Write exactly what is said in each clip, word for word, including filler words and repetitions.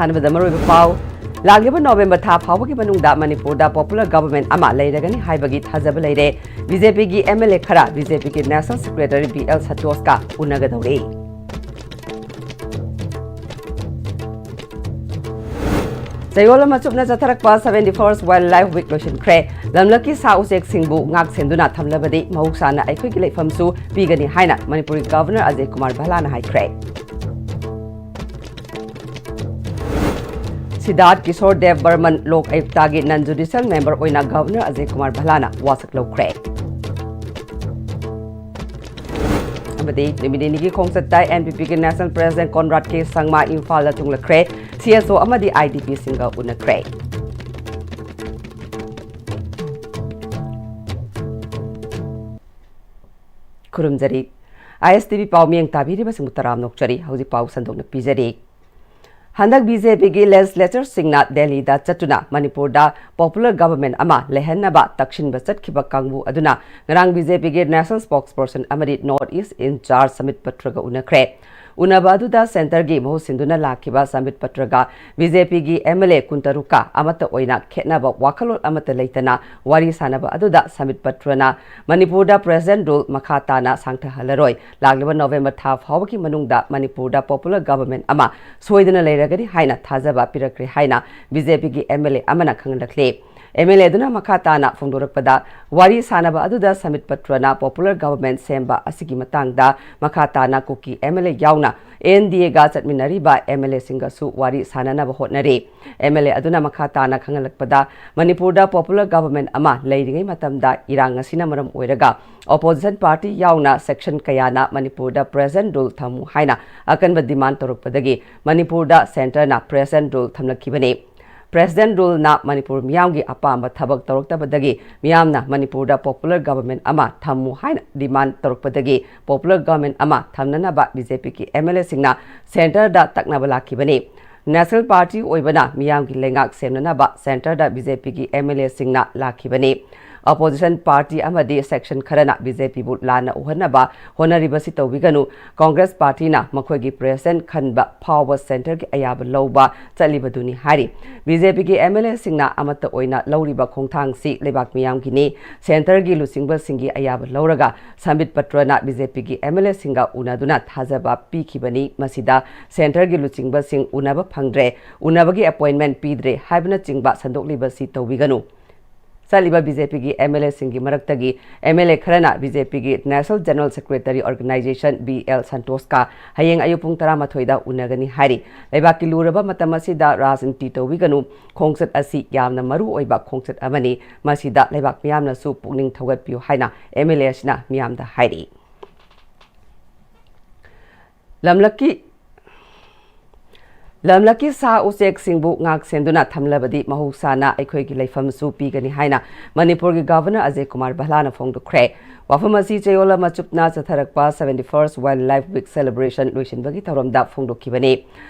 ꯑꯍꯥꯟꯕꯗ ꯃꯔꯨꯑꯣꯏꯕ ꯄꯥꯎ꯫ ꯂꯥꯛꯂꯤꯕ ꯅꯣꯕꯦꯝꯕꯔ ꯊꯥ ꯐꯥꯎꯕꯒꯤ ꯃꯅꯨꯡꯗ ꯃꯅꯤꯄꯨꯔꯗ popular government ꯑꯃ ꯂꯩꯔꯒꯅꯤ ꯍꯥꯏꯕꯒꯤ ꯊꯥꯖꯕ ꯂꯩꯔꯦ꯫ ꯕꯤ ꯖꯦ ꯄꯤꯒꯤ ꯑꯦꯝ ꯑꯦꯜ ꯑꯦ ꯈꯔ ꯕꯤ ꯖꯦ ꯄꯤꯒꯤ national secretary ꯕꯤ ꯑꯦꯜ ꯁꯟꯇꯣꯁꯀ ꯎꯅꯒꯗꯧꯔꯤ꯫ ꯆꯌꯣꯜ ꯑꯃ ꯆꯨꯞꯅ ꯆꯠꯊꯔꯛꯄ seventy first Wildlife Week ꯂꯣꯏꯁꯤꯟꯈ꯭ꯔꯦ꯫ ꯂꯝꯂꯛꯀꯤ ꯁꯥ ꯎꯆꯦꯛꯁꯤꯡꯕꯨ ꯉꯥꯛ ꯁꯦꯟꯗꯨꯅ ꯊꯝꯂꯕꯗꯤ ꯃꯍꯧꯁꯥꯅ ꯑꯩꯈꯣꯏꯒꯤ ꯂꯩꯐꯝꯁꯨ ꯄꯤꯒꯅꯤ ꯍꯥꯏꯅ ꯃꯅꯤꯄꯨꯔꯒꯤ Governor ꯑꯖꯌ ꯀꯨꯃꯥꯔ ꯚꯜꯂꯥꯅ ꯍꯥꯏꯈ꯭ꯔꯦ꯫ ꯁꯤꯗꯥꯔꯊ ꯀꯤꯁꯣꯔ ꯗꯦꯕ ꯕꯔꯃꯟ ꯂꯣꯛ ꯑꯌꯨꯛꯇꯒꯤ non judicial member ꯑꯣꯏꯅ Governor ꯑꯖꯌ ꯀꯨꯃꯥꯔ ꯚꯜꯂꯥꯅ ꯋꯥꯁꯛ ꯂꯧꯈ꯭ꯔꯦ꯫ ꯑꯃꯗꯤ ꯅꯨꯃꯤꯠ ꯅꯤꯅꯤꯒꯤ ꯈꯣꯡꯆꯠꯇ ꯑꯦꯟ ꯄꯤ ꯄꯤꯒꯤ national president ꯀꯣꯟꯔꯥꯗ ꯀꯦ ꯁꯪꯃꯥ ꯏꯝꯐꯥꯜꯗ ꯊꯨꯡꯂꯈ꯭ꯔꯦ꯫ ꯁꯤ ꯑꯦꯁ ꯑꯣ ꯑꯃꯗꯤ I D ꯄꯤꯁꯤꯡꯒ ꯎꯅꯈ꯭ꯔꯦ꯫ ꯈꯨꯔꯨꯝꯖꯔꯤ꯫ I S T V ꯄꯥꯎ ꯃꯤꯠꯌꯦꯡ ꯇꯥꯕꯤꯔꯤꯕꯁꯤꯡꯕꯨ ꯇꯔꯥꯝꯅ ꯑꯣꯛꯆꯔꯤ꯫ ꯍꯧꯖꯤꯛ ꯄꯥꯎ ꯁꯟꯗꯣꯛꯅ ꯄꯤꯖꯔꯤ꯫ ꯍꯟꯗꯛ ꯕꯤ ꯖꯦ ꯄꯤꯒꯤ legislatorꯁꯤꯡꯅ ꯗꯦꯜꯂꯤꯗ ꯆꯠꯇꯨꯅ ꯃꯅꯤꯄꯨꯔꯗ popular government ꯑꯃ ꯂꯩꯍꯟꯅꯕ ꯇꯛꯁꯤꯟꯕ ꯆꯠꯈꯤꯕ ꯀꯥꯡꯕꯨ ꯑꯗꯨꯅ ꯉꯔꯥꯡ ꯕꯤ ꯖꯦ ꯄꯤꯒꯤ national spokesperson ꯑꯃꯗꯤ North East in charge ꯁꯝꯕꯤꯠ ꯄꯇ꯭ꯔꯒ ꯎꯅꯈ꯭ꯔꯦ꯫ ꯎꯅꯕ ꯑꯗꯨꯗ centreꯒꯤ ꯃꯍꯨꯠ ꯁꯤꯟꯗꯨꯅ ꯂꯥꯛꯈꯤꯕ ꯁꯝꯕꯤꯠ ꯄꯇ꯭ꯔꯒ ꯕꯤ ꯖꯦ ꯄꯤꯒꯤ ꯑꯦꯝ ꯑꯦꯜ ꯑꯦ ꯀꯨꯟꯇꯔꯨꯛꯀ ꯑꯃꯠꯇ ꯑꯣꯏꯅ ꯈꯦꯠꯅꯕ ꯋꯥꯈꯜꯂꯣꯟ ꯑꯃꯠꯇ ꯂꯩꯇꯅ ꯋꯥꯔꯤ ꯁꯥꯟꯅꯕ ꯑꯗꯨꯗ ꯁꯝꯕꯤꯠ ꯄꯇ꯭ꯔꯅ ꯃꯅꯤꯄꯨꯔꯗ present rule ꯃꯈꯥ ꯇꯥꯅ ꯁꯥꯡꯊꯍꯜꯂꯔꯣꯏ, ꯂꯥꯛꯂꯤꯕ ꯅꯣꯕꯦꯝꯕꯔ ꯊꯥ ꯐꯥꯎꯕꯒꯤ ꯃꯅꯨꯡꯗ ꯃꯅꯤꯄꯨꯔꯗ popular government ꯑꯃ ꯁꯣꯏꯗꯅ ꯂꯩꯔꯒꯅꯤ ꯍꯥꯏꯅ ꯊꯥꯖꯕ ꯄꯤꯔꯛꯈ꯭ꯔꯦ ꯍꯥꯏꯅ ꯕꯤ ꯖꯦ ꯄꯤꯒꯤ ꯑꯦꯝ ꯑꯦꯜ ꯑꯦ ꯑꯃꯅ ꯈꯪꯍꯜꯂꯛꯂꯤ꯫ ꯑꯦꯝ ꯑꯦꯜ ꯑꯦ ꯑꯗꯨꯅ ꯃꯈꯥ ꯇꯥꯅ ꯐꯣꯡꯗꯣꯔꯛꯄꯗ, ꯋꯥꯔꯤ ꯁꯥꯟꯅꯕ ꯑꯗꯨꯗ ꯁꯝꯕꯤꯠ ꯄꯇ꯭ꯔꯅ popular government ꯁꯦꯝꯕ ꯑꯁꯤꯒꯤ ꯃꯇꯥꯡꯗ ꯃꯈꯥ ꯇꯥꯅ ꯀꯨꯀꯤ ꯑꯦꯝ ꯑꯦꯜ ꯑꯦ ꯌꯥꯎꯅ ꯑꯦꯟ ꯗꯤ ꯑꯦꯒ ꯆꯠꯃꯤꯟꯅꯔꯤꯕ ꯑꯦꯝ ꯑꯦꯜ ꯑꯦꯁꯤꯡꯒꯁꯨ ꯋꯥꯔꯤ ꯁꯥꯟꯅꯅꯕ ꯍꯣꯠꯅꯔꯤ꯫ ꯑꯦꯝ ꯑꯦꯜ ꯑꯦ ꯑꯗꯨꯅ ꯃꯈꯥ ꯇꯥꯅ ꯈꯪꯍꯜꯂꯛꯄꯗ, ꯃꯅꯤꯄꯨꯔꯗ popular government ꯑꯃ ꯂꯩꯔꯤꯉꯩ ꯃꯇꯝꯗ ꯏꯔꯥꯡ ꯑꯁꯤꯅ ꯃꯔꯝ ꯑꯣꯏꯔꯒ opposition party ꯌꯥꯎꯅ section ꯀꯌꯥꯅ ꯃꯅꯤꯄꯨꯔꯗ present rule ꯊꯝꯃꯨ ꯍꯥꯏꯅ ꯑꯀꯟꯕ demand ꯇꯧꯔꯛꯄꯗꯒꯤ ꯃꯅꯤꯄꯨꯔꯗ centreꯅ present rule ꯊꯝꯂꯛꯈꯤꯕꯅꯤ꯫ Present ruleꯅ ꯃꯅꯤꯄꯨꯔ ꯃꯤꯌꯥꯝꯒꯤ ꯑꯄꯥꯝꯕ ꯊꯕꯛ ꯇꯧꯔꯛꯇꯕꯗꯒꯤ ꯃꯤꯌꯥꯝꯅ ꯃꯅꯤꯄꯨꯔꯗ popular government ꯑꯃ ꯊꯝꯃꯨ ꯍꯥꯏꯅ demand ꯇꯧꯔꯛꯄꯗꯒꯤ popular government ꯑꯃ ꯊꯝꯅꯅꯕ ꯕꯤ ꯖꯦ ꯄꯤꯒꯤ ꯑꯦꯝ ꯑꯦꯜ ꯑꯦꯁꯤꯡꯅ centreꯗ ꯇꯛꯅꯕ ꯂꯥꯛꯈꯤꯕꯅꯤ꯫ National party ꯑꯣꯏꯕꯅ ꯃꯤꯌꯥꯝꯒꯤ ꯂꯩꯉꯥꯛ ꯁꯦꯝꯅꯅꯕ centreꯗ ꯕꯤ ꯖꯦ ꯄꯤꯒꯤ ꯑꯦꯝ ꯑꯦꯜ ꯑꯦꯁꯤꯡꯅ ꯂꯥꯛꯈꯤꯕꯅꯤ꯫ Opposition party ꯑꯃꯗꯤ section ꯈꯔꯅ BJPꯕꯨ ꯂꯥꯟꯅ ꯎꯍꯟꯅꯕ ꯍꯣꯠꯅꯔꯤꯕꯁꯤ ꯇꯧꯕꯤꯒꯅꯨ꯫ Congress partyꯅ ꯃꯈꯣꯏꯒꯤ president ꯈꯟꯕ ꯐꯥꯎꯕ centreꯒꯤ ꯑꯌꯥꯕ ꯂꯧꯕ ꯆꯠꯂꯤꯕꯗꯨꯅꯤ ꯍꯥꯏꯔꯤ꯫ BJPꯒꯤ MLAꯁꯤꯡꯅ ꯑꯃꯠꯇ ꯑꯣꯏꯅ ꯂꯧꯔꯤꯕ ꯈꯣꯡꯊꯥꯡꯁꯤ ꯂꯩꯕꯥꯛ ꯃꯤꯌꯥꯝꯒꯤꯅꯤ꯫ Centreꯒꯤ ꯂꯨꯆꯤꯡꯕꯁꯤꯡꯒꯤ ꯑꯌꯥꯕ ꯂꯧꯔꯒ ꯁꯝꯕꯤꯠ ꯄꯇ꯭ꯔꯅ BJPꯒꯤ MLAꯁꯤꯡꯒ ꯎꯅꯗꯨꯅ ꯊꯥꯖꯕ ꯄꯤꯈꯤꯕꯅꯤ꯫ ꯃꯁꯤꯗ centreꯒꯤ ꯂꯨꯆꯤꯡꯕꯁꯤꯡ ꯎꯅꯕ ꯐꯪꯗ꯭ꯔꯦ, ꯎꯅꯕꯒꯤ appointment ꯄꯤꯗ꯭ꯔꯦ ꯍꯥꯏꯕꯅꯆꯤꯡꯕ ꯁꯟꯗꯣꯛꯂꯤꯕꯁꯤ ꯇꯧꯕꯤꯒꯅꯨ꯫ ꯆꯠꯂꯤꯕ BJPꯒꯤ MLAꯁꯤꯡꯒꯤ ꯃꯔꯛꯇꯒꯤ MLA ꯈꯔꯅ BJPꯒꯤ National General Secretary Organization B L Santhoshꯀ ꯍꯌꯦꯡ ꯑꯌꯨꯛ ꯄꯨꯡ ꯇꯔꯥꯃꯥꯊꯣꯏꯗ ꯎꯅꯒꯅꯤ ꯍꯥꯏꯔꯤ꯫ ꯂꯩꯕꯥꯛꯀꯤ ꯂꯨꯔꯕ ꯃꯇꯝ ꯑꯁꯤꯗ ꯔꯥꯖꯅꯤꯇꯤ ꯇꯧꯕꯤꯒꯅꯨ꯫ ꯈꯣꯡꯆꯠ ꯑꯁꯤ ꯌꯥꯝꯅ ꯃꯔꯨ ꯑꯣꯏꯕ ꯈꯣꯡꯆꯠ ꯑꯃꯅꯤ꯫ ꯃꯁꯤꯗ ꯂꯩꯕꯥꯛ ꯃꯤꯌꯥꯝꯅꯁꯨ ꯄꯨꯛꯅꯤꯡ ꯊꯧꯒꯠꯄꯤꯌꯨ ꯍꯥꯏꯅ MLA ꯑꯁꯤꯅ ꯃꯤꯌꯥꯝꯗ ꯍꯥꯏꯔꯤ꯫ ꯂꯝꯂꯛꯀꯤ ꯂꯝꯂꯛꯀꯤ ꯁꯥ ꯎꯆꯦꯛꯁꯤꯡꯕꯨ ꯉꯥꯛ ꯁꯦꯟꯗꯨꯅ ꯊꯝꯂꯕꯗꯤ ꯃꯍꯧꯁꯥꯅ ꯑꯩꯈꯣꯏꯒꯤ ꯂꯩꯐꯝꯁꯨ ꯄꯤꯒꯅꯤ ꯍꯥꯏꯅ ꯃꯅꯤꯄꯨꯔꯒꯤ Governor ꯑꯖꯌ ꯀꯨꯃꯥꯔ ꯚꯜꯂꯥꯅ ꯐꯣꯡꯗꯣꯛꯈ꯭ꯔꯦ꯫ ꯋꯥꯐꯝ ꯑꯁꯤ ꯆꯌꯣꯜ ꯑꯃ ꯆꯨꯞꯅ ꯆꯠꯊꯔꯛꯄ seventy first Wildlife Week celebration ꯂꯣꯏꯁꯤꯟꯕꯒꯤ ꯊꯧꯔꯝꯗ ꯐꯣꯡꯗꯣꯛꯈꯤꯕꯅꯤ꯫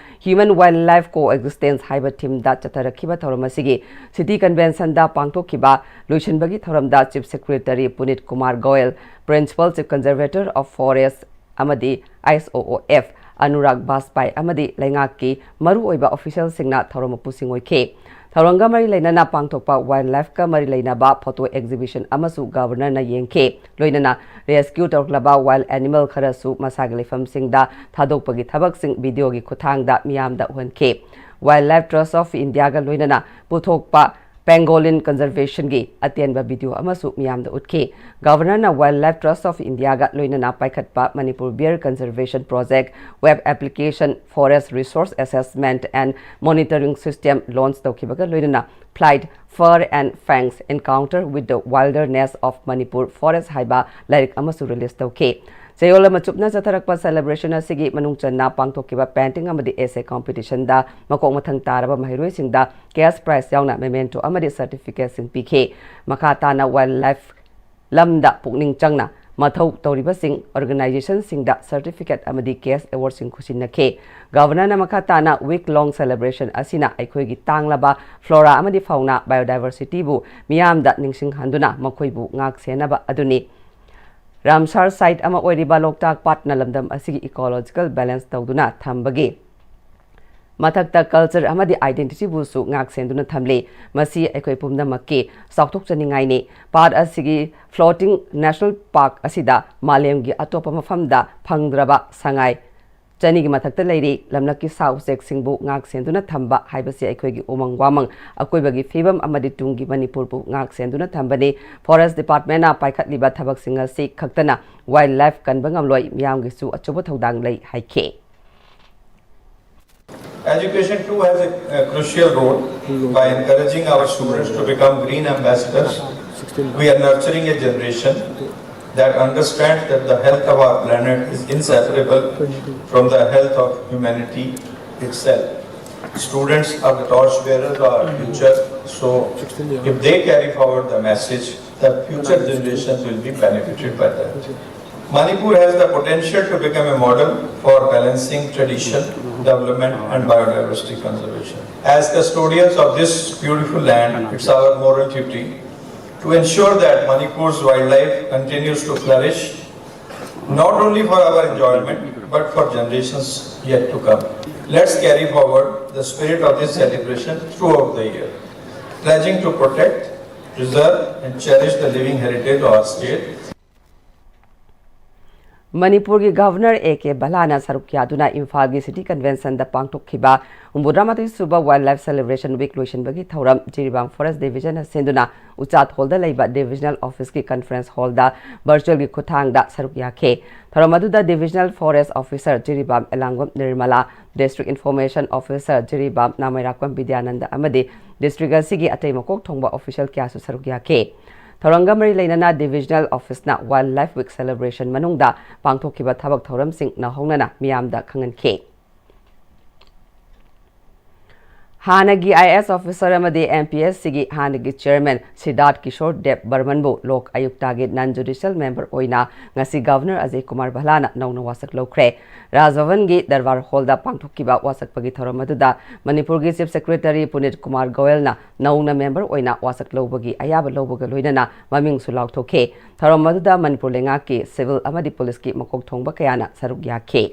Human wildlife coexistence ꯍꯥꯏꯕ themeꯗ ꯆꯠꯊꯔꯛꯈꯤꯕ ꯊꯧꯔꯝ ꯑꯁꯤꯒꯤ City Conventionꯗ ꯄꯥꯡꯊꯣꯛꯈꯤꯕ ꯂꯣꯏꯁꯤꯟꯕꯒꯤ ꯊꯧꯔꯝꯗ Chief Secretary ꯄꯨꯅꯤꯠ Kumar Goyal, Principal Chief Conservator of Forest ꯑꯃꯗꯤ ISOOF ꯑꯅꯨꯔꯥꯒ ꯕꯥꯖꯄꯥꯏ ꯑꯃꯗꯤ ꯂꯩꯉꯥꯛꯀꯤ ꯃꯔꯨꯑꯣꯏꯕ officialꯁꯤꯡꯅ ꯊꯧꯔꯝ ꯃꯄꯨꯁꯤꯡ ꯑꯣꯏꯈꯤ꯫ ꯊꯧꯔꯝꯒ ꯃꯔꯤ ꯂꯩꯅꯅ ꯄꯥꯡꯊꯣꯛꯄ wildlifeꯀ ꯃꯔꯤ ꯂꯩꯅꯕ photo exhibition ꯑꯃꯁꯨ Governorꯅ ꯌꯦꯡꯈꯤ꯫ ꯂꯣꯏꯅꯅ rescue ꯇꯧꯔꯛꯂꯕ wild animal ꯈꯔꯁꯨ ꯃꯁꯥꯒꯤ ꯂꯩꯐꯝꯁꯤꯡꯗ ꯊꯥꯗꯣꯛꯄꯒꯤ ꯊꯕꯛꯁꯤꯡ videoꯒꯤ ꯈꯨꯠꯊꯥꯡꯗ ꯃꯤꯌꯥꯝꯗ ꯎꯍꯟꯈꯤ꯫ Wildlife Trust of Indiaꯒ ꯂꯣꯏꯅꯅ ꯄꯨꯊꯣꯛꯄ Pangolin conservationꯒꯤ ꯑꯇꯦꯟꯕ video ꯑꯃꯁꯨ ꯃꯤꯌꯥꯝꯗ ꯎꯠꯈꯤ꯫ Governorꯅ Wildlife Trust of Indiaꯒ ꯂꯣꯏꯅꯅ ꯄꯥꯏꯈꯠꯄ Manipur Bear Conservation Project web application, forest resource assessment and monitoring system launch ꯇꯧꯈꯤꯕꯒ ꯂꯣꯏꯅꯅ Flight, Fur and Fangs, Encounter with the Wilderness of Manipur Forest ꯍꯥꯏꯕ ꯂꯥꯏꯔꯤꯛ ꯑꯃꯁꯨ release ꯇꯧꯈꯤ꯫ ꯆꯌꯣꯜ ꯑꯃ ꯆꯨꯞꯅ ꯆꯠꯊꯔꯛꯄ celebration ꯑꯁꯤꯒꯤ ꯃꯅꯨꯡ ꯆꯟꯅ ꯄꯥꯡꯊꯣꯛꯈꯤꯕ painting ꯑꯃꯗꯤ essay competitionꯗ ꯃꯀꯣꯛ ꯃꯊꯪ ꯇꯥꯔꯕ ꯃꯍꯩꯔꯣꯏꯁꯤꯡꯗ cash prize ꯌꯥꯎꯅ memento ꯑꯃꯗꯤ certificateꯁꯤꯡ ꯄꯤꯈꯤ꯫ ꯃꯈꯥ ꯇꯥꯅ wildlife ꯂꯝꯗ ꯄꯨꯛꯅꯤꯡ ꯆꯪꯅ ꯃꯊꯧ ꯇꯧꯔꯤꯕꯁꯤꯡ, organizationꯁꯤꯡꯗ certificate ꯑꯃꯗꯤ cash awardꯁꯤꯡ ꯈꯨꯠꯁꯤꯟꯅꯈꯤ꯫ Governorꯅ ꯃꯈꯥ ꯇꯥꯅ week long celebration ꯑꯁꯤꯅ ꯑꯩꯈꯣꯏꯒꯤ ꯇꯥꯡꯂꯕ flora ꯑꯃꯗꯤ fauna, biodiversityꯕꯨ ꯃꯤꯌꯥꯝꯗ ꯅꯤꯡꯁꯤꯡꯍꯟꯗꯨꯅ ꯃꯈꯣꯏꯕꯨ ꯉꯥꯛ ꯁꯦꯟꯅꯕ ꯑꯗꯨꯅꯤ꯫ ꯔꯥꯝꯁꯥꯔ site ꯑꯃ ꯑꯣꯏꯔꯤꯕ ꯂꯣꯛꯇꯥꯛ ꯄꯥꯠꯅ ꯂꯝꯗꯝ ꯑꯁꯤꯒꯤ ecological balance ꯇꯧꯗꯨꯅ ꯊꯝꯕꯒꯤ ꯃꯊꯛꯇ culture ꯑꯃꯗꯤ identityꯕꯨꯁꯨ ꯉꯥꯛ ꯁꯦꯟꯗꯨꯅ ꯊꯝꯂꯤ꯫ ꯃꯁꯤ ꯑꯩꯈꯣꯏ ꯄꯨꯝꯅꯃꯛꯀꯤ ꯆꯥꯎꯊꯣꯛꯆꯅꯤꯡꯉꯥꯏꯅꯤ꯫ ꯄꯥꯠ ꯑꯁꯤꯒꯤ floating national park ꯑꯁꯤꯗ ꯃꯥꯂꯦꯝꯒꯤ ꯑꯇꯣꯞꯄ ꯃꯐꯝꯗ ꯐꯪꯗ꯭ꯔꯕ ꯁꯉꯥꯏ ꯆꯅꯤꯒꯤ ꯃꯊꯛꯇ ꯂꯩꯔꯤ꯫ ꯂꯝꯂꯛꯀꯤ ꯁꯥ ꯎꯆꯦꯛꯁꯤꯡꯕꯨ ꯉꯥꯛ ꯁꯦꯟꯗꯨꯅ ꯊꯝꯕ ꯍꯥꯏꯕꯁꯤ ꯑꯩꯈꯣꯏꯒꯤ ꯎꯃꯪ ꯋꯥꯃꯪ ꯑꯀꯣꯏꯕꯒꯤ ꯐꯤꯕꯝ ꯑꯃꯗꯤ ꯇꯨꯡꯒꯤ ꯃꯅꯤꯄꯨꯔꯕꯨ ꯉꯥꯛ ꯁꯦꯟꯗꯨꯅ ꯊꯝꯕꯅꯤ꯫ Forest Departmentꯅ ꯄꯥꯏꯈꯠꯂꯤꯕ ꯊꯕꯛꯁꯤꯡ ꯑꯁꯤ ꯈꯛꯇꯅ wildlife ꯀꯟꯕ ꯉꯝꯂꯣꯏ, ꯃꯤꯌꯥꯝꯒꯤꯁꯨ ꯑꯆꯧꯕ ꯊꯧꯗꯥꯡ ꯂꯩ ꯍꯥꯏꯈꯤ꯫ Education too has a, a crucial role by encouraging our students to become green ambassadors. We are nurturing a generation that understands that the health of our planet is inseparable from the health of humanity itself. Students are the torch bearers of our future, so if they carry forward the message, the future generations will be benefited by that. Manipur has the potential to become a model for balancing tradition, development, and biodiversity conservation. As custodians of this beautiful land, it's our moral duty to ensure that Manipur's wildlife continues to flourish, not only for our enjoyment, but for generations yet to come. Let's carry forward the spirit of this celebration throughout the year, pledging to protect, preserve, and cherish the living heritage of our state. ꯃꯅꯤꯄꯨꯔꯒꯤ Governor A K ꯕꯂꯥꯅ ꯁꯔꯨꯛ ꯌꯥꯗꯨꯅ ꯏꯝꯐꯥꯜꯒꯤ City Conventionꯗ ꯄꯥꯡꯊꯣꯛꯈꯤꯕ ꯍꯨꯝꯐꯨꯇꯔꯥꯃꯥꯊꯣꯏ ꯁꯨꯕ Wildlife Celebration Week ꯂꯣꯏꯁꯤꯟꯕꯒꯤ ꯊꯧꯔꯝ Jiribam Forest Divisionꯅ ꯁꯤꯟꯗꯨꯅ ꯎꯆꯥꯠ Hallꯗ ꯂꯩꯕ Divisional Officeꯀꯤ Conference Hallꯗ virtualꯒꯤ ꯈꯨꯠꯊꯥꯡꯗ ꯁꯔꯨꯛ ꯌꯥꯈꯤ꯫ ꯊꯧꯔꯝ ꯑꯗꯨꯗ Divisional Forest Officer ꯖꯤꯔꯤꯕꯥꯝ ꯑꯦꯂꯥꯡꯕꯝ Nirmala, District Information Officer Jiribam ꯅꯥꯃꯩꯔꯥꯛꯄꯝ Bidyananda ꯑꯃꯗꯤ district ꯑꯁꯤꯒꯤ ꯑꯇꯩ ꯃꯀꯣꯛ ꯊꯣꯡꯕ official ꯀꯌꯥꯁꯨ ꯁꯔꯨꯛ ꯌꯥꯈꯤ꯫ ꯊꯧꯔꯝꯒ ꯃꯔꯤ ꯂꯩꯅꯅ Divisional Officeꯅ Wildlife Week Celebration ꯃꯅꯨꯡꯗ ꯄꯥꯡꯊꯣꯛꯈꯤꯕ ꯊꯕꯛ ꯊꯧꯔꯝꯁꯤꯡ ꯅꯧꯍꯧꯅꯅ ꯃꯤꯌꯥꯝꯗ ꯈꯪꯍꯟꯈꯤ꯫ ꯍꯥꯟꯅꯒꯤ ꯑꯥꯏ ꯑꯦ ꯑꯦꯁ ꯑꯣꯐꯤꯁꯔ ꯑꯃꯗꯤ ꯑꯦꯝ ꯄꯤ ꯑꯦꯁ ꯁꯤꯒꯤ ꯍꯥꯟꯅꯒꯤ ꯆꯤꯌꯔꯃꯦꯟ ꯁꯤꯗꯥꯔꯊ ꯀꯤꯁꯣꯔ ꯗꯦꯕ ꯕꯔꯃꯟꯕꯨ ꯂꯣꯛ ꯑꯌꯨꯛꯇꯒꯤ ꯅꯟ ꯖꯨꯗꯤꯁꯤꯌꯦꯜ ꯃꯦꯝꯕꯔ ꯑꯣꯏꯅ ꯉꯁꯤ ꯒꯚꯔꯅꯔ ꯑꯖꯌ ꯀꯨꯃꯥꯔ ꯚꯜꯂꯥꯅ ꯅꯧꯅ ꯋꯥꯁꯛ ꯂꯧꯈ꯭ꯔꯦ꯫ ꯔꯥꯖ ꯚꯕꯟꯒꯤ ꯗꯔꯕꯥꯔ ꯍꯣꯜꯗ ꯄꯥꯡꯊꯣꯛꯈꯤꯕ ꯋꯥꯁꯛꯄꯒꯤ ꯊꯧꯔꯝ ꯑꯗꯨꯗ ꯃꯅꯤꯄꯨꯔꯒꯤ ꯆꯤꯐ ꯁꯦꯀ꯭ꯔꯦꯇꯔꯤ ꯄꯨꯅꯤꯠ ꯀꯨꯃꯥꯔ ꯒꯣꯌꯜꯅ ꯅꯧꯅ ꯃꯦꯝꯕꯔ ꯑꯣꯏꯅ ꯋꯥꯁꯛ ꯂꯧꯕꯒꯤ ꯑꯌꯥꯕ ꯂꯧꯕꯒ ꯂꯣꯏꯅꯅ ꯃꯃꯤꯡꯁꯨ ꯂꯥꯎꯊꯣꯛꯈꯤ꯫ ꯊꯧꯔꯝ ꯑꯗꯨꯗ ꯃꯅꯤꯄꯨꯔ ꯂꯩꯉꯥꯛꯀꯤ ꯁꯤꯚꯤꯜ ꯑꯃꯗꯤ ꯄꯨꯂꯤꯁꯀꯤ ꯃꯀꯣꯛ ꯊꯣꯡꯕ ꯀꯌꯥꯅ ꯁꯔꯨꯛ ꯌꯥꯈꯤ꯫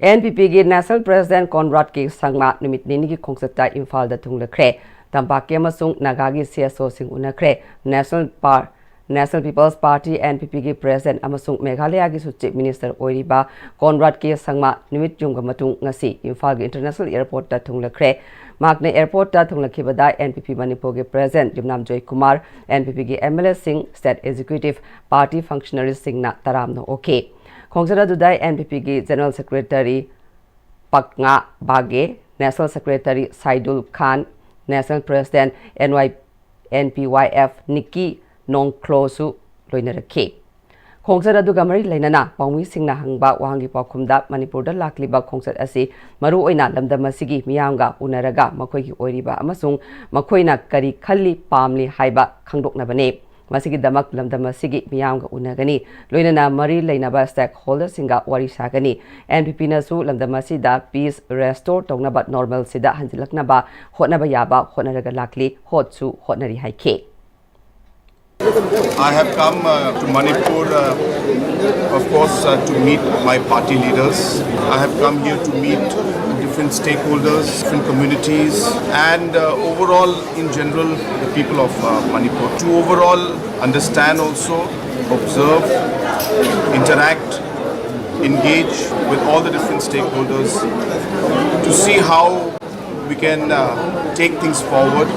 ꯑꯦꯟ ꯄꯤ ꯄꯤꯒꯤ ꯅꯦꯁꯅꯦꯜ ꯄ꯭ꯔꯦꯁꯤꯗꯦꯟꯠ ꯀꯣꯟꯔꯥꯗ ꯀꯦ ꯁꯪꯃꯥ ꯅꯨꯃꯤꯠ ꯅꯤꯅꯤꯒꯤ ꯈꯣꯡꯆꯠꯇ ꯏꯝꯐꯥꯜꯗ ꯊꯨꯡꯂꯈ꯭ꯔꯦ꯫ ꯇꯝꯄꯥꯛꯀꯤ ꯑꯃꯁꯨꯡ ꯅꯥꯒꯥꯒꯤ ꯁꯤ ꯑꯦꯁ ꯑꯣꯁꯤꯡ ꯎꯅꯈ꯭ꯔꯦ꯫ ꯅꯦꯁꯅꯦꯜ ꯄꯥꯔ-, national peoples party, N P ꯄꯤꯒꯤ ꯄ꯭ꯔꯦꯁꯤꯗꯦꯟꯠ ꯑꯃꯁꯨꯡ ꯃꯦꯘꯥꯂꯌꯥꯒꯤꯁꯨ ꯆꯤꯐ ꯃꯤꯅꯤꯁꯇꯔ ꯑꯣꯏꯔꯤꯕ ꯀꯣꯟꯔꯥꯗ ꯀꯦ ꯁꯪꯃꯥ ꯅꯨꯃꯤꯠ ꯌꯨꯡꯕ ꯃꯇꯨꯡ ꯉꯁꯤ ꯏꯝꯐꯥꯜꯒꯤ ꯏꯟꯇꯔꯅꯦꯁꯅꯦꯜ ꯑꯦꯌꯔꯄꯣꯔꯠꯇ ꯊꯨꯡꯂꯈ꯭ꯔꯦ꯫ ꯃꯍꯥꯛꯅ ꯑꯦꯌꯔꯄꯣꯔꯠꯇ ꯊꯨꯡꯂꯈꯤꯕꯗ ꯑꯦꯟ ꯄꯤ ꯄꯤ ꯃꯅꯤꯄꯨꯔꯒꯤ president Yumnam Joykumar, N P ꯄꯤꯒꯤ ꯑꯦꯝ ꯑꯦꯜ ꯑꯦꯁꯤꯡ, ꯁ꯭ꯇꯦꯠ ꯑꯦꯛꯖꯤꯀ꯭ꯌꯨꯇꯤꯚ, ꯄꯥꯔꯇꯤ ꯐꯪꯁꯅꯔꯤꯁꯤꯡꯅ ꯇꯔꯥꯝꯅ ꯑꯣꯛꯈꯤ꯫ ꯈꯣꯡꯆꯠ ꯑꯗꯨꯗ ꯑꯦꯟ ꯄꯤ ꯄꯤꯒꯤ general secretary Pakngha Bage, national secretary Saidul Khan, national president N Y, N P Y F ꯅꯤꯛꯀꯤ ꯅꯣꯡꯈ꯭ꯂꯣꯁꯨ ꯂꯣꯏꯅꯔꯛꯈꯤ꯫ ꯈꯣꯡꯆꯠ ꯑꯗꯨꯒ ꯃꯔꯤ ꯂꯩꯅꯅ ꯄꯥꯎꯃꯤꯁꯤꯡꯅ ꯍꯪꯕ ꯋꯥꯍꯪꯒꯤ ꯄꯥꯎꯈꯨꯝꯗ ꯃꯅꯤꯄꯨꯔꯗ ꯂꯥꯛꯂꯤꯕ ꯈꯣꯡꯆꯠ ꯑꯁꯤ ꯃꯔꯨꯑꯣꯏꯅ ꯂꯝꯗꯝ ꯑꯁꯤꯒꯤ ꯃꯤꯌꯥꯝꯒ ꯎꯅꯔꯒ ꯃꯈꯣꯏꯒꯤ ꯑꯣꯏꯔꯤꯕ ꯑꯃꯁꯨꯡ ꯃꯈꯣꯏꯅ ꯀꯔꯤ ꯈꯜꯂꯤ ꯄꯥꯝꯂꯤ ꯍꯥꯏꯕ ꯈꯪꯗꯣꯛꯅꯕꯅꯤ꯫ ꯃꯁꯤꯒꯤꯗꯃꯛ ꯂꯝꯗꯝ ꯑꯁꯤꯒꯤ ꯃꯤꯌꯥꯝꯒ ꯎꯅꯒꯅꯤ, ꯂꯣꯏꯅꯅ ꯃꯔꯤ ꯂꯩꯅꯕ ꯁ꯭ꯇꯦꯛꯍꯣꯜꯗꯔꯁꯤꯡꯒ ꯋꯥꯔꯤ ꯁꯥꯒꯅꯤ꯫ ꯑꯦꯟ ꯄꯤ ꯄꯤꯅꯁꯨ ꯂꯝꯗꯝ ꯑꯁꯤꯗ ꯄꯤꯁ ꯔꯦꯁꯇꯣꯔ ꯇꯧꯅꯕ, ꯅꯣꯔꯃꯦꯜꯁꯤꯗ ꯍꯟꯖꯤꯜꯂꯛꯅꯕ ꯍꯣꯠꯅꯕ ꯌꯥꯕ ꯍꯣꯠꯅꯔꯒ ꯂꯥꯛꯂꯤ, ꯍꯣꯠꯁꯨ ꯍꯣꯠꯅꯔꯤ ꯍꯥꯏꯈꯤ꯫ I have come uh, to Manipur, uh, of course, uh, to meet my party leaders. I have come here to meet different stakeholders, different communities, and uh, overall, in general, the people of uh, Manipur. To overall understand also, observe, interact, engage with all the different stakeholders to see how we can uh, take things forward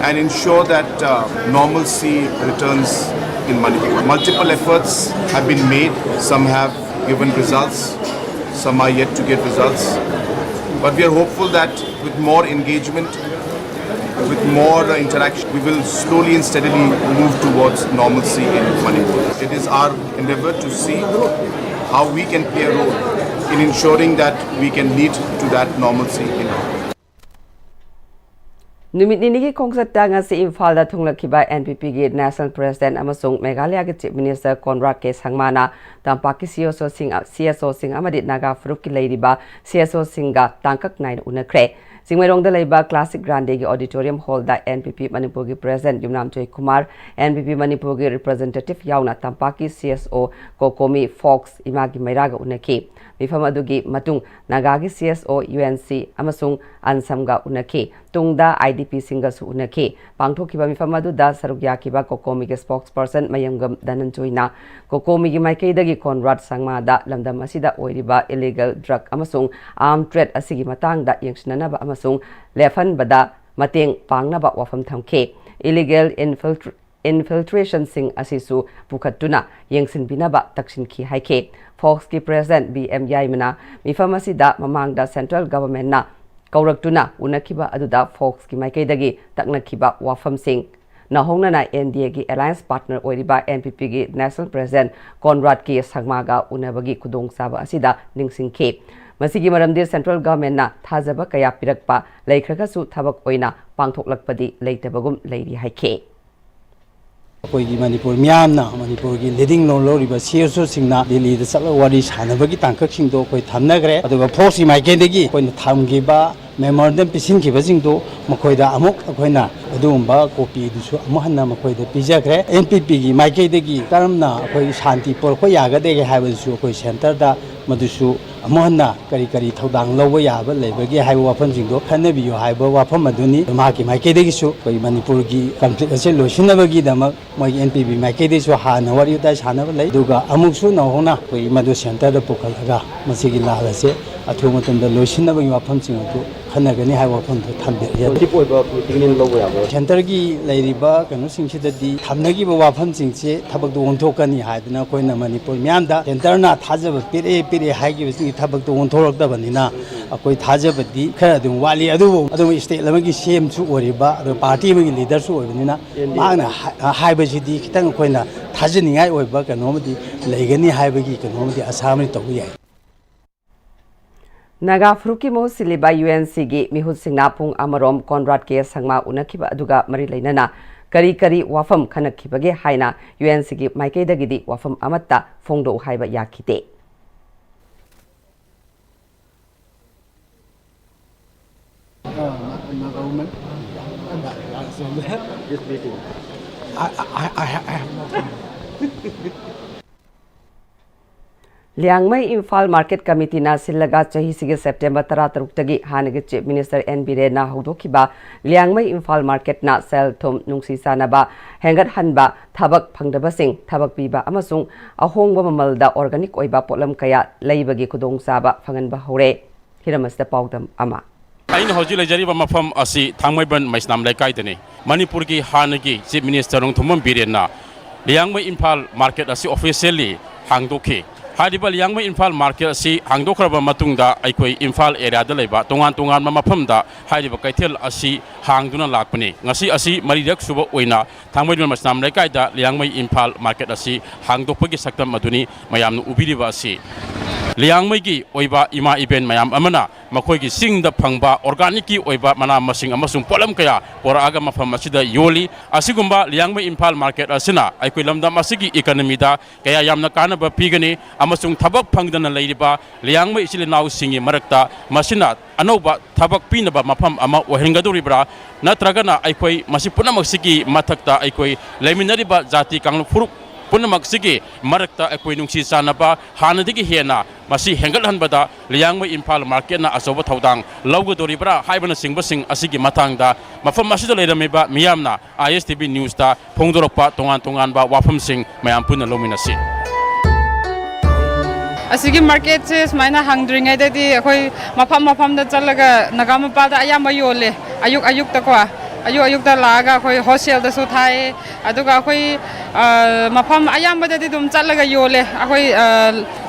and ensure that uh, normalcy returns in Manipur. Multiple efforts have been made, some have given results, some are yet to get results. But we are hopeful that with more engagement, with more uh, interaction, we will slowly and steadily move towards normalcy in Manipur. It is our endeavor to see how we can play a role in ensuring that we can lead to that normalcy in our ꯅꯨꯃꯤꯠ ꯅꯤꯅꯤꯒꯤ ꯈꯣꯡꯆꯠꯇ ꯉꯁꯤ ꯏꯝꯐꯥꯜꯗ ꯊꯨꯡꯂꯛꯈꯤꯕ and P ꯄꯤꯒꯤ national president ꯑꯃꯁꯨꯡ ꯃꯦꯘꯥꯂꯌꯥꯒꯤ chief minister ꯀꯣꯟꯔꯥꯗ ꯀꯦ ꯁꯪꯃꯥꯅ ꯇꯝꯄꯥꯛꯀꯤ ꯁꯤ S ꯑꯣꯁꯤꯡ, ꯁꯤ S ꯑꯣꯁꯤꯡ ꯑꯃꯗꯤ ꯅꯥꯒꯥ ꯐꯨꯔꯨꯞꯀꯤ ꯂꯩꯔꯤꯕ ꯁꯤ ꯑꯦꯁ ꯑꯣꯁꯤꯡꯒ ꯇꯥꯡꯀꯛ ꯅꯥꯏꯅ ꯎꯅꯈ꯭ꯔꯦ꯫ ꯆꯤꯡꯃꯩꯔꯣꯡꯗ ꯂꯩꯕ ꯀ꯭ꯂꯥꯁꯤꯛ ꯒ꯭ꯔꯥꯟꯗꯦꯒꯤ ꯑꯣꯗꯤꯇꯣꯔꯤꯌꯝ ꯍꯣꯜꯗ ꯑꯦꯟ ꯄꯤ ꯄꯤ ꯃꯅꯤꯄꯨꯔꯒꯤ president Yumnam Joykumar, N P P ꯃꯅꯤꯄꯨꯔꯒꯤ ꯔꯤꯄ꯭ꯔꯖꯦꯟꯇꯦꯇꯤꯚ ꯌꯥꯎꯅ ꯇꯝꯄꯥꯛꯀꯤ ꯁꯤ ꯑꯦꯁ ꯑꯣ ꯀꯣꯀꯣꯃꯤ ꯐꯣꯛꯁ ꯏꯃꯥꯒꯤ ꯃꯩꯔꯥꯒ ꯎꯅꯈꯤ꯫ ꯃꯤꯐꯝ ꯑꯗꯨꯒꯤ ꯃꯇꯨꯡ ꯅꯥꯒꯥꯒꯤ ꯁꯤ ꯑꯦꯁ ꯑꯣ, ꯌꯨ ꯑꯦꯟ ꯁꯤ ꯑꯃꯁꯨꯡ ꯑꯟꯁꯝꯒ ꯎꯅꯈꯤ꯫ ꯇꯨꯡꯗ ꯑꯥꯏ ꯗꯤ ꯄꯤꯁꯤꯡꯒꯁꯨ ꯎꯅꯈꯤ꯫ ꯄꯥꯡꯊꯣꯛꯈꯤꯕ ꯃꯤꯐꯝ ꯑꯗꯨꯗ ꯁꯔꯨꯛ ꯌꯥꯈꯤꯕ ꯀꯣꯀꯣꯃꯤꯒꯤ ꯁ꯭ꯄꯣꯛꯁꯄꯔꯁꯟ ꯃꯌꯨꯝꯒꯝ ꯙꯅꯟꯖꯣꯏꯅ ꯀꯣꯀꯣꯃꯤꯒꯤ ꯃꯥꯏꯀꯩꯗꯒꯤ ꯀꯣꯟꯔꯥꯗ ꯁꯪꯃꯥꯗ ꯂꯝꯗꯝ ꯑꯁꯤꯗ ꯑꯣꯏꯔꯤꯕ ꯏꯂꯤꯒꯦꯜ ꯗ꯭ꯔꯒ ꯑꯃꯁꯨꯡ ꯑꯥꯔꯝ ꯇ꯭ꯔꯦꯗ ꯑꯁꯤꯒꯤ ꯃꯇꯥꯡꯗ ꯌꯦꯡꯁꯤꯟꯅꯅꯕ ꯑꯃꯁꯨꯡ ꯂꯦꯞꯍꯟꯕꯗ ꯃꯇꯦꯡ ꯄꯥꯡꯅꯕ ꯋꯥꯐꯝ ꯊꯝꯈꯤ꯫ ꯏꯂꯤꯒꯦꯜ ꯏꯟꯐꯤꯜꯇ꯭ꯔ-, ꯏꯟꯐꯤꯜꯇ꯭ꯔꯦꯁꯟꯁꯤꯡ ꯑꯁꯤꯁꯨ ꯄꯨꯈꯠꯇꯨꯅ ꯌꯦꯡꯁꯤꯟꯕꯤꯅꯕ ꯇꯛꯁꯤꯟꯈꯤ ꯍꯥꯏꯈꯤ꯫ ꯐꯣꯛꯁꯀꯤ ꯄ꯭ꯔꯦꯁꯤꯗꯦꯟꯠ ꯕꯤ ꯑꯦꯝ ꯌꯥꯏꯃꯅ ꯃꯤꯐꯝ ꯑꯁꯤꯗ ꯃꯃꯥꯡꯗ ꯁꯦꯟꯇ꯭ꯔꯦꯜ ꯒꯚꯔꯟꯃꯦꯟꯠꯅ ꯀꯧꯔꯛꯇꯨꯅ ꯎꯅꯈꯤꯕ ꯑꯗꯨꯗ ꯐꯣꯛꯁꯀꯤ ꯃꯥꯏꯀꯩꯗꯒꯤ ꯇꯛꯅꯈꯤꯕ ꯋꯥꯐꯝꯁꯤꯡ, ꯅꯧꯍꯧꯅꯅ ꯑꯦꯟ ꯗꯤ ꯑꯦꯒꯤ ꯑꯦꯂꯥꯌꯟꯁ ꯄꯥꯔꯠꯅꯔ ꯑꯣꯏꯔꯤꯕ ꯑꯦꯟ ꯄꯤ ꯄꯤꯒꯤ ꯅꯦꯁꯅꯦꯜ ꯄ꯭ꯔꯦꯁꯤꯗꯦꯟꯠ ꯀꯣꯟꯔꯥꯗ ꯀꯦ ꯁꯪꯃꯥꯒ ꯎꯅꯕꯒꯤ ꯈꯨꯗꯣꯡꯆꯥꯕ ꯑꯁꯤꯗ ꯅꯤꯡꯁꯤꯡꯈꯤ꯫ ꯃꯁꯤꯒꯤ ꯃꯔꯝꯗꯤ ꯁꯦꯟꯇ꯭ꯔꯦꯜ ꯒꯚꯔꯟꯃꯦꯟꯠꯅ ꯊꯥꯖꯕ ꯀꯌꯥ ꯄꯤꯔꯛꯄ ꯂꯩꯈ꯭ꯔꯒꯁꯨ ꯊꯕꯛ ꯑꯣꯏꯅ ꯄꯥꯡꯊꯣꯛꯂꯛꯄꯗꯤ ꯂꯩꯇꯕꯒꯨꯝ ꯂꯩꯔꯤ ꯍꯥꯏꯈꯤ꯫ ꯑꯩꯈꯣꯏꯒꯤ ꯃꯅꯤꯄꯨꯔ ꯃꯤꯌꯥꯝꯅ, ꯃꯅꯤꯄꯨꯔꯒꯤ ꯂꯤꯗꯤꯡ ꯔꯣꯜ ꯂꯧꯔꯤꯕ ꯁꯤ ꯑꯦꯁ ꯑꯣꯁꯤꯡꯅ ꯗꯤꯜꯂꯤꯗ ꯆꯠꯂꯒ ꯋꯥꯔꯤ ꯁꯥꯟꯅꯕꯒꯤ ꯇꯥꯡꯀꯛꯁꯤꯡꯗꯣ ꯑꯩꯈꯣꯏ ꯊꯝꯅꯈ꯭ꯔꯦ꯫ ꯑꯗꯨꯒ ꯐꯣꯛꯁꯀꯤ ꯃꯥꯏꯀꯩꯗꯒꯤ ꯑꯩꯈꯣꯏꯅ ꯊꯝꯈꯤꯕ ꯃꯦꯃꯣꯔꯦꯟꯗꯝ ꯄꯤꯁꯤꯟꯈꯤꯕꯁꯤꯡꯗꯨ ꯃꯈꯣꯏꯗ ꯑꯃꯨꯛ ꯑꯩꯈꯣꯏꯅ ꯑꯗꯨꯒꯨꯝꯕ ꯀꯣꯄꯤꯗꯨꯁꯨ ꯑꯃꯨꯛ ꯍꯟꯅ ꯃꯈꯣꯏꯗ ꯄꯤꯖꯈ꯭ꯔꯦ꯫ ꯑꯦꯟ ꯄꯤ ꯄꯤꯒꯤ ꯃꯥꯏꯀꯩꯗꯒꯤ ꯀꯔꯝꯅ ꯑꯩꯈꯣꯏ ꯁꯥꯟꯇꯤ ꯄꯨꯔꯛꯄ ꯌꯥꯒꯗꯒꯦ ꯍꯥꯏꯕꯗꯨꯁꯨ ꯑꯩꯈꯣꯏ ꯁꯦꯟꯇꯔꯗ ꯃꯗꯨꯁꯨ ꯑꯃꯨꯛ ꯍꯟꯅ ꯀꯔꯤ ꯀꯔꯤ ꯊꯧꯗꯥꯡ ꯂꯧꯕ ꯌꯥꯕ ꯂꯩꯕꯒꯦ ꯍꯥꯏꯕ ꯋꯥꯐꯝꯁꯤꯡꯗꯣ ꯈꯟꯅꯕꯤꯌꯨ ꯍꯥꯏꯕ ꯋꯥꯐꯝ ꯑꯗꯨꯅꯤ꯫ ꯃꯍꯥꯛꯀꯤ ꯃꯥꯏꯀꯩꯗꯒꯤꯁꯨ ꯑꯩꯈꯣꯏ ꯃꯅꯤꯄꯨꯔꯒꯤ ꯀꯟꯐ꯭ꯂꯤꯛ ꯑꯁꯦ ꯂꯣꯏꯁꯤꯟꯅꯕꯒꯤꯗꯃꯛ ꯃꯣꯏꯒꯤ ꯑꯦꯟ ꯄꯤ ꯄꯤ ꯃꯥꯏꯀꯩꯗꯒꯤꯁꯨ ꯍꯥꯟꯅ ꯋꯥꯔꯤ ꯋꯥꯇꯥꯏ ꯁꯥꯟꯅꯕ ꯂꯩ꯫ ꯑꯗꯨꯒ ꯑꯃꯨꯛꯁꯨ ꯅꯧꯍꯧꯅ ꯑꯩꯈꯣꯏ ꯃꯗꯨ ꯁꯦꯟꯇꯔꯗ ꯄꯨꯈꯠꯂꯒ ꯃꯁꯤꯒꯤ ꯂꯥꯜ ꯑꯁꯦ ꯑꯊꯨꯕ ꯃꯇꯝꯗ ꯂꯣꯏꯁꯤꯟꯅꯕꯒꯤ ꯋꯥꯐꯝꯁꯤꯡ ꯑꯗꯨ ꯈꯟꯅꯒꯅꯤ ꯍꯥꯏꯕ ꯋꯥꯐꯝꯗꯨ ꯊꯝꯖꯔꯤ꯫ ꯄꯣꯖꯤꯇꯤꯚ ꯑꯣꯏꯕ ꯃꯤꯇꯤꯡ ꯂꯧꯕ ꯌꯥꯕ꯭ꯔꯥ? ꯁꯦꯟꯇꯔꯒꯤ ꯂꯩꯔꯤꯕ ꯀꯩꯅꯣꯁꯤꯡꯁꯤꯗꯗꯤ ꯊꯝꯅꯈꯤꯕ ꯋꯥꯐꯝꯁꯤꯡꯁꯦ ꯊꯕꯛꯇ ꯑꯣꯟꯊꯣꯛꯀꯅꯤ ꯍꯥꯏꯗꯅ ꯑꯩꯈꯣꯏꯅ ꯃꯅꯤꯄꯨꯔ ꯃꯤꯌꯥꯝꯗ ꯁꯦꯟꯇꯔꯅ ꯊꯥꯖꯕ ꯄꯤꯔꯛꯑꯦ, ꯄꯤꯔꯛꯑꯦ ꯍꯥꯏꯈꯤꯕꯁꯤꯡꯒꯤ ꯊꯕꯛꯇ ꯑꯣꯟꯊꯣꯔꯛꯇꯕꯅꯤꯅ ꯑꯩꯈꯣꯏ ꯊꯥꯖꯕꯗꯤ ꯈꯔ ꯑꯗꯨꯝ ꯋꯥꯠꯂꯤ꯫ ꯑꯗꯨꯕꯨ ꯑꯗꯨꯝ ꯁ꯭ꯇꯦꯠ ꯑꯃꯒꯤ ꯁꯤ ꯑꯦꯝꯁꯨ ꯑꯣꯏꯔꯤꯕ, ꯑꯗꯨꯒ ꯄꯥꯔꯇꯤ ꯑꯃꯒꯤ ꯂꯤꯗꯔꯁꯨ ꯑꯣꯏꯕꯅꯤꯅ ꯃꯍꯥꯛꯅ ꯍꯥꯏ-, ꯍꯥꯏꯕꯁꯤꯗꯤ ꯈꯤꯇꯪ ꯑꯩꯈꯣꯏꯅ ꯊꯥꯖꯅꯤꯡꯉꯥꯏ ꯑꯣꯏꯕ ꯀꯩꯅꯣ ꯑꯃꯗꯤ ꯂꯩꯒꯅꯤ ꯍꯥꯏꯕꯒꯤ ꯀꯩꯅꯣ ꯑꯃꯗꯤ ꯑꯁꯥ ꯑꯃꯗꯤ ꯇꯧꯕ ꯌꯥꯏ꯫ ꯅꯥꯒꯥ ꯐꯨꯔꯨꯞꯀꯤ ꯃꯍꯨꯠ ꯁꯤꯜꯂꯤꯕ ꯌꯨ ꯑꯦꯟ ꯁꯤꯒꯤ ꯃꯤꯍꯨꯠꯁꯤꯡꯅ ꯄꯨꯡ ꯑꯃꯔꯣꯝ ꯀꯣꯟꯔꯥꯗ ꯀꯦ ꯁꯪꯃꯥ ꯎꯅꯈꯤꯕ ꯑꯗꯨꯒ ꯃꯔꯤ ꯂꯩꯅꯅ ꯀꯔꯤ ꯀꯔꯤ ꯋꯥꯐꯝ ꯈꯟꯅꯈꯤꯕꯒꯦ ꯍꯥꯏꯅ ꯌꯨ ꯑꯦꯟ ꯁꯤꯒꯤ ꯃꯥꯏꯀꯩꯗꯒꯤꯗꯤ ꯋꯥꯐꯝ ꯑꯃꯠꯇ ꯐꯣꯡꯗꯣꯛꯎ ꯍꯥꯏꯕ ꯌꯥꯈꯤꯗꯦ꯫ ꯂꯤꯌꯥꯡꯃꯩ ꯏꯝꯐꯥꯜ ꯃꯥꯔꯀꯦꯠ ꯀꯃꯤꯇꯤꯅ ꯁꯤꯜꯂꯒ ꯆꯍꯤꯁꯤꯒꯤ ꯁꯦꯞꯇꯦꯝꯕꯔ ꯇꯔꯥꯇꯔꯨꯛꯇꯒꯤ ꯍꯥꯟꯅꯒꯤ ꯆꯤꯐ ꯃꯤꯅꯤꯁꯇꯔ ꯑꯦꯟ ꯕꯤꯔꯦꯟꯅ ꯍꯧꯗꯣꯛꯈꯤꯕ ꯂꯤꯌꯥꯡꯃꯩ ꯏꯝꯐꯥꯜ ꯃꯥꯔꯀꯦꯠꯅ ꯁꯦꯜ ꯊꯨꯝ ꯅꯨꯡꯁꯤ ꯆꯥꯟꯅꯕ ꯍꯦꯟꯒꯠꯍꯟꯕ, ꯊꯕꯛ ꯐꯪꯗꯕꯁꯤꯡ ꯊꯕꯛ ꯄꯤꯕ ꯑꯃꯁꯨꯡ ꯑꯍꯣꯡꯕ ꯃꯃꯜꯗ ꯑꯣꯔꯒꯥꯅꯤꯛ ꯑꯣꯏꯕ ꯄꯣꯠꯂꯝ ꯀꯌꯥ ꯂꯩꯕꯒꯤ ꯈꯨꯗꯣꯡꯆꯥꯕ ꯐꯪꯍꯟꯕ ꯍꯧꯔꯦ꯫ ꯍꯤꯔꯝ ꯑꯁꯤꯗ ꯄꯥꯎꯗꯝ ꯑꯃ꯫ ꯑꯩꯅ ꯍꯧꯖꯤꯛ ꯂꯩꯖꯔꯤꯕ ꯃꯐꯝ ꯑꯁꯤ ꯊꯥꯡꯃꯩꯕꯟ ꯃꯩꯁꯅꯥꯝ ꯂꯩꯀꯥꯏꯗꯅꯤ꯫ ꯃꯅꯤꯄꯨꯔꯒꯤ ꯍꯥꯟꯅꯒꯤ ꯆꯤꯐ ꯃꯤꯅꯤꯁꯇꯔ ꯅꯣꯡꯊꯣꯝꯕꯝ ꯕꯤꯔꯦꯟꯅ ꯂꯤꯌꯥꯡꯃꯩ ꯏꯝꯐꯥꯜ ꯃꯥꯔꯀꯦꯠ ꯑꯁꯤ ꯑꯣꯐꯤꯁꯤꯌꯦꯜꯂꯤ ꯍꯥꯡꯗꯣꯛꯈꯤ꯫ ꯍꯥꯏꯔꯤꯕ ꯂꯤꯌꯥꯡꯃꯩ ꯏꯝꯐꯥꯜ ꯃꯥꯔꯀꯦꯠ ꯑꯁꯤ ꯍꯥꯡꯗꯣꯛꯈ꯭ꯔꯕ ꯃꯇꯨꯡꯗ ꯑꯩꯈꯣꯏ ꯏꯝꯐꯥꯜ ꯑꯦꯔꯤꯌꯥꯗ ꯂꯩꯕ ꯇꯣꯉꯥꯟ ꯇꯣꯉꯥꯟꯕ ꯃꯐꯝꯗ ꯍꯥꯏꯔꯤꯕ ꯀꯩꯊꯦꯜ ꯑꯁꯤ ꯍꯥꯡꯗꯨꯅ ꯂꯥꯛꯄꯅꯤ꯫ ꯉꯁꯤ ꯑꯁꯤ ꯃꯔꯤꯔꯛ ꯁꯨꯕ ꯑꯣꯏꯅ ꯊꯥꯡꯃꯩꯕꯟ ꯃꯩꯁꯅꯥꯝ ꯂꯩꯀꯥꯏꯗ ꯂꯤꯌꯥꯡꯃꯩ ꯏꯝꯐꯥꯜ ꯃꯥꯔꯀꯦꯠ ꯑꯁꯤ ꯍꯥꯡꯗꯣꯛꯄꯒꯤ ꯁꯛꯇꯝ ꯑꯗꯨꯅꯤ ꯃꯌꯥꯝꯅ ꯎꯕꯤꯔꯤꯕ ꯑꯁꯤ꯫ ꯂꯤꯌꯥꯡꯃꯩꯒꯤ ꯑꯣꯏꯕ ꯏꯃꯥ ꯏꯕꯦꯟ ꯃꯌꯥꯝ ꯑꯃꯅ ꯃꯈꯣꯏꯒꯤ ꯆꯤꯡꯗ ꯐꯪꯕ ꯑꯣꯔꯒꯥꯅꯤꯛꯀꯤ ꯑꯣꯏꯕ ꯃꯅꯥ ꯃꯁꯤꯡ ꯑꯃꯁꯨꯡ ꯄꯣꯠꯂꯝ ꯀꯌꯥ ꯄꯨꯔꯛꯑꯒ ꯃꯐꯝ ꯑꯁꯤꯗ ꯌꯣꯜꯂꯤ꯫ ꯑꯁꯤꯒꯨꯝꯕ ꯂꯤꯌꯥꯡꯃꯩ ꯏꯝꯐꯥꯜ ꯃꯥꯔꯀꯦꯠ ꯑꯁꯤꯅ ꯑꯩꯈꯣꯏ ꯂꯝꯗꯝ ꯑꯁꯤꯒꯤ ꯏꯀꯅꯃꯤꯗ ꯀꯌꯥ ꯌꯥꯝꯅ ꯀꯥꯟꯅꯕ ꯄꯤꯒꯅꯤ ꯑꯃꯁꯨꯡ ꯊꯕꯛ ꯐꯪꯗꯅ ꯂꯩꯔꯤꯕ ꯂꯤꯌꯥꯡꯃꯩ ꯏꯆꯤꯜ ꯏꯅꯥꯎꯁꯤꯡꯒꯤ ꯃꯔꯛꯇ ꯃꯁꯤꯅ ꯑꯅꯧꯕ ꯊꯕꯛ ꯄꯤꯅꯕ ꯃꯐꯝ ꯑꯃ ꯑꯣꯏꯍꯟꯒꯗꯧꯔꯤꯕ꯭ꯔꯥ? ꯅꯠꯇ꯭ꯔꯒꯅ ꯑꯩꯈꯣꯏ ꯃꯁꯤ ꯄꯨꯝꯅꯃꯛꯁꯤꯒꯤ ꯃꯊꯛꯇ ꯑꯩꯈꯣꯏ ꯂꯩꯃꯤꯟꯅꯔꯤꯕ ꯖꯥꯇꯤ ꯀꯥꯡꯂꯨꯞ ꯐꯨꯔꯨꯞ ꯄꯨꯝꯅꯃꯛꯁꯤꯒꯤ ꯃꯔꯛꯇ ꯑꯩꯈꯣꯏ ꯅꯨꯡꯁꯤ ꯆꯥꯟꯅꯕ ꯍꯥꯟꯅꯗꯒꯤ ꯍꯦꯟꯅ ꯃꯁꯤ ꯍꯦꯟꯒꯠꯍꯟꯕꯗ ꯂꯤꯌꯥꯡꯃꯩ ꯏꯝꯐꯥꯜ ꯃꯥꯔꯀꯦꯠꯅ ꯑꯆꯧꯕ ꯊꯧꯗꯥꯡ ꯂꯧꯒꯗꯧꯔꯤꯕ꯭ꯔꯥ ꯍꯥꯏꯕꯅꯆꯤꯡꯕꯁꯤꯡ ꯑꯁꯤꯒꯤ ꯃꯇꯥꯡꯗ ꯃꯐꯝ ꯑꯁꯤꯗ ꯂꯩꯔꯝꯃꯤꯕ ꯃꯤꯌꯥꯝꯅ ꯑꯥꯏ ꯑꯦꯁ ꯇꯤ ꯚꯤ ꯅ꯭ꯌꯨꯁꯇ ꯐꯣꯡꯗꯣꯔꯛꯄ ꯇꯣꯉꯥꯟ ꯇꯣꯉꯥꯟꯕ ꯋꯥꯐꯝꯁꯤꯡ ꯃꯌꯥꯝ ꯄꯨꯟꯅ ꯂꯧꯃꯤꯟꯅꯁꯤ꯫ ꯑꯁꯤꯒꯤ ꯃꯥꯔꯀꯦꯠꯁꯦ ꯁꯨꯃꯥꯏꯅ ꯍꯥꯡꯗ꯭ꯔꯤꯉꯩꯗꯗꯤ ꯑꯩꯈꯣꯏ ꯃꯐꯝ ꯃꯐꯝꯗ ꯆꯠꯂꯒ ꯅꯥꯒꯥ ꯃꯄꯥꯜꯗ ꯑꯌꯥꯝꯕ ꯌꯣꯜꯂꯦ꯫ ꯑꯌꯨꯛ ꯑꯌꯨꯛꯇꯀꯣ, ꯑꯌꯨꯛ ꯑꯌꯨꯛꯇ ꯂꯥꯛꯑꯒ ꯑꯩꯈꯣꯏ ꯍꯣꯜꯁꯦꯜꯗꯁꯨ ꯊꯥꯏꯌꯦ꯫ ꯑꯗꯨꯒ ꯑꯩꯈꯣꯏ, ꯑ, ꯃꯐꯝ ꯑꯌꯥꯝꯕꯗꯗꯤ ꯑꯗꯨꯝ ꯆꯠꯂꯒ ꯌꯣꯜꯂꯦ꯫ ꯑꯩꯈꯣꯏ, ꯑ,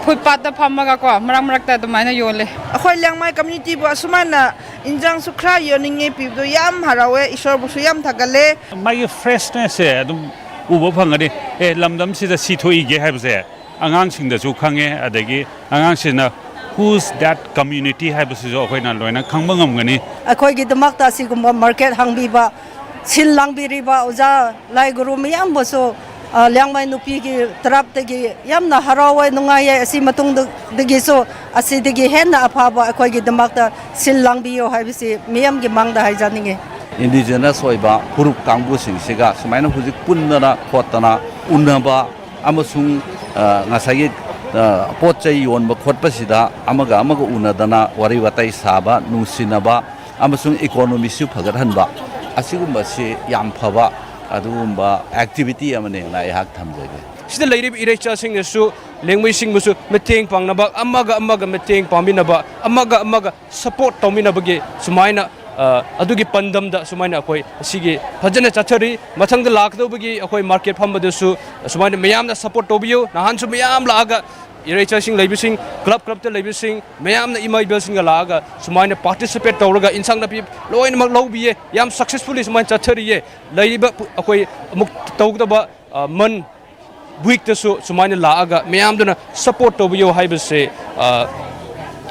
ꯐꯨꯠꯄꯥꯠꯇ ꯐꯝꯃꯒꯀꯣ, ꯃꯔꯛ ꯃꯔꯛꯇ ꯑꯗꯨꯃꯥꯏꯅ ꯌꯣꯜꯂꯦ꯫ ꯑꯩꯈꯣꯏ ꯂꯤꯌꯥꯡꯃꯩ ꯀꯝꯃ꯭ꯌꯨꯅꯤꯇꯤꯕꯨ ꯑꯁꯨꯃꯥꯏꯅ ꯏꯟꯖꯥꯡꯁꯨ ꯈꯔ ꯌꯣꯟꯅꯤꯡꯉꯦ ꯄꯤꯕꯗꯣ ꯌꯥꯝ ꯍꯔꯥꯎꯋꯦ꯫ ꯏꯁꯣꯔꯕꯨꯁꯨ ꯌꯥꯝ ꯊꯥꯒꯠꯂꯦ꯫ ꯃꯥꯒꯤ ꯐ꯭ꯔꯦꯁꯅꯦꯁꯁꯦ ꯑꯗꯨꯝ ꯎꯕ ꯐꯪꯒꯅꯤ꯫ ꯑꯦ, ꯂꯝꯗꯝꯁꯤꯗ ꯁꯤ ꯊꯣꯛꯏꯒꯦ ꯍꯥꯏꯕꯁꯦ ꯑꯉꯥꯡꯁꯤꯡꯗꯁꯨ ꯈꯪꯉꯦ, ꯑꯗꯒꯤ ꯑꯉꯥꯡꯁꯤꯡꯅ Who's that community ꯍꯥꯏꯕꯁꯤꯁꯨ ꯑꯩꯈꯣꯏꯅ ꯂꯣꯏꯅ ꯈꯪꯕ ꯉꯝꯒꯅꯤ꯫ ꯑꯩꯈꯣꯏꯒꯤꯗꯃꯛꯇ ꯑꯁꯤꯒꯨꯝꯕ ꯃꯥꯔꯀꯦꯠ ꯍꯥꯡꯕꯤꯕ, ꯁꯤꯜ ꯂꯥꯡꯕꯤꯔꯤꯕ ꯑꯣꯖꯥ ꯂꯥꯏ ꯒꯨꯔꯨ ꯃꯌꯥꯝꯕꯨꯁꯨ, ꯑ, ꯂꯤꯌꯥꯡꯃꯩ ꯅꯨꯄꯤꯒꯤ ꯇꯔꯞꯇꯒꯤ ꯌꯥꯝꯅ ꯍꯔꯥꯎꯋꯦ, ꯅꯨꯡꯉꯥꯏꯌꯦ꯫ ꯑꯁꯤ ꯃꯇꯨꯡꯗꯒꯤꯁꯨ ꯑꯁꯤꯗꯒꯤ ꯍꯦꯟꯅ ꯑꯐꯕ ꯑꯩꯈꯣꯏꯒꯤꯗꯃꯛꯇ ꯁꯤꯜ ꯂꯥꯡꯕꯤꯌꯨ ꯍꯥꯏꯕꯁꯤ ꯃꯤꯌꯥꯝꯒꯤ ꯃꯥꯡꯗ ꯍꯥꯏꯖꯅꯤꯡꯉꯤ꯫ ꯏꯟꯗꯤꯖꯤꯅꯁ ꯑꯣꯏꯕ ꯐꯨꯔꯨꯞ ꯀꯥꯡꯕꯨꯁꯤꯡꯁꯤꯒ ꯁꯨꯃꯥꯏꯅ ꯍꯧꯖꯤꯛ ꯄꯨꯟꯗꯅ ꯈꯣꯠꯇꯅ ꯎꯅꯕ ꯑꯃꯁꯨꯡ, ꯑ, ꯉꯁꯥꯏꯒꯤ, ꯑ, ꯄꯣꯠ ꯆꯩ ꯌꯣꯟꯕ ꯈꯣꯠꯄꯁꯤꯗ ꯑꯃꯒ ꯑꯃꯒ ꯎꯅꯗꯅ ꯋꯥꯔꯤ ꯋꯥꯇꯥꯏ ꯁꯥꯕ, ꯅꯨꯡꯁꯤꯅꯕ ꯑꯃꯁꯨꯡ ꯏꯀꯣꯅꯣꯃꯤꯁꯨ ꯐꯒꯠꯍꯟꯕ, ꯑꯁꯤꯒꯨꯝꯕꯁꯤ ꯌꯥꯝ ꯐꯕ ꯑꯗꯨꯒꯨꯝꯕ ꯑꯦꯛꯇꯤꯚꯤꯇꯤ ꯑꯃꯅꯦꯅ ꯑꯩꯍꯥꯛ ꯊꯝꯖꯒꯦ꯫ ꯁꯤꯗ ꯂꯩꯔꯤꯕ ꯏꯔꯩꯆꯥꯁꯤꯡꯅꯁꯨ ꯂꯦꯡꯃꯩꯁꯤꯡꯕꯨꯁꯨ ꯃꯇꯦꯡ ꯄꯥꯡꯅꯕ, ꯑꯃꯒ ꯑꯃꯒ ꯃꯇꯦꯡ ꯄꯥꯡꯃꯤꯟꯅꯕ, ꯑꯃꯒ ꯑꯃꯒ ꯁꯄꯣꯔꯠ ꯇꯧꯃꯤꯟꯅꯕꯒꯤ ꯁꯨꯃꯥꯏꯅ, ꯑ, ꯑꯗꯨꯒꯤ ꯄꯥꯟꯗꯝꯗ ꯁꯨꯃꯥꯏꯅ ꯑꯩꯈꯣꯏ ꯑꯁꯤꯒꯤ ꯐꯖꯅ ꯆꯠꯊꯔꯤ꯫ ꯃꯊꯪꯗ ꯂꯥꯛꯀꯗꯧꯕꯒꯤ ꯑꯩꯈꯣꯏ ꯃꯥꯔꯀꯦꯠ ꯐꯝꯕꯗꯁꯨ ꯁꯨꯃꯥꯏꯅ ꯃꯌꯥꯝꯅ ꯁꯄꯣꯔꯠ ꯇꯧꯕꯤꯌꯨ꯫ ꯅꯍꯥꯟꯁꯨ ꯃꯌꯥꯝ ꯂꯥꯛꯑꯒ ꯏꯔꯩꯆꯥꯁꯤꯡ ꯂꯩꯕꯁꯤꯡ, ꯀ꯭ꯂꯕ ꯀ꯭ꯂꯕꯇ ꯂꯩꯕꯁꯤꯡ ꯃꯌꯥꯝꯅ ꯏꯃꯥ ꯏꯕꯦꯜꯁꯤꯡꯒ ꯂꯥꯛꯑꯒ ꯁꯨꯃꯥꯏꯅ ꯄꯥꯔꯇꯤꯁꯤꯄꯦꯠ ꯇꯧꯔꯒ ꯏꯟꯁꯥꯡ ꯅꯥꯄꯤ ꯂꯣꯏꯅꯃꯛ ꯂꯧꯕꯤꯌꯦ꯫ ꯌꯥꯝ ꯁꯛꯁꯦꯁꯐꯨꯜꯂꯤ ꯁꯨꯃꯥꯏꯅ ꯆꯠꯊꯔꯤꯌꯦ꯫ ꯂꯩꯔꯤꯕ ꯄꯨ-, ꯑꯩꯈꯣꯏ ꯑꯃꯨꯛ ꯇꯧꯒꯗꯕ, ꯑ, ꯃꯟ ꯋꯤꯛꯇꯁꯨ ꯁꯨꯃꯥꯏꯅ ꯂꯥꯛꯑꯒ ꯃꯌꯥꯝꯗꯨꯅ ꯁꯄꯣꯔꯠ ꯇꯧꯕꯤꯌꯨ ꯍꯥꯏꯕꯁꯦ, ꯑ,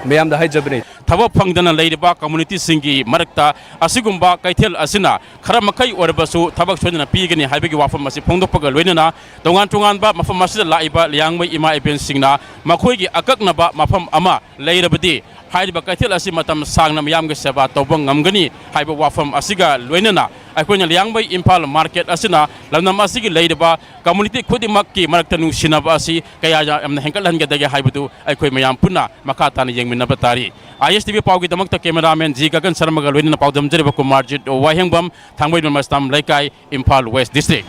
ꯃꯌꯥꯝꯗ ꯍꯥꯏꯖꯕꯅꯤ꯫ ꯊꯕꯛ ꯐꯪꯗꯅ ꯂꯩꯔꯤꯕ ꯀꯝꯃꯨꯅꯤꯇꯤꯁꯤꯡꯒꯤ ꯃꯔꯛꯇ ꯑꯁꯤꯒꯨꯝꯕ ꯀꯩꯊꯦꯜ ꯑꯁꯤꯅ ꯈꯔ ꯃꯈꯩ ꯑꯣꯏꯔꯕꯁꯨ ꯊꯕꯛ ꯁꯣꯏꯗꯅ ꯄꯤꯒꯅꯤ ꯍꯥꯏꯕꯒꯤ ꯋꯥꯐꯝ ꯑꯁꯤ ꯐꯣꯡꯗꯣꯛꯄꯒ ꯂꯣꯏꯅꯅ ꯇꯣꯉꯥꯟ ꯇꯣꯉꯥꯟꯕ ꯃꯐꯝ ꯑꯁꯤꯗ ꯂꯥꯛꯏꯕ ꯂꯤꯌꯥꯡꯃꯩ ꯏꯃꯥ ꯏꯕꯦꯟꯁꯤꯡꯅ ꯃꯈꯣꯏꯒꯤ ꯑꯀꯛꯅꯕ ꯃꯐꯝ ꯑꯃ ꯂꯩꯔꯕꯗꯤ ꯍꯥꯏꯔꯤꯕ ꯀꯩꯊꯦꯜ ꯑꯁꯤ ꯃꯇꯝ ꯁꯥꯡꯅ ꯃꯤꯌꯥꯝꯒꯤ ꯁꯦꯕꯥ ꯇꯧꯕ ꯉꯝꯒꯅꯤ ꯍꯥꯏꯕ ꯋꯥꯐꯝ ꯑꯁꯤꯒ ꯂꯣꯏꯅꯅ ꯑꯩꯈꯣꯏꯅ ꯂꯤꯌꯥꯡꯃꯩ ꯏꯝꯐꯥꯜ ꯃꯥꯔꯀꯦꯠ ꯑꯁꯤꯅ ꯂꯝꯗꯝ ꯑꯁꯤꯒꯤ ꯂꯩꯔꯤꯕ ꯀꯝꯃꯨꯅꯤꯇꯤ ꯈꯨꯗꯤꯡꯃꯛꯀꯤ ꯃꯔꯛꯇ ꯅꯨꯡꯁꯤꯅꯕ ꯑꯁꯤ ꯀꯌꯥ ꯌꯥꯝꯅ ꯍꯦꯟꯒꯠꯍꯟꯒꯗꯒꯦ ꯍꯥꯏꯕꯗꯨ ꯑꯩꯈꯣꯏ ꯃꯌꯥꯝ ꯄꯨꯟꯅ ꯃꯈꯥ ꯇꯥꯅ ꯌꯦꯡꯃꯤꯟꯅꯕ ꯇꯥꯔꯤ꯫ ꯑꯥꯏ ꯑꯦꯁ ꯇꯤ ꯚꯤ ꯄꯥꯎꯒꯤꯗꯃꯛꯇ ꯀꯦꯃꯦꯔꯥꯃꯦꯟ ꯖꯤ ꯒꯒꯟ ꯁꯔꯃꯒ ꯂꯣꯏꯅꯅ ꯄꯥꯎꯗꯝꯖꯔꯤꯕ ꯀꯨꯃꯥꯔꯖꯤꯠ ꯋꯥꯍꯦꯡꯕꯝ, ꯊꯥꯡꯃꯩꯕꯟ ꯃꯁꯇꯥꯝ ꯂꯩꯀꯥꯏ, Imphal west district.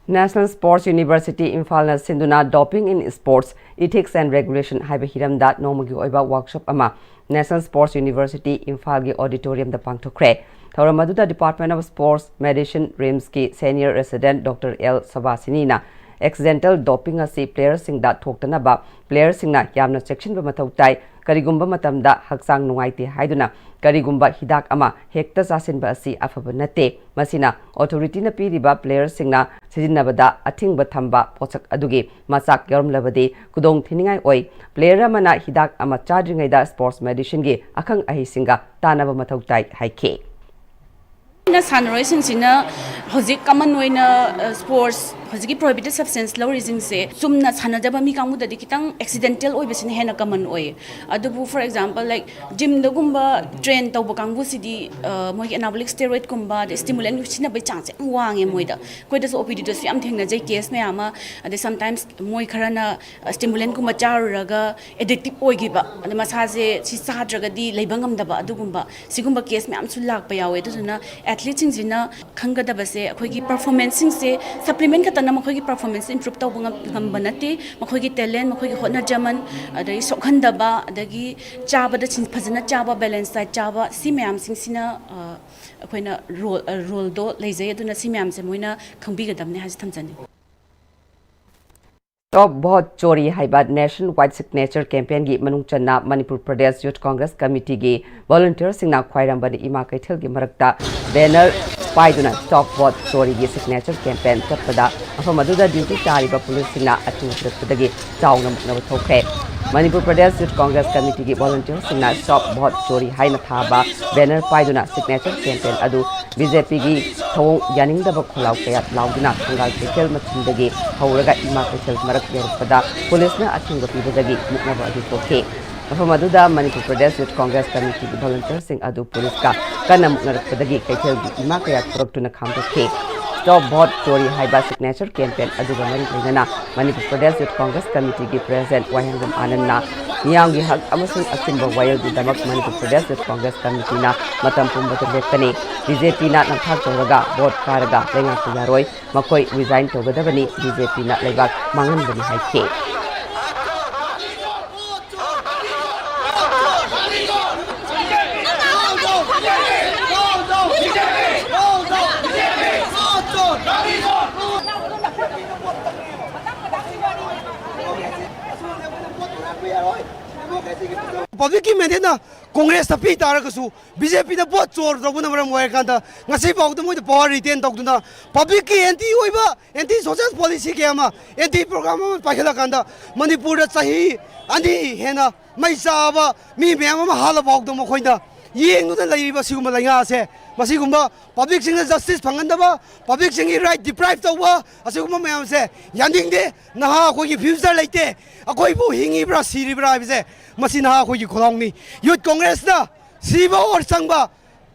National Sports University ꯏꯝꯐꯥꯜꯅ ꯁꯤꯟꯗꯨꯅ Doping in Sports, Ethics and Regulation ꯍꯥꯏꯕ ꯍꯤꯔꯝꯗ ꯅꯣꯡꯃꯒꯤ ꯑꯣꯏꯕ ꯋꯥꯔꯛꯁꯣꯞ ꯑꯃ National Sports University ꯏꯝꯐꯥꯜꯒꯤ ꯑꯣꯗꯤꯇꯣꯔꯤꯌꯝꯗ ꯄꯥꯡꯊꯣꯛꯈ꯭ꯔꯦ꯫ ꯊꯧꯔꯝ ꯑꯗꯨꯗ Department of Sports Medicine, ꯔꯤꯝꯁꯀꯤ senior resident Doctor L ꯁꯕꯥꯁꯤꯅꯤꯅ ꯑꯦꯛꯁꯤꯗꯦꯟꯇꯦꯜ ꯗꯣꯄꯤꯡ ꯑꯁꯤ ꯄ꯭ꯂꯦꯌꯔꯁꯤꯡꯗ ꯊꯣꯛꯇꯅꯕ ꯄ꯭ꯂꯦꯌꯔꯁꯤꯡꯅ ꯌꯥꯝꯅ ꯆꯦꯛꯁꯤꯟꯕ ꯃꯊꯧ ꯇꯥꯏ꯫ ꯀꯔꯤꯒꯨꯝꯕ ꯃꯇꯝꯗ ꯍꯛꯆꯥꯡ ꯅꯨꯡꯉꯥꯏꯇꯦ ꯍꯥꯏꯗꯨꯅ ꯀꯔꯤꯒꯨꯝꯕ ꯍꯤꯗꯥꯛ ꯑꯃ ꯍꯦꯛꯇ ꯆꯥꯁꯤꯟꯕ ꯑꯁꯤ ꯑꯐꯕ ꯅꯠꯇꯦ꯫ ꯃꯁꯤꯅ ꯑꯣꯊꯣꯔꯤꯇꯤꯅ ꯄꯤꯔꯤꯕ ꯄ꯭ꯂꯦꯌꯔꯁꯤꯡꯅ ꯁꯤꯖꯤꯟꯅꯕꯗ ꯑꯊꯤꯡꯕ ꯊꯝꯕ ꯄꯣꯠꯁꯛ ꯑꯗꯨꯒꯤ ꯃꯆꯥꯛ ꯌꯥꯎꯔꯝꯂꯕꯗꯤ ꯈꯨꯗꯣꯡ ꯊꯤꯅꯤꯡꯉꯥꯏ ꯑꯣꯏ꯫ ꯄ꯭ꯂꯦꯌꯔ ꯑꯃꯅ ꯍꯤꯗꯥꯛ ꯑꯃ ꯆꯥꯗ꯭ꯔꯤꯉꯩꯗ ꯁ꯭ꯄꯣꯔꯠꯁ ꯃꯦꯗꯤꯁꯤꯟꯒꯤ ꯑꯈꯪ ꯑꯍꯩꯁꯤꯡꯒ ꯇꯥꯟꯅꯕ ꯃꯊꯧ ꯇꯥꯏ ꯍꯥꯏꯈꯤ꯫ ꯑꯩꯅ ꯁꯥꯟꯅꯔꯣꯏꯁꯤꯡꯁꯤꯅ ꯍꯧꯖꯤꯛ ꯀꯃꯟ ꯑꯣꯏꯅ, ꯑ, ꯁ꯭ꯄꯣꯔꯠꯁ, ꯍꯧꯖꯤꯛꯀꯤ ꯄ꯭ꯔꯣꯍꯤꯕꯤꯇꯦꯠ ꯁꯕꯁꯇꯦꯟꯁ ꯂꯧꯔꯤꯁꯤꯡꯁꯦ ꯆꯨꯝꯅ ꯁꯥꯟꯅꯖꯕ ꯃꯤ ꯀꯥꯡꯕꯨꯗꯗꯤ ꯈꯤꯇꯪ ꯑꯦꯛꯁꯤꯗꯦꯟꯇꯦꯜ ꯑꯣꯏꯕꯁꯤꯅ ꯍꯦꯟꯅ ꯀꯃꯟ ꯑꯣꯏꯌꯦ꯫ ꯑꯗꯨꯕꯨ, ꯐꯣꯔ ꯑꯦꯛꯖꯥꯝꯄꯜ, ꯂꯥꯏꯛ, ꯖꯤꯝꯗꯒꯨꯝꯕ ꯇ꯭ꯔꯦꯟ ꯇꯧꯕ ꯀꯥꯡꯕꯨꯁꯤꯗꯤ, ꯑ, ꯃꯣꯏꯒꯤ ꯑꯦꯅꯥꯕꯣꯂꯤꯛ ꯁ꯭ꯇꯦꯔꯣꯏꯗꯀꯨꯝꯕ, ꯑꯗꯩ ꯁ꯭ꯇꯤꯃꯨꯂꯦꯟ ꯁꯤꯖꯤꯟꯅꯕꯒꯤ ꯆꯥꯡꯁꯦ ꯌꯥꯝ ꯋꯥꯡꯉꯦ ꯃꯣꯏꯗ꯫ ꯑꯩꯈꯣꯏꯗꯁꯨ ꯑꯣ ꯄꯤ ꯗꯤꯗꯁꯨ ꯌꯥꯝ ꯊꯦꯡꯅꯖꯩ ꯀꯦꯁ ꯃꯌꯥꯝ ꯑꯃ꯫ ꯑꯗꯩ ꯁꯝꯇꯥꯏꯝꯁ ꯃꯣꯏ ꯈꯔꯅ ꯁ꯭ꯇꯤꯃꯨꯂꯦꯟꯀꯨꯝꯕ ꯆꯥꯔꯨꯔꯒ ꯑꯦꯗꯤꯛꯇꯤꯞ ꯑꯣꯏꯈꯤꯕ, ꯑꯗꯩ ꯃꯁꯥꯁꯦ ꯁꯤ ꯆꯥꯗ꯭ꯔꯒꯗꯤ ꯂꯩꯕ ꯉꯝꯗꯕ, ꯑꯗꯨꯒꯨꯝꯕ, ꯁꯤꯒꯨꯝꯕ ꯀꯦꯁ ꯃꯌꯥꯝꯁꯨ ꯂꯥꯛꯄ ꯌꯥꯎꯋꯦ꯫ ꯑꯗꯨꯗꯨꯅ ꯑꯦꯊꯂꯤꯠꯁꯤꯡꯁꯤꯅ ꯈꯪꯒꯗꯕꯁꯦ, ꯑꯩꯈꯣꯏꯒꯤ ꯄꯔꯐꯣꯔꯃꯦꯟꯁꯁꯤꯡꯁꯦ ꯁꯄ꯭ꯂꯤꯃꯦꯟ ꯈꯛꯇꯅ ꯃꯈꯣꯏꯒꯤ ꯄꯔꯐꯣꯔꯃꯦꯟꯁ ꯏꯝꯄ꯭ꯔꯨꯞ ꯇꯧꯕ ꯉꯝ-, ꯉꯝꯕ ꯅꯠꯇꯦ꯫ ꯃꯈꯣꯏꯒꯤ ꯇꯦꯂꯦꯟ, ꯃꯈꯣꯏꯒꯤ ꯍꯣꯠꯅꯖꯃꯟ, ꯑꯗꯒꯤ ꯁꯣꯛꯍꯟꯗꯕ, ꯑꯗꯒꯤ ꯆꯥꯕꯗ ꯆꯤꯟ-, ꯐꯖꯅ ꯆꯥꯕ, ꯕꯦꯂꯦꯟꯁ ꯗꯥꯏꯠ ꯆꯥꯕ, ꯁꯤ ꯃꯌꯥꯝꯁꯤꯡꯁꯤꯅ, ꯑ, ꯑꯩꯈꯣꯏꯅ ꯔꯣꯜ, ꯑ, ꯔꯣꯜꯗꯣ ꯂꯩꯖꯩ꯫ ꯑꯗꯨꯅ ꯁꯤ ꯃꯌꯥꯝꯁꯦ ꯃꯣꯏꯅ ꯈꯪꯕꯤꯒꯗꯕꯅꯦ ꯍꯥꯏꯁꯦ ꯊꯝꯖꯅꯤꯡꯉꯤ꯫ ꯁ꯭ꯇꯣꯞ ꯚꯣꯠ ꯆꯣꯔꯤ ꯍꯥꯏꯕ ꯅꯦꯁꯟ ꯋꯥꯏꯗ ꯁꯤꯒꯅꯦꯆꯔ ꯀꯦꯝꯄꯦꯟꯒꯤ ꯃꯅꯨꯡ ꯆꯟꯅ ꯃꯅꯤꯄꯨꯔ ꯄ꯭ꯔꯗꯦꯁ ꯌꯨꯊ ꯀꯣꯡꯒ꯭ꯔꯦꯁ ꯀꯃꯤꯇꯤꯒꯤ ꯚꯣꯂꯨꯟꯇꯤꯌꯔꯁꯤꯡꯅ ꯈ꯭ꯋꯥꯏꯔꯝꯕꯟ ꯏꯃꯥ ꯀꯩꯊꯦꯜꯒꯤ ꯃꯔꯛꯇ ꯕꯦꯅꯔ ꯄꯥꯏꯗꯨꯅ ꯁ꯭ꯇꯣꯞ ꯚꯣꯠ ꯆꯣꯔꯤꯒꯤ ꯁꯤꯒꯅꯦꯆꯔ ꯀꯦꯝꯄꯦꯟ ꯆꯠꯄꯗ ꯃꯐꯝ ꯑꯗꯨꯗ ꯗ꯭ꯌꯨꯇꯤ ꯇꯥꯔꯤꯕ ꯄꯨꯂꯤꯁꯁꯤꯡꯅ ꯑꯊꯤꯡꯕ ꯄꯤꯔꯛꯄꯗꯒꯤ ꯆꯥꯎꯅ ꯃꯨꯛꯅꯕ ꯊꯣꯛꯈ꯭ꯔꯦ꯫ ꯃꯅꯤꯄꯨꯔ ꯄ꯭ꯔꯗꯦꯁ ꯌꯨꯊ ꯀꯣꯡꯒ꯭ꯔꯦꯁ ꯀꯃꯤꯇꯤꯒꯤ ꯚꯣꯂꯨꯟꯇꯤꯌꯔꯁꯤꯡꯅ ꯁ꯭ꯇꯣꯞ ꯚꯣꯠ ꯆꯣꯔꯤ ꯍꯥꯏꯅ ꯊꯥꯕ ꯕꯦꯅꯔ ꯄꯥꯏꯗꯨꯅ ꯁꯤꯒꯅꯦꯆꯔ ꯀꯦꯝꯄꯦꯟ ꯑꯗꯨ ꯕꯤ ꯖꯦ ꯄꯤꯒꯤ ꯊꯧꯑꯣꯡ ꯌꯥꯅꯤꯡꯗꯕ ꯈꯣꯜꯂꯥꯎ ꯀꯌꯥ ꯂꯥꯎꯗꯨꯅ ꯊꯪꯒꯥꯜ ꯀꯩꯊꯦꯜ ꯃꯆꯤꯟꯗꯒꯤ ꯍꯧꯔꯒ ꯏꯃꯥ ꯀꯩꯊꯦꯜ ꯃꯔꯛ ꯌꯧꯔꯛꯄꯗ ꯄꯨꯂꯤꯁꯅ ꯑꯊꯤꯡꯕ ꯄꯤꯕꯗꯒꯤ ꯃꯨꯛꯅꯕ ꯑꯗꯨ ꯊꯣꯛꯈꯤ꯫ ꯃꯐꯝ ꯑꯗꯨꯗ ꯃꯅꯤꯄꯨꯔ ꯄ꯭ꯔꯗꯦꯁ ꯌꯨꯊ ꯀꯣꯡꯒ꯭ꯔꯦꯁ ꯀꯃꯤꯇꯤꯒꯤ ꯚꯣꯂꯨꯟꯇꯤꯌꯔꯁꯤꯡ ꯑꯗꯨ ꯄꯨꯂꯤꯁꯀ ꯀꯟꯅ ꯃꯨꯛꯅꯔꯛꯄꯗꯒꯤ ꯀꯩꯊꯦꯜꯒꯤ ꯏꯃꯥ ꯀꯌꯥ ꯊꯣꯔꯛꯇꯨꯅ ꯈꯥꯝꯗꯣꯛꯈꯤ꯫ ꯁ꯭ꯇꯣꯞ ꯚꯣꯠ ꯆꯣꯔꯤ ꯍꯥꯏꯕ ꯁꯤꯒꯅꯦꯆꯔ ꯀꯦꯝꯄꯦꯟ ꯑꯗꯨꯒ ꯃꯔꯤ ꯂꯩꯅꯅ ꯃꯅꯤꯄꯨꯔ ꯄ꯭ꯔꯗꯦꯁ ꯌꯨꯊ ꯀꯣꯡꯒ꯭ꯔꯦꯁ ꯀꯃꯤꯇꯤꯒꯤ ꯄ꯭ꯔꯦꯁꯤꯗꯦꯟꯠ ꯋꯥꯍꯦꯡꯕꯝ ꯑꯥꯅꯟꯗꯅ ꯃꯤꯌꯥꯝꯒꯤ ꯍꯛ ꯑꯃꯁꯨꯡ ꯑꯆꯨꯝꯕ ꯋꯥꯌꯦꯜꯒꯤꯗꯃꯛ ꯃꯅꯤꯄꯨꯔ ꯄ꯭ꯔꯗꯦꯁ ꯌꯨꯊ ꯀꯣꯡꯒ꯭ꯔꯦꯁ ꯀꯃꯤꯇꯤꯅ ꯃꯇꯝ ꯄꯨꯝꯕꯗ ꯂꯦꯞꯀꯅꯤ꯫ ꯕꯤ ꯖꯦ ꯄꯤꯅ ꯅꯝꯊꯥꯛ ꯇꯧꯔꯒ ꯚꯣꯠ ꯀꯥꯔꯒ ꯂꯩꯉꯥꯛꯄ ꯌꯥꯔꯣꯏ꯫ ꯃꯈꯣꯏ ꯔꯤꯖꯥꯏꯟ ꯇꯧꯒꯗꯕꯅꯤ꯫ ꯕꯤ ꯖꯦ ꯄꯤꯅ ꯂꯩꯕꯥꯛ ꯃꯥꯡꯍꯟꯕꯅꯤ ꯍꯥꯏꯈꯤ꯫ ꯄꯕ꯭ꯂꯤꯛꯀꯤ ꯃꯦꯟꯗꯦꯠꯅ ꯀꯣꯡꯒ꯭ꯔꯦꯁꯇ ꯄꯤ ꯇꯥꯔꯒꯁꯨ, ꯕꯤ ꯖꯦ ꯄꯤꯗ ꯚꯣꯠ ꯆꯣꯔ ꯇꯧꯕꯅ ꯃꯔꯝ ꯑꯣꯏꯔꯀꯥꯟꯗ ꯉꯁꯤꯐꯥꯎꯗ ꯃꯣꯏꯗ ꯄꯋꯥꯔ ꯔꯤꯇꯦꯟ ꯇꯧꯗꯨꯅ, ꯄꯕ꯭ꯂꯤꯛꯀꯤ ꯑꯦꯟꯇꯤ ꯑꯣꯏꯕ, ꯑꯦꯟꯇꯤ ꯁꯣꯁꯦꯜ ꯄꯣꯂꯤꯁꯤ ꯀꯌꯥ ꯑꯃ, ꯑꯦꯟꯇꯤ ꯄ꯭ꯔꯣꯒ꯭ꯔꯥꯝ ꯑꯃ ꯄꯥꯏꯈꯠꯂꯀꯥꯟꯗ, ꯃꯅꯤꯄꯨꯔꯗ ꯆꯍꯤ ꯑꯅꯤ ꯍꯦꯟꯅ ꯃꯩ ꯆꯥꯕ ꯃꯤ ꯃꯌꯥꯝ ꯑꯃ ꯍꯥꯠꯂꯐꯥꯎꯗ ꯃꯈꯣꯏꯅ ꯌꯦꯡꯗꯨꯅ ꯂꯩꯔꯤꯕ ꯁꯤꯒꯨꯝꯕ ꯂꯩꯉꯥꯛꯁꯦ, ꯃꯁꯤꯒꯨꯝꯕ ꯄꯕ꯭ꯂꯤꯛꯁꯤꯡꯅ ꯖꯁꯇꯤꯁ ꯐꯪꯍꯟꯗꯕ, ꯄꯕ꯭ꯂꯤꯛꯁꯤꯡꯒꯤ ꯔꯥꯏꯠ ꯗꯤꯄ꯭ꯔꯥꯏꯚ ꯇꯧꯕ, ꯑꯁꯤꯒꯨꯝꯕ ꯃꯌꯥꯝꯁꯦ ꯌꯥꯅꯤꯡꯗꯦ꯫ ꯅꯍꯥ ꯑꯩꯈꯣꯏꯒꯤ ꯐ꯭ꯌꯨꯆꯔ ꯂꯩꯇꯦ꯫ ꯑꯩꯈꯣꯏꯕꯨ ꯍꯤꯡꯉꯤꯕ꯭ꯔꯥ ꯁꯤꯔꯤꯕ꯭ꯔꯥ ꯍꯥꯏꯕꯁꯦ, ꯃꯁꯤ ꯅꯍꯥ ꯑꯩꯈꯣꯏꯒꯤ ꯈꯣꯜꯂꯥꯎꯅꯤ꯫ ꯌꯨꯠ ꯀꯣꯡꯒ꯭ꯔꯦꯁꯅ ꯁꯤꯕ ꯑꯣꯔ ꯆꯪꯕ,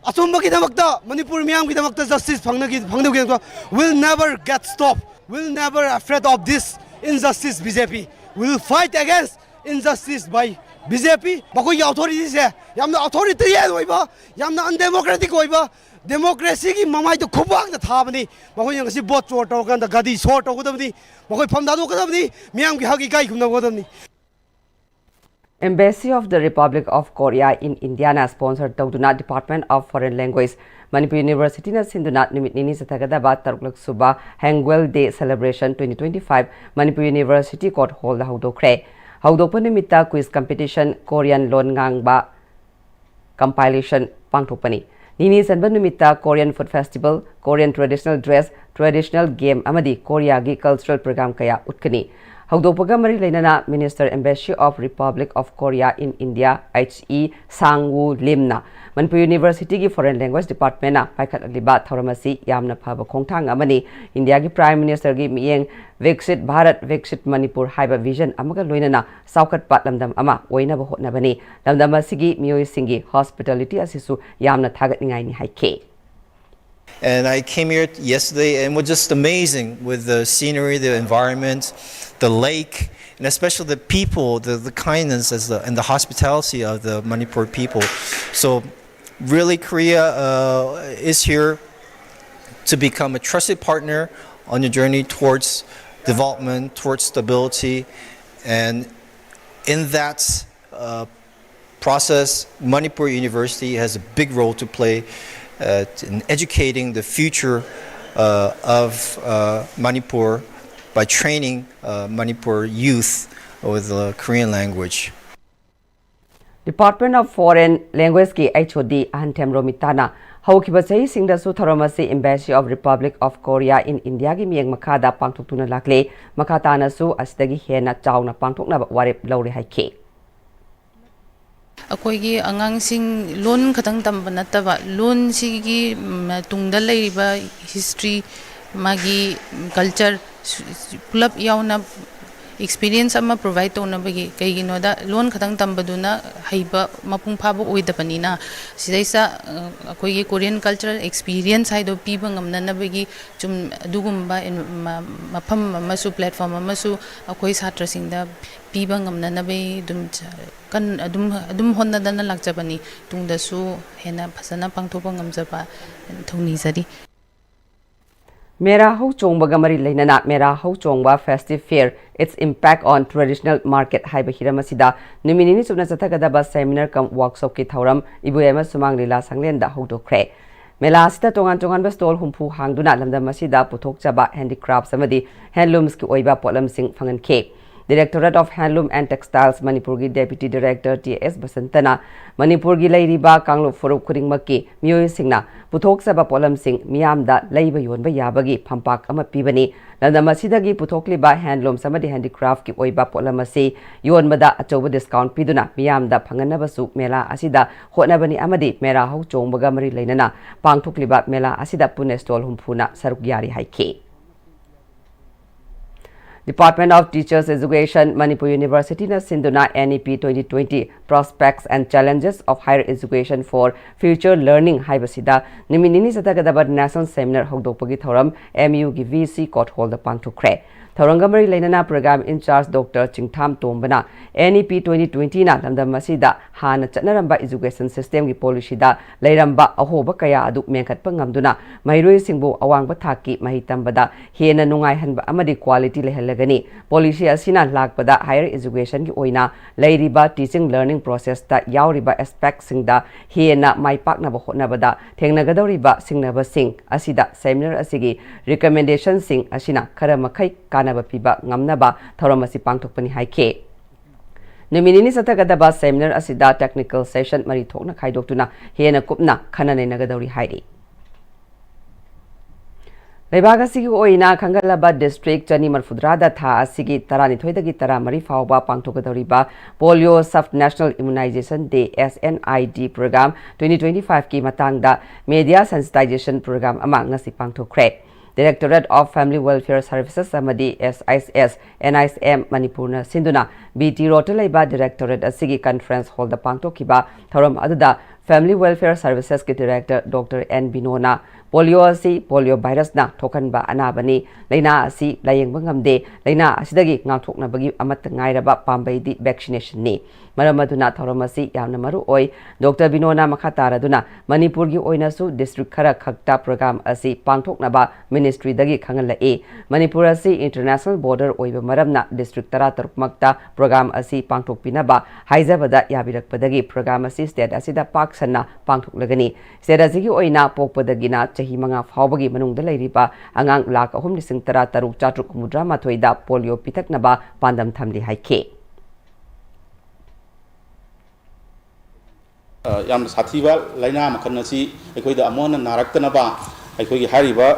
ꯑꯆꯨꯝꯕꯒꯤꯗꯃꯛꯇ, ꯃꯅꯤꯄꯨꯔ ꯃꯤꯌꯥꯝꯒꯤꯗꯃꯛꯇ ꯖꯁꯇꯤꯁ ꯐꯪꯅꯒꯤ-, ꯐꯪꯗꯧꯒꯤꯗꯃꯛꯇ, will never get stop, will never afraid of this injustice, B J P will fight against injustice by B J P꯫ ꯃꯈꯣꯏꯒꯤ ꯑꯣꯊꯣꯔꯤꯇꯤꯁꯦ ꯌꯥꯝꯅ ꯑꯣꯊꯣꯔꯤꯇꯦꯔꯤꯌꯟ ꯑꯣꯏꯕ, ꯌꯥꯝꯅ ꯑꯟꯗꯦꯃꯣꯀ꯭ꯔꯦꯇꯤꯛ ꯑꯣꯏꯕ, ꯗꯦꯃꯣꯀ꯭ꯔꯦꯁꯤꯒꯤ ꯃꯃꯥꯏꯗ ꯈꯨꯕꯥꯛꯅ ꯊꯥꯕꯅꯤ꯫ ꯃꯈꯣꯏꯅ ꯉꯁꯤ ꯚꯣꯠ ꯆꯣꯔ ꯇꯧꯔꯀꯥꯟꯗ ꯒꯥꯔꯤ ꯁꯣꯔ ꯇꯧꯒꯗꯕꯅꯤ, ꯃꯈꯣꯏ ꯐꯝ ꯊꯥꯗꯣꯛꯀꯗꯕꯅꯤ, ꯃꯤꯌꯥꯝꯒꯤ ꯍꯛ ꯏꯀꯥꯏ ꯈꯨꯝꯅꯒꯗꯕꯅꯤ꯫ Embassy of the Republic of Korea in Indiaꯅ sponsor ꯇꯧꯗꯨꯅ Department of Foreign Language, Manipur Universityꯅ ꯁꯤꯟꯗꯨꯅ ꯅꯨꯃꯤꯠ ꯅꯤꯅꯤ ꯆꯠꯊꯒꯗꯕ ꯇꯔꯨꯛꯂꯛ ꯁꯨꯕ Hangul Day Celebration twenty twenty-five Manipur University Court Hallꯗ ꯍꯧꯗꯣꯛꯈ꯭ꯔꯦ꯫ ꯍꯧꯗꯣꯛꯄ ꯅꯨꯃꯤꯠꯇ quiz competition, Korean ꯂꯣꯟ ꯉꯥꯡꯕ compilation ꯄꯥꯡꯊꯣꯛꯄꯅꯤ꯫ ꯅꯤꯅꯤ ꯆꯟꯕ ꯅꯨꯃꯤꯠꯇ Korean food festival, Korean traditional dress, traditional game ꯑꯃꯗꯤ ꯀꯣꯔꯤꯌꯥꯒꯤ cultural program ꯀꯌꯥ ꯎꯠꯀꯅꯤ꯫ ꯍꯧꯗꯣꯛꯄꯒ ꯃꯔꯤ ꯂꯩꯅꯅ Minister, Embassy of Republic of Korea in India, H E Sang-woo Limꯅ Manipur Universityꯒꯤ Foreign Language Departmentꯅ ꯄꯥꯏꯈꯠꯂꯛꯂꯤꯕ ꯊꯧꯔꯝ ꯑꯁꯤ ꯌꯥꯝꯅ ꯐꯕ ꯈꯣꯡꯊꯥꯡ ꯑꯃꯅꯤ꯫ ꯏꯟꯗꯤꯌꯥꯒꯤ Prime Ministerꯒꯤ ꯃꯤꯠꯌꯦꯡ Viksit Bharat, Viksit Manipur ꯍꯥꯏꯕ vision ꯑꯃꯒ ꯂꯣꯏꯅꯅ ꯆꯥꯎꯈꯠꯄ ꯂꯝꯗꯝ ꯑꯃ ꯑꯣꯏꯅꯕ ꯍꯣꯠꯅꯕꯅꯤ꯫ ꯂꯝꯗꯝ ꯑꯁꯤꯒꯤ ꯃꯤꯑꯣꯏꯁꯤꯡꯒꯤ hospitality ꯑꯁꯤꯁꯨ ꯌꯥꯝꯅ ꯊꯥꯒꯠꯅꯤꯡꯉꯥꯏꯅꯤ ꯍꯥꯏꯈꯤ꯫ And I came here yesterday and was just amazing with the scenery, the environment, the lake, and especially the people, the, the kindness as the, and the hospitality of the Manipur people. So, really, Korea uh, is here to become a trusted partner on your journey towards development, towards stability, and in that uh, process, Manipur University has a big role to play uh, in educating the future uh, of uh, Manipur by training uh, Manipur youth with the Korean language. Department of Foreign Languageꯀꯤ H O D ꯑꯍꯟꯊꯦꯝ ꯔꯣꯃꯤꯇꯥꯅ ꯍꯧꯈꯤꯕ ꯆꯍꯤꯁꯤꯡꯗꯁꯨ ꯊꯧꯔꯝ ꯑꯁꯤ Embassy of Republic of Korea in Indiaꯒꯤ ꯃꯤꯠꯌꯦꯡ ꯃꯈꯥꯗ ꯄꯥꯡꯊꯣꯛꯇꯨꯅ ꯂꯥꯛꯂꯤ꯫ ꯃꯈꯥ ꯇꯥꯅꯁꯨ ꯑꯁꯤꯗꯒꯤ ꯍꯦꯟꯅ ꯆꯥꯎꯅ ꯄꯥꯡꯊꯣꯛꯅꯕ ꯋꯥꯔꯦꯞ ꯂꯧꯔꯦ ꯍꯥꯏꯈꯤ꯫ ꯑꯩꯈꯣꯏꯒꯤ ꯑꯉꯥꯡꯁꯤꯡ ꯂꯣꯟ ꯈꯛꯇꯪ ꯇꯝꯕ ꯅꯠꯇꯕ, ꯂꯣꯟꯁꯤꯒꯤ ꯇꯨꯡꯗ ꯂꯩꯔꯤꯕ history, ꯃꯥꯒꯤ culture ꯄꯨꯂꯞ ꯌꯥꯎꯅ experience ꯑꯃ provide ꯇꯧꯅꯕꯒꯤ꯫ ꯀꯩꯒꯤꯅꯣꯗ, ꯂꯣꯟ ꯈꯛꯇꯪ ꯇꯝꯕꯗꯨꯅ ꯍꯩꯕ ꯃꯄꯨꯡ ꯐꯥꯕ ꯑꯣꯏꯗꯕꯅꯤꯅ, ꯁꯤꯗꯩꯁꯤꯗ ꯑꯩꯈꯣꯏꯒꯤ Korean cultural experience ꯍꯥꯏꯗꯣ ꯄꯤꯕ ꯉꯝꯅꯅꯕꯒꯤ ꯆꯨꯝ ꯑꯗꯨꯒꯨꯝꯕ ꯃꯐꯝ ꯑꯃꯁꯨ, platform ꯑꯃꯁꯨ ꯑꯩꯈꯣꯏ ꯁꯥꯇ꯭ꯔꯁꯤꯡꯗ ꯄꯤꯕ ꯉꯝꯅꯅꯕꯒꯤ ꯑꯗꯨꯝ ꯀꯟ ꯑꯗꯨꯝ ꯑꯗꯨꯝ ꯍꯣꯠꯅꯗꯅ ꯂꯥꯛꯆꯕꯅꯤ꯫ ꯇꯨꯡꯗꯁꯨ ꯍꯦꯟꯅ ꯐꯖꯅ ꯄꯥꯡꯊꯣꯛꯄ ꯉꯝꯖꯕ ꯊꯧꯅꯤꯖꯔꯤ꯫ ꯃꯦꯔꯥ ꯍꯧ ꯆꯣꯡꯕꯒ ꯃꯔꯤ ꯂꯩꯅꯅ ꯃꯦꯔꯥ ꯍꯧ ꯆꯣꯡꯕ Festive Fair, Its Impact on Traditional Market ꯍꯥꯏꯕ ꯍꯤꯔꯝ ꯑꯁꯤꯗ ꯅꯨꯃꯤꯠ ꯅꯤꯅꯤ ꯆꯨꯞꯅ ꯆꯠꯊꯒꯗꯕ seminar cum workshopꯀꯤ ꯊꯧꯔꯝ ꯏꯕꯣꯌꯥꯏꯃ ꯁꯨꯃꯥꯡ ꯂꯤꯂꯥ ꯁꯪꯂꯦꯟꯗ ꯍꯧꯗꯣꯛꯈ꯭ꯔꯦ꯫ ꯃꯦꯂꯥ ꯑꯁꯤꯗ ꯇꯣꯉꯥꯟ ꯇꯣꯉꯥꯟꯕ stall ꯍꯨꯝꯐꯨ ꯍꯥꯡꯗꯨꯅ ꯂꯝꯗꯝ ꯑꯁꯤꯗ ꯄꯨꯊꯣꯛꯆꯕ handicrafts ꯑꯃꯗꯤ handloomsꯀꯤ ꯑꯣꯏꯕ ꯄꯣꯠꯂꯝꯁꯤꯡ ꯐꯪꯍꯟꯈꯤ꯫ Directorate of Handloom and Textiles ꯃꯅꯤꯄꯨꯔꯒꯤ Deputy Director ꯇꯤ ꯑꯦꯁ ꯕꯁꯟꯇꯅ ꯃꯅꯤꯄꯨꯔꯒꯤ ꯂꯩꯔꯤꯕ ꯀꯥꯡꯂꯨꯞ ꯐꯨꯔꯨꯞ ꯈꯨꯗꯤꯡꯃꯛꯀꯤ ꯃꯤꯑꯣꯏꯁꯤꯡꯅ ꯄꯨꯊꯣꯛꯆꯕ ꯄꯣꯠꯂꯝꯁꯤꯡ ꯃꯤꯌꯥꯝꯗ ꯂꯩꯕ ꯌꯣꯟꯕ ꯌꯥꯕꯒꯤ ꯐꯝꯄꯥꯛ ꯑꯃ ꯄꯤꯕꯅꯤ꯫ ꯂꯝꯗꯝ ꯑꯁꯤꯗꯒꯤ ꯄꯨꯊꯣꯛꯂꯤꯕ handloomsꯑꯃꯗꯤ handicraftꯀꯤ ꯑꯣꯏꯕ ꯄꯣꯠꯂꯝ ꯑꯁꯤ ꯌꯣꯟꯕꯗ ꯑꯆꯧꯕ discount ꯄꯤꯗꯨꯅ ꯃꯤꯌꯥꯝꯗ ꯐꯪꯍꯟꯅꯕꯁꯨ ꯃꯦꯂꯥ ꯑꯁꯤꯗ ꯍꯣꯠꯅꯕꯅꯤ ꯑꯃꯗꯤ ꯃꯦꯔꯥ ꯍꯧ ꯆꯣꯡꯕꯒ ꯃꯔꯤ ꯂꯩꯅꯅ ꯄꯥꯡꯊꯣꯛꯂꯤꯕ ꯃꯦꯂꯥ ꯑꯁꯤꯗ ꯄꯨꯟꯅ stall ꯍꯨꯝꯐꯨꯅ ꯁꯔꯨꯛ ꯌꯥꯔꯤ ꯍꯥꯏꯈꯤ꯫ Department of Teachers Education, Manipur Universityꯅ ꯁꯤꯟꯗꯨꯅ N E P twenty twenty, Prospects and Challenges of Higher Education for Future Learning ꯍꯥꯏꯕꯁꯤꯗ ꯅꯨꯃꯤꯠ ꯅꯤꯅꯤ ꯆꯠꯊꯒꯗꯕ national seminar ꯍꯧꯗꯣꯛꯄꯒꯤ ꯊꯧꯔꯝ M U ꯒꯤ V C Court Hallꯗ ꯄꯥꯡꯊꯣꯛꯈ꯭ꯔꯦ꯫ ꯊꯧꯔꯝꯒ ꯃꯔꯤ ꯂꯩꯅꯅ program in-charge Doctor ꯆꯤꯡꯊꯥꯝ ꯇꯣꯝꯕꯅ N E P twenty twentyꯅ ꯂꯝꯗꯝ ꯑꯁꯤꯗ ꯍꯥꯟꯅ ꯆꯠꯅꯔꯝꯕ education systemꯒꯤ policyꯗ ꯂꯩꯔꯝꯕ ꯑꯍꯣꯕ ꯀꯌꯥ ꯑꯗꯨ ꯃꯦꯟꯈꯠꯄ ꯉꯝꯗꯨꯅ ꯃꯍꯩꯔꯣꯏꯁꯤꯡꯕꯨ ꯑꯋꯥꯡꯕ ꯊꯥꯛꯀꯤ ꯃꯍꯩ ꯇꯝꯕꯗ ꯍꯦꯟꯅ ꯅꯨꯡꯉꯥꯏꯍꯟꯕ ꯑꯃꯗꯤ quality ꯂꯩꯍꯜꯂꯒꯅꯤ꯫ Policy ꯑꯁꯤꯅ ꯂꯥꯛꯄꯗ higher educationꯒꯤ ꯑꯣꯏꯅ ꯂꯩꯔꯤꯕ teaching learning processꯇ ꯌꯥꯎꯔꯤꯕ aspectꯁꯤꯡꯗ ꯍꯦꯟꯅ ꯃꯥꯏ ꯄꯥꯛꯅꯕ ꯍꯣꯠꯅꯕꯗ ꯊꯦꯡꯅꯒꯗꯧꯔꯤꯕ ꯁꯤꯡꯅꯕꯁꯤꯡ ꯑꯁꯤꯗ seminar ꯑꯁꯤꯒꯤ recommendationꯁꯤꯡ ꯑꯁꯤꯅ ꯈꯔ ꯃꯈꯩ ꯀꯥꯟꯅꯕ ꯄꯤꯕ ꯉꯝꯅꯕ ꯊꯧꯔꯝ ꯑꯁꯤ ꯄꯥꯡꯊꯣꯛꯄꯅꯤ ꯍꯥꯏꯈꯤ꯫ ꯅꯨꯃꯤꯠ ꯅꯤꯅꯤ ꯆꯠꯊꯒꯗꯕ seminar ꯑꯁꯤꯗ technical session ꯃꯔꯤ ꯊꯣꯛꯅ ꯈꯥꯏꯗꯣꯛꯇꯨꯅ ꯍꯦꯟꯅ ꯀꯨꯞꯅ ꯈꯟꯅ ꯅꯩꯅꯒꯗꯧꯔꯤ ꯍꯥꯏꯔꯤ꯫ ꯂꯩꯕꯥꯛ ꯑꯁꯤꯒꯤ ꯑꯣꯏꯅ ꯈꯟꯒꯠꯂꯕ district ꯆꯅꯤ ꯃꯔꯤꯐꯨꯇꯔꯥꯗ ꯊꯥ ꯑꯁꯤꯒꯤ ꯇꯔꯥꯅꯤꯊꯣꯏꯗꯒꯤ ꯇꯔꯥꯃꯔꯤ ꯐꯥꯎꯕ ꯄꯥꯡꯊꯣꯛꯀꯗꯧꯔꯤꯕ Polio Sub National Immunization Day, S N I D, program twenty twenty-five ꯀꯤ ꯃꯇꯥꯡꯗ media sensitization program ꯑꯃ ꯉꯁꯤ ꯄꯥꯡꯊꯣꯛꯈ꯭ꯔꯦ꯫ Directorate of Family Welfare Services ꯑꯃꯗꯤ S I S N I S M ꯃꯅꯤꯄꯨꯔꯅ ꯁꯤꯟꯗꯨꯅ B T Roadꯇ ꯂꯩꯕ directorate ꯑꯁꯤꯒꯤ conference hallꯗ ꯄꯥꯡꯊꯣꯛꯈꯤꯕ ꯊꯧꯔꯝ ꯑꯗꯨꯗ Family Welfare Servicesꯀꯤ director Doctor N ꯕꯤꯅꯣꯅ polio ꯑꯁꯤ polio virusꯅ ꯊꯣꯛꯍꯟꯕ ꯑꯅꯥꯕꯅꯤ, ꯂꯥꯏꯅꯥ ꯑꯁꯤ ꯂꯥꯌꯦꯡꯕ ꯉꯝꯗꯦ, ꯂꯥꯏꯅꯥ ꯑꯁꯤꯗꯒꯤ ꯉꯥꯛꯊꯣꯛꯅꯕꯒꯤ ꯑꯃꯠꯇ ꯉꯥꯏꯔꯕ ꯄꯥꯝꯕꯩꯗꯤ vaccinationꯅꯤ꯫ ꯃꯔꯝ ꯑꯗꯨꯅ ꯊꯧꯔꯝ ꯑꯁꯤ ꯌꯥꯝꯅ ꯃꯔꯨ ꯑꯣꯏ꯫ Doctor ꯕꯤꯅꯣꯅ ꯃꯈꯥ ꯇꯥꯔꯗꯨꯅ ꯃꯅꯤꯄꯨꯔꯒꯤ ꯑꯣꯏꯅꯁꯨ district ꯈꯔ ꯈꯛꯇ program ꯑꯁꯤ ꯄꯥꯡꯊꯣꯛꯅꯕ ministryꯗꯒꯤ ꯈꯪꯍꯜꯂꯛꯏ꯫ ꯃꯅꯤꯄꯨꯔ ꯑꯁꯤ international border ꯑꯣꯏꯕ ꯃꯔꯝꯅ district ꯇꯔꯥꯇꯔꯨꯛꯃꯛꯇ program ꯑꯁꯤ ꯄꯥꯡꯊꯣꯛꯄꯤꯅꯕ ꯍꯥꯏꯖꯕꯗ ꯌꯥꯕꯤꯔꯛꯄꯗꯒꯤ program ꯑꯁꯤ state ꯑꯁꯤꯗ ꯄꯥꯛ ꯁꯟꯅ ꯄꯥꯡꯊꯣꯛꯂꯒꯅꯤ꯫ State ꯑꯁꯤꯒꯤ ꯑꯣꯏꯅ ꯄꯣꯛꯄꯗꯒꯤꯅ ꯆꯍꯤ ꯃꯉꯥ ꯐꯥꯎꯕꯒꯤ ꯃꯅꯨꯡꯗ ꯂꯩꯔꯤꯕ ꯑꯉꯥꯡ ꯂꯥꯈ ꯑꯍꯨꯝ ꯂꯤꯁꯤꯡ ꯇꯔꯥ ꯇꯔꯨꯛ ꯆꯥꯇ꯭ꯔꯨꯛ ꯍꯨꯝꯐꯨꯇꯔꯥ ꯃꯥꯊꯣꯏꯗ polio ꯄꯤꯊꯛꯅꯕ ꯄꯥꯟꯗꯝ ꯊꯝꯂꯤ ꯍꯥꯏꯈꯤ꯫ ꯑ, ꯌꯥꯝꯅ ꯁꯥꯊꯤꯕ ꯂꯥꯏꯅꯥ ꯃꯈꯜ ꯑꯁꯤ ꯑꯩꯈꯣꯏꯗ ꯑꯃꯨꯛ ꯍꯟꯅ ꯅꯥꯔꯛꯇꯅꯕ ꯑꯩꯈꯣꯏꯒꯤ ꯍꯥꯏꯔꯤꯕ,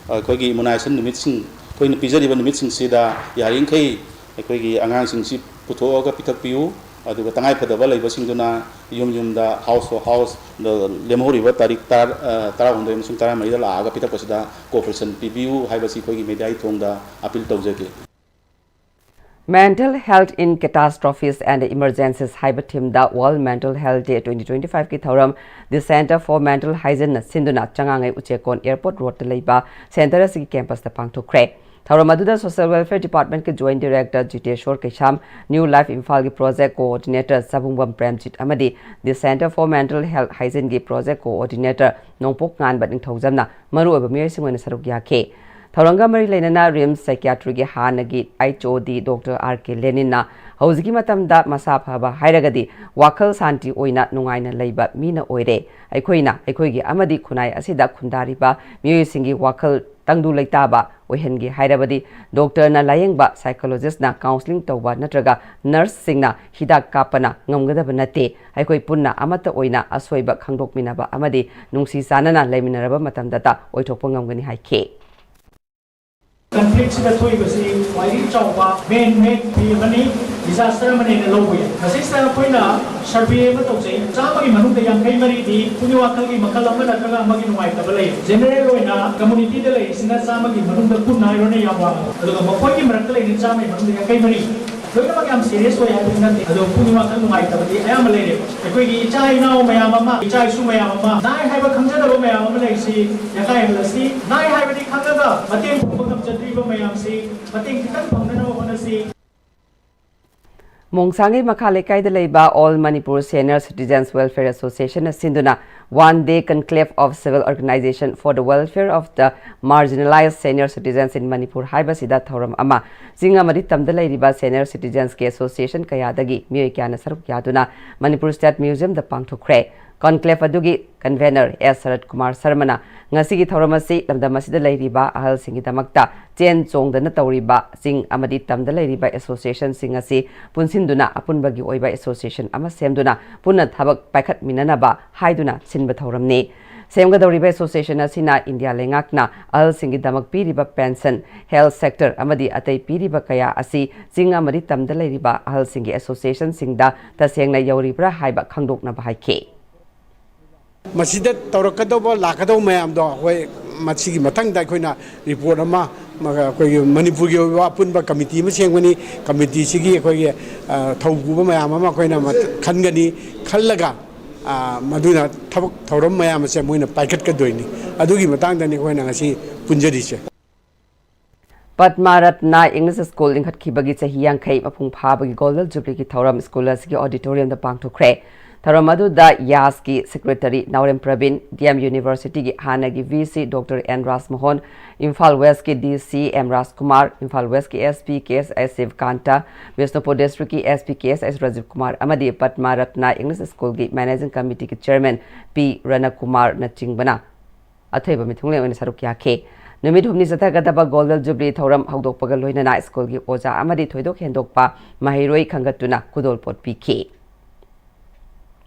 ꯑ, ꯑꯩꯈꯣꯏꯒꯤ immunization ꯅꯨꯃꯤꯠꯁꯤꯡ, ꯑꯩꯈꯣꯏꯅ ꯄꯤꯖꯔꯤꯕ ꯅꯨꯃꯤꯠꯁꯤꯡꯁꯤꯗ ꯌꯥꯔꯤꯈꯩ ꯑꯩꯈꯣꯏꯒꯤ ꯑꯉꯥꯡꯁꯤꯡꯁꯤ ꯄꯨꯊꯣꯛꯑꯒ ꯄꯤꯊꯛꯄꯤꯌꯨ꯫ ꯑꯗꯨꯒ ꯇꯉꯥꯏ ꯐꯗꯕ ꯂꯩꯕꯁꯤꯡꯗꯨꯅ ꯌꯨꯝ ꯌꯨꯝꯗ, house to house ꯗ ꯂꯦꯝꯍꯧꯔꯤꯕ ꯇꯥꯔꯤꯛ ꯇꯔꯥ, ꯑ, ꯇꯔꯥꯍꯨꯝꯗꯣꯏ ꯑꯃꯁꯨꯡ ꯇꯔꯥꯃꯔꯤꯗ ꯂꯥꯛꯑꯒ ꯄꯤꯊꯛꯄꯁꯤꯗ cooperation ꯄꯤꯕꯤꯌꯨ ꯍꯥꯏꯕꯁꯤ ꯑꯩꯈꯣꯏꯒꯤ mediaꯒꯤ ꯊꯣꯡꯗ appeal ꯇꯧꯖꯒꯦ꯫ Mental Health in Catastrophes and Emergencies ꯍꯥꯏꯕ themeꯗ World Mental Health Day twenty twenty-five ꯀꯤ ꯊꯧꯔꯝ The Center for Mental Hygieneꯅ ꯁꯤꯟꯗꯨꯅ ꯆꯉꯥꯡꯉꯩ ꯎꯆꯦꯛꯀꯣꯟ airport roadꯇ ꯂꯩꯕ center ꯑꯁꯤꯒꯤ campusꯇ ꯄꯥꯡꯊꯣꯛꯈ꯭ꯔꯦ꯫ ꯊꯧꯔꯝ ꯑꯗꯨꯗ Social Welfare Departmentꯀꯤ Joint Director ꯖꯤꯇꯦꯁꯣꯔ ꯀꯩꯁꯥꯝ, New Life ꯏꯝꯐꯥꯜꯒꯤ project coordinator ꯆꯕꯨꯡꯕꯝ ꯄ꯭ꯔꯦꯝꯖꯤꯠ ꯑꯃꯗꯤ The Center for Mental Health Hygieneꯒꯤ project coordinator ꯅꯣꯡꯄꯣꯛ ꯉꯥꯟꯕ ꯅꯤꯡꯊꯧꯖꯝꯅ ꯃꯔꯨꯑꯣꯏꯕ ꯃꯤꯑꯣꯏꯁꯤꯡ ꯑꯣꯏꯅ ꯁꯔꯨꯛ ꯌꯥꯈꯤ꯫ ꯊꯧꯔꯝꯒ ꯃꯔꯤ ꯂꯩꯅꯅ RIMS psychiatryꯒꯤ ꯍꯥꯟꯅꯒꯤ H O D Doctor R K ꯂꯦꯅꯤꯟꯅ ꯍꯧꯖꯤꯛꯀꯤ ꯃꯇꯝꯗ ꯃꯁꯥ ꯐꯕ ꯍꯥꯏꯔꯒꯗꯤ ꯋꯥꯈꯜ ꯁꯥꯟꯇꯤ ꯑꯣꯏꯅ ꯅꯨꯡꯉꯥꯏꯅ ꯂꯩꯕ ꯃꯤꯅ ꯑꯣꯏꯔꯦ꯫ ꯑꯩꯈꯣꯏꯅ ꯑꯩꯈꯣꯏꯒꯤ ꯑꯃꯗꯤ ꯈꯨꯟꯅꯥꯏ ꯑꯁꯤꯗ ꯈꯨꯟꯗꯥꯔꯤꯕ ꯃꯤꯑꯣꯏꯁꯤꯡꯒꯤ ꯋꯥꯈꯜ ꯇꯪꯗꯨ ꯂꯩꯇꯥꯕ ꯑꯣꯏꯍꯟꯒꯦ ꯍꯥꯏꯔꯕꯗꯤ ꯗꯣꯛꯇꯔꯅ ꯂꯥꯌꯦꯡꯕ, ꯁꯥꯏꯀꯣꯂꯣꯖꯤꯁ꯭ꯠꯅ ꯀꯥꯎꯟꯁꯤꯂꯤꯡ ꯇꯧꯕ ꯅꯠꯇ꯭ꯔꯒ ꯅꯔꯁꯁꯤꯡꯅ ꯍꯤꯗꯥꯛ ꯀꯥꯞꯄꯅ ꯉꯝꯒꯗꯕ ꯅꯠꯇꯦ꯫ ꯑꯩꯈꯣꯏ ꯄꯨꯟꯅ ꯑꯃꯠꯇ ꯑꯣꯏꯅ ꯑꯁꯣꯏꯕ ꯈꯪꯗꯣꯛꯃꯤꯟꯅꯕ ꯑꯃꯗꯤ ꯅꯨꯡꯁꯤ ꯆꯥꯟꯅꯅ ꯂꯩꯃꯤꯟꯅꯔꯕ ꯃꯇꯝꯗꯇ ꯑꯣꯏꯊꯣꯛꯄ ꯉꯝꯒꯅꯤ ꯍꯥꯏꯈꯤ꯫ ꯀꯟꯐ꯭ꯂꯤꯛꯁꯤꯗ ꯊꯣꯛꯏꯕꯁꯤ ꯈ꯭ꯋꯥꯏꯗꯒꯤ ꯆꯥꯎꯕ ꯃꯦꯟ ꯃꯦꯗ ꯐꯤ ꯑꯃꯅꯤ, ꯗꯤꯖꯥꯁꯇꯔ ꯑꯃꯅꯦꯅ ꯂꯧꯕ ꯌꯥꯏ꯫ ꯃꯁꯤꯁꯤꯗ ꯑꯩꯈꯣꯏꯅ ꯁꯔꯚꯦ ꯑꯃ ꯇꯧꯖꯩ꯫ ꯆꯥꯝꯃꯒꯤ ꯃꯅꯨꯡꯗ ꯌꯥꯡꯈꯩ ꯃꯔꯤꯗꯤ ꯄꯨꯛꯅꯤꯡ ꯋꯥꯈꯜꯒꯤ ꯃꯈꯜ ꯑꯃ ꯅꯠꯇ꯭ꯔꯒ ꯑꯃꯒꯤ ꯅꯨꯡꯉꯥꯏꯇꯕ ꯂꯩ꯫ ꯖꯦꯅꯔꯦꯜ ꯑꯣꯏꯅ ꯀꯝꯃꯨꯅꯤꯇꯤꯗ ꯂꯩꯔꯤꯁꯤꯅ ꯆꯥꯝꯃꯒꯤ ꯃꯅꯨꯡꯗ ꯀꯨꯟ ꯍꯥꯏꯔꯣꯅꯦ, ꯌꯥꯝ ꯋꯥꯡꯉꯕ꯫ ꯑꯗꯨꯒ ꯃꯈꯣꯏꯒꯤ ꯃꯔꯛꯇ ꯂꯩꯔꯤ ꯆꯥꯝꯃꯒꯤ ꯃꯅꯨꯡꯗ ꯌꯥꯡꯈꯩ ꯃꯔꯤ ꯂꯣꯏꯅꯃꯛ ꯌꯥꯝ ꯁꯤꯔꯤꯌꯁ ꯑꯣꯏ ꯍꯥꯏꯕꯗꯤ ꯅꯠꯇꯦ, ꯑꯗꯣ ꯄꯨꯛꯅꯤꯡ ꯋꯥꯈꯜ ꯅꯨꯡꯉꯥꯏꯇꯕꯗꯤ ꯑꯌꯥꯝꯕ ꯂꯩꯔꯦ꯫ ꯑꯩꯈꯣꯏꯒꯤ ꯏꯆꯥ ꯏꯅꯥꯎ ꯃꯌꯥꯝ ꯑꯃ, ꯏꯆꯥ ꯏꯁꯨ ꯃꯌꯥꯝ ꯑꯃ, ꯅꯥꯏ ꯍꯥꯏꯕ ꯈꯪꯖꯗꯕ ꯃꯌꯥꯝ ꯑꯃ ꯂꯩꯔꯤꯁꯤ ꯌꯥꯀꯥꯏꯍꯜꯂꯁꯤ꯫ ꯅꯥꯏ ꯍꯥꯏꯕꯗꯤ ꯈꯪꯉꯒ ꯃꯇꯦꯡ ꯐꯪꯕ ꯉꯝꯖꯗ꯭ꯔꯤꯕ ꯃꯌꯥꯝꯁꯤ ꯃꯇꯦꯡ ꯈꯤꯇꯪ ꯐꯪꯅꯅꯕ ꯍꯣꯠꯅꯁꯤ꯫ ꯃꯣꯡꯁꯥꯡꯒꯤ ꯃꯈꯥ ꯂꯩꯀꯥꯏꯗ ꯂꯩꯕ All Manipur Senior Citizens Welfare Association ꯅ ꯁꯤꯟꯗꯨꯅ One Day Conclave of Civil Organisation for the Welfare of the Marginalized Senior Citizens in Manipur ꯍꯥꯏꯕꯁꯤꯗ ꯊꯧꯔꯝ ꯑꯃ ꯆꯤꯡ ꯑꯃꯗꯤ ꯇꯝꯗ ꯂꯩꯔꯤꯕ senior citizens ꯀꯤ association ꯀꯌꯥꯗꯒꯤ ꯃꯤꯑꯣꯏ ꯀꯌꯥꯅ ꯁꯔꯨꯛ ꯌꯥꯗꯨꯅ Manipur State Museum ꯗ ꯄꯥꯡꯊꯣꯛꯈ꯭ꯔꯦ꯫ Conclave ꯑꯗꯨꯒꯤ convenor ꯑꯦꯁ ꯁꯔꯠ ꯀꯨꯃꯥꯔ ꯁꯔꯃꯅ ꯉꯁꯤꯒꯤ ꯊꯧꯔꯝ ꯑꯁꯤ ꯂꯝꯗꯝ ꯑꯁꯤꯗ ꯂꯩꯔꯤꯕ ꯑꯍꯜꯁꯤꯡꯒꯤꯗꯃꯛꯇ ꯆꯦꯟ ꯆꯣꯡꯗꯅ ꯇꯧꯔꯤꯕ ꯆꯤꯡ ꯑꯃꯗꯤ ꯇꯝꯗ ꯂꯩꯔꯤꯕ association ꯁꯤꯡ ꯑꯁꯤ ꯄꯨꯟꯁꯤꯟꯗꯨꯅ ꯑꯄꯨꯟꯕꯒꯤ ꯑꯣꯏꯕ association ꯑꯃ ꯁꯦꯝꯗꯨꯅ ꯄꯨꯟꯅ ꯊꯕꯛ ꯄꯥꯏꯈꯠꯃꯤꯟꯅꯅꯕ ꯍꯥꯏꯗꯨꯅ ꯁꯤꯟꯕ ꯊꯧꯔꯝꯅꯤ꯫ ꯁꯦꯝꯒꯗꯧꯔꯤꯕ association ꯑꯁꯤꯅ ꯏꯟꯗꯤꯌꯥ ꯂꯩꯉꯥꯛꯅ ꯑꯍꯜꯁꯤꯡꯒꯤꯗꯃꯛ ꯄꯤꯔꯤꯕ pension, health sector ꯑꯃꯗꯤ ꯑꯇꯩ ꯄꯤꯔꯤꯕ ꯀꯌꯥ ꯑꯁꯤ ꯆꯤꯡ ꯑꯃꯗꯤ ꯇꯝꯗ ꯂꯩꯔꯤꯕ ꯑꯍꯜꯁꯤꯡꯒꯤ association ꯁꯤꯡꯗ ꯇꯁꯦꯡꯅ ꯌꯧꯔꯤꯕ꯭ꯔꯥ ꯍꯥꯏꯕ ꯈꯪꯗꯣꯛꯅꯕ ꯍꯥꯏꯈꯤ꯫ ꯃꯁꯤꯗ ꯇꯧꯔꯛꯀꯗꯧꯕ, ꯂꯥꯛꯀꯗꯧꯕ ꯃꯌꯥꯝꯗꯣ ꯑꯩꯈꯣꯏ ꯃꯁꯤꯒꯤ ꯃꯊꯪꯗ ꯑꯩꯈꯣꯏꯅ report ꯑꯃ, ꯑꯩꯈꯣꯏꯒꯤ ꯃꯅꯤꯄꯨꯔꯒꯤ ꯑꯣꯏꯕ ꯑꯄꯨꯟꯕ committee ꯑꯃ ꯁꯦꯝꯒꯅꯤ꯫ Committee ꯁꯤꯒꯤ ꯑꯩꯈꯣꯏꯒꯤ, ꯑ, ꯊꯧ ꯄꯨꯕ ꯃꯌꯥꯝ ꯑꯃ ꯑꯩꯈꯣꯏꯅ ꯃꯊ-, ꯈꯟꯒꯅꯤ꯫ ꯈꯜꯂꯒ, ꯑ, ꯃꯗꯨꯅ ꯊꯕꯛ ꯊꯧꯔꯝ ꯃꯌꯥꯝ ꯑꯁꯦ ꯃꯣꯏꯅ ꯄꯥꯏꯈꯠꯀꯗꯣꯏꯅꯤ꯫ ꯑꯗꯨꯒꯤ ꯃꯇꯥꯡꯗꯅꯤ ꯑꯩꯈꯣꯏꯅ ꯉꯁꯤ ꯄꯨꯟꯖꯔꯤꯁꯦ꯫ ꯄꯗꯃ ꯔꯠꯅ English School ꯂꯤꯡꯈꯠꯈꯤꯕꯒꯤ ꯆꯍꯤ ꯌꯥꯡꯈꯩ ꯃꯄꯨꯡ ꯐꯥꯕꯒꯤ Golden Jubilee ꯒꯤ ꯊꯧꯔꯝ school ꯑꯁꯤꯒꯤ auditorium ꯗ ꯄꯥꯡꯊꯣꯛꯈ꯭ꯔꯦ꯫ ꯊꯧꯔꯝ ꯑꯗꯨꯗ ꯌꯥꯁꯀꯤ secretary ꯅꯥꯎꯔꯦꯝ ꯄ꯭ꯔꯕꯤꯟ, D M University ꯒꯤ ꯍꯥꯟꯅꯒꯤ V C Doctor N ꯔꯥꯖꯃꯣꯍꯟ, Imphal West ꯀꯤ D C M ꯔꯥꯖꯀꯨꯃꯥꯔ, ꯏꯝꯐꯥꯜ West ꯀꯤ S P K S I ꯁꯤꯕꯀꯥꯟꯇ, Bishnupur District ꯀꯤ S P K S I Rajiv Kumar ꯑꯃꯗꯤ ꯄꯗꯃ ꯔꯠꯅ English School ꯒꯤ Managing Committee ꯒꯤ Chairman P ꯔꯅꯀꯨꯃꯥꯔꯅꯆꯤꯡꯕꯅ ꯑꯊꯣꯏꯕ ꯃꯤꯊꯨꯡꯂꯦꯟ ꯑꯣꯏꯅ ꯁꯔꯨꯛ ꯌꯥꯈꯤ꯫ ꯅꯨꯃꯤꯠ ꯍꯨꯝꯅꯤ ꯆꯠꯊꯒꯗꯕ ꯒꯣꯜꯗꯟ ꯖꯨꯕꯤꯂꯤ ꯊꯧꯔꯝ ꯍꯧꯗꯣꯛꯄꯒ ꯂꯣꯏꯅꯅ ꯁ꯭ꯀꯨꯜꯒꯤ ꯑꯣꯖꯥ ꯑꯃꯗꯤ ꯊꯣꯏꯗꯣꯛ ꯍꯦꯟꯗꯣꯛꯄ ꯃꯍꯩꯔꯣꯏ ꯈꯟꯒꯠꯇꯨꯅ ꯈꯨꯗꯣꯜꯄꯣꯠ ꯄꯤꯈꯤ꯫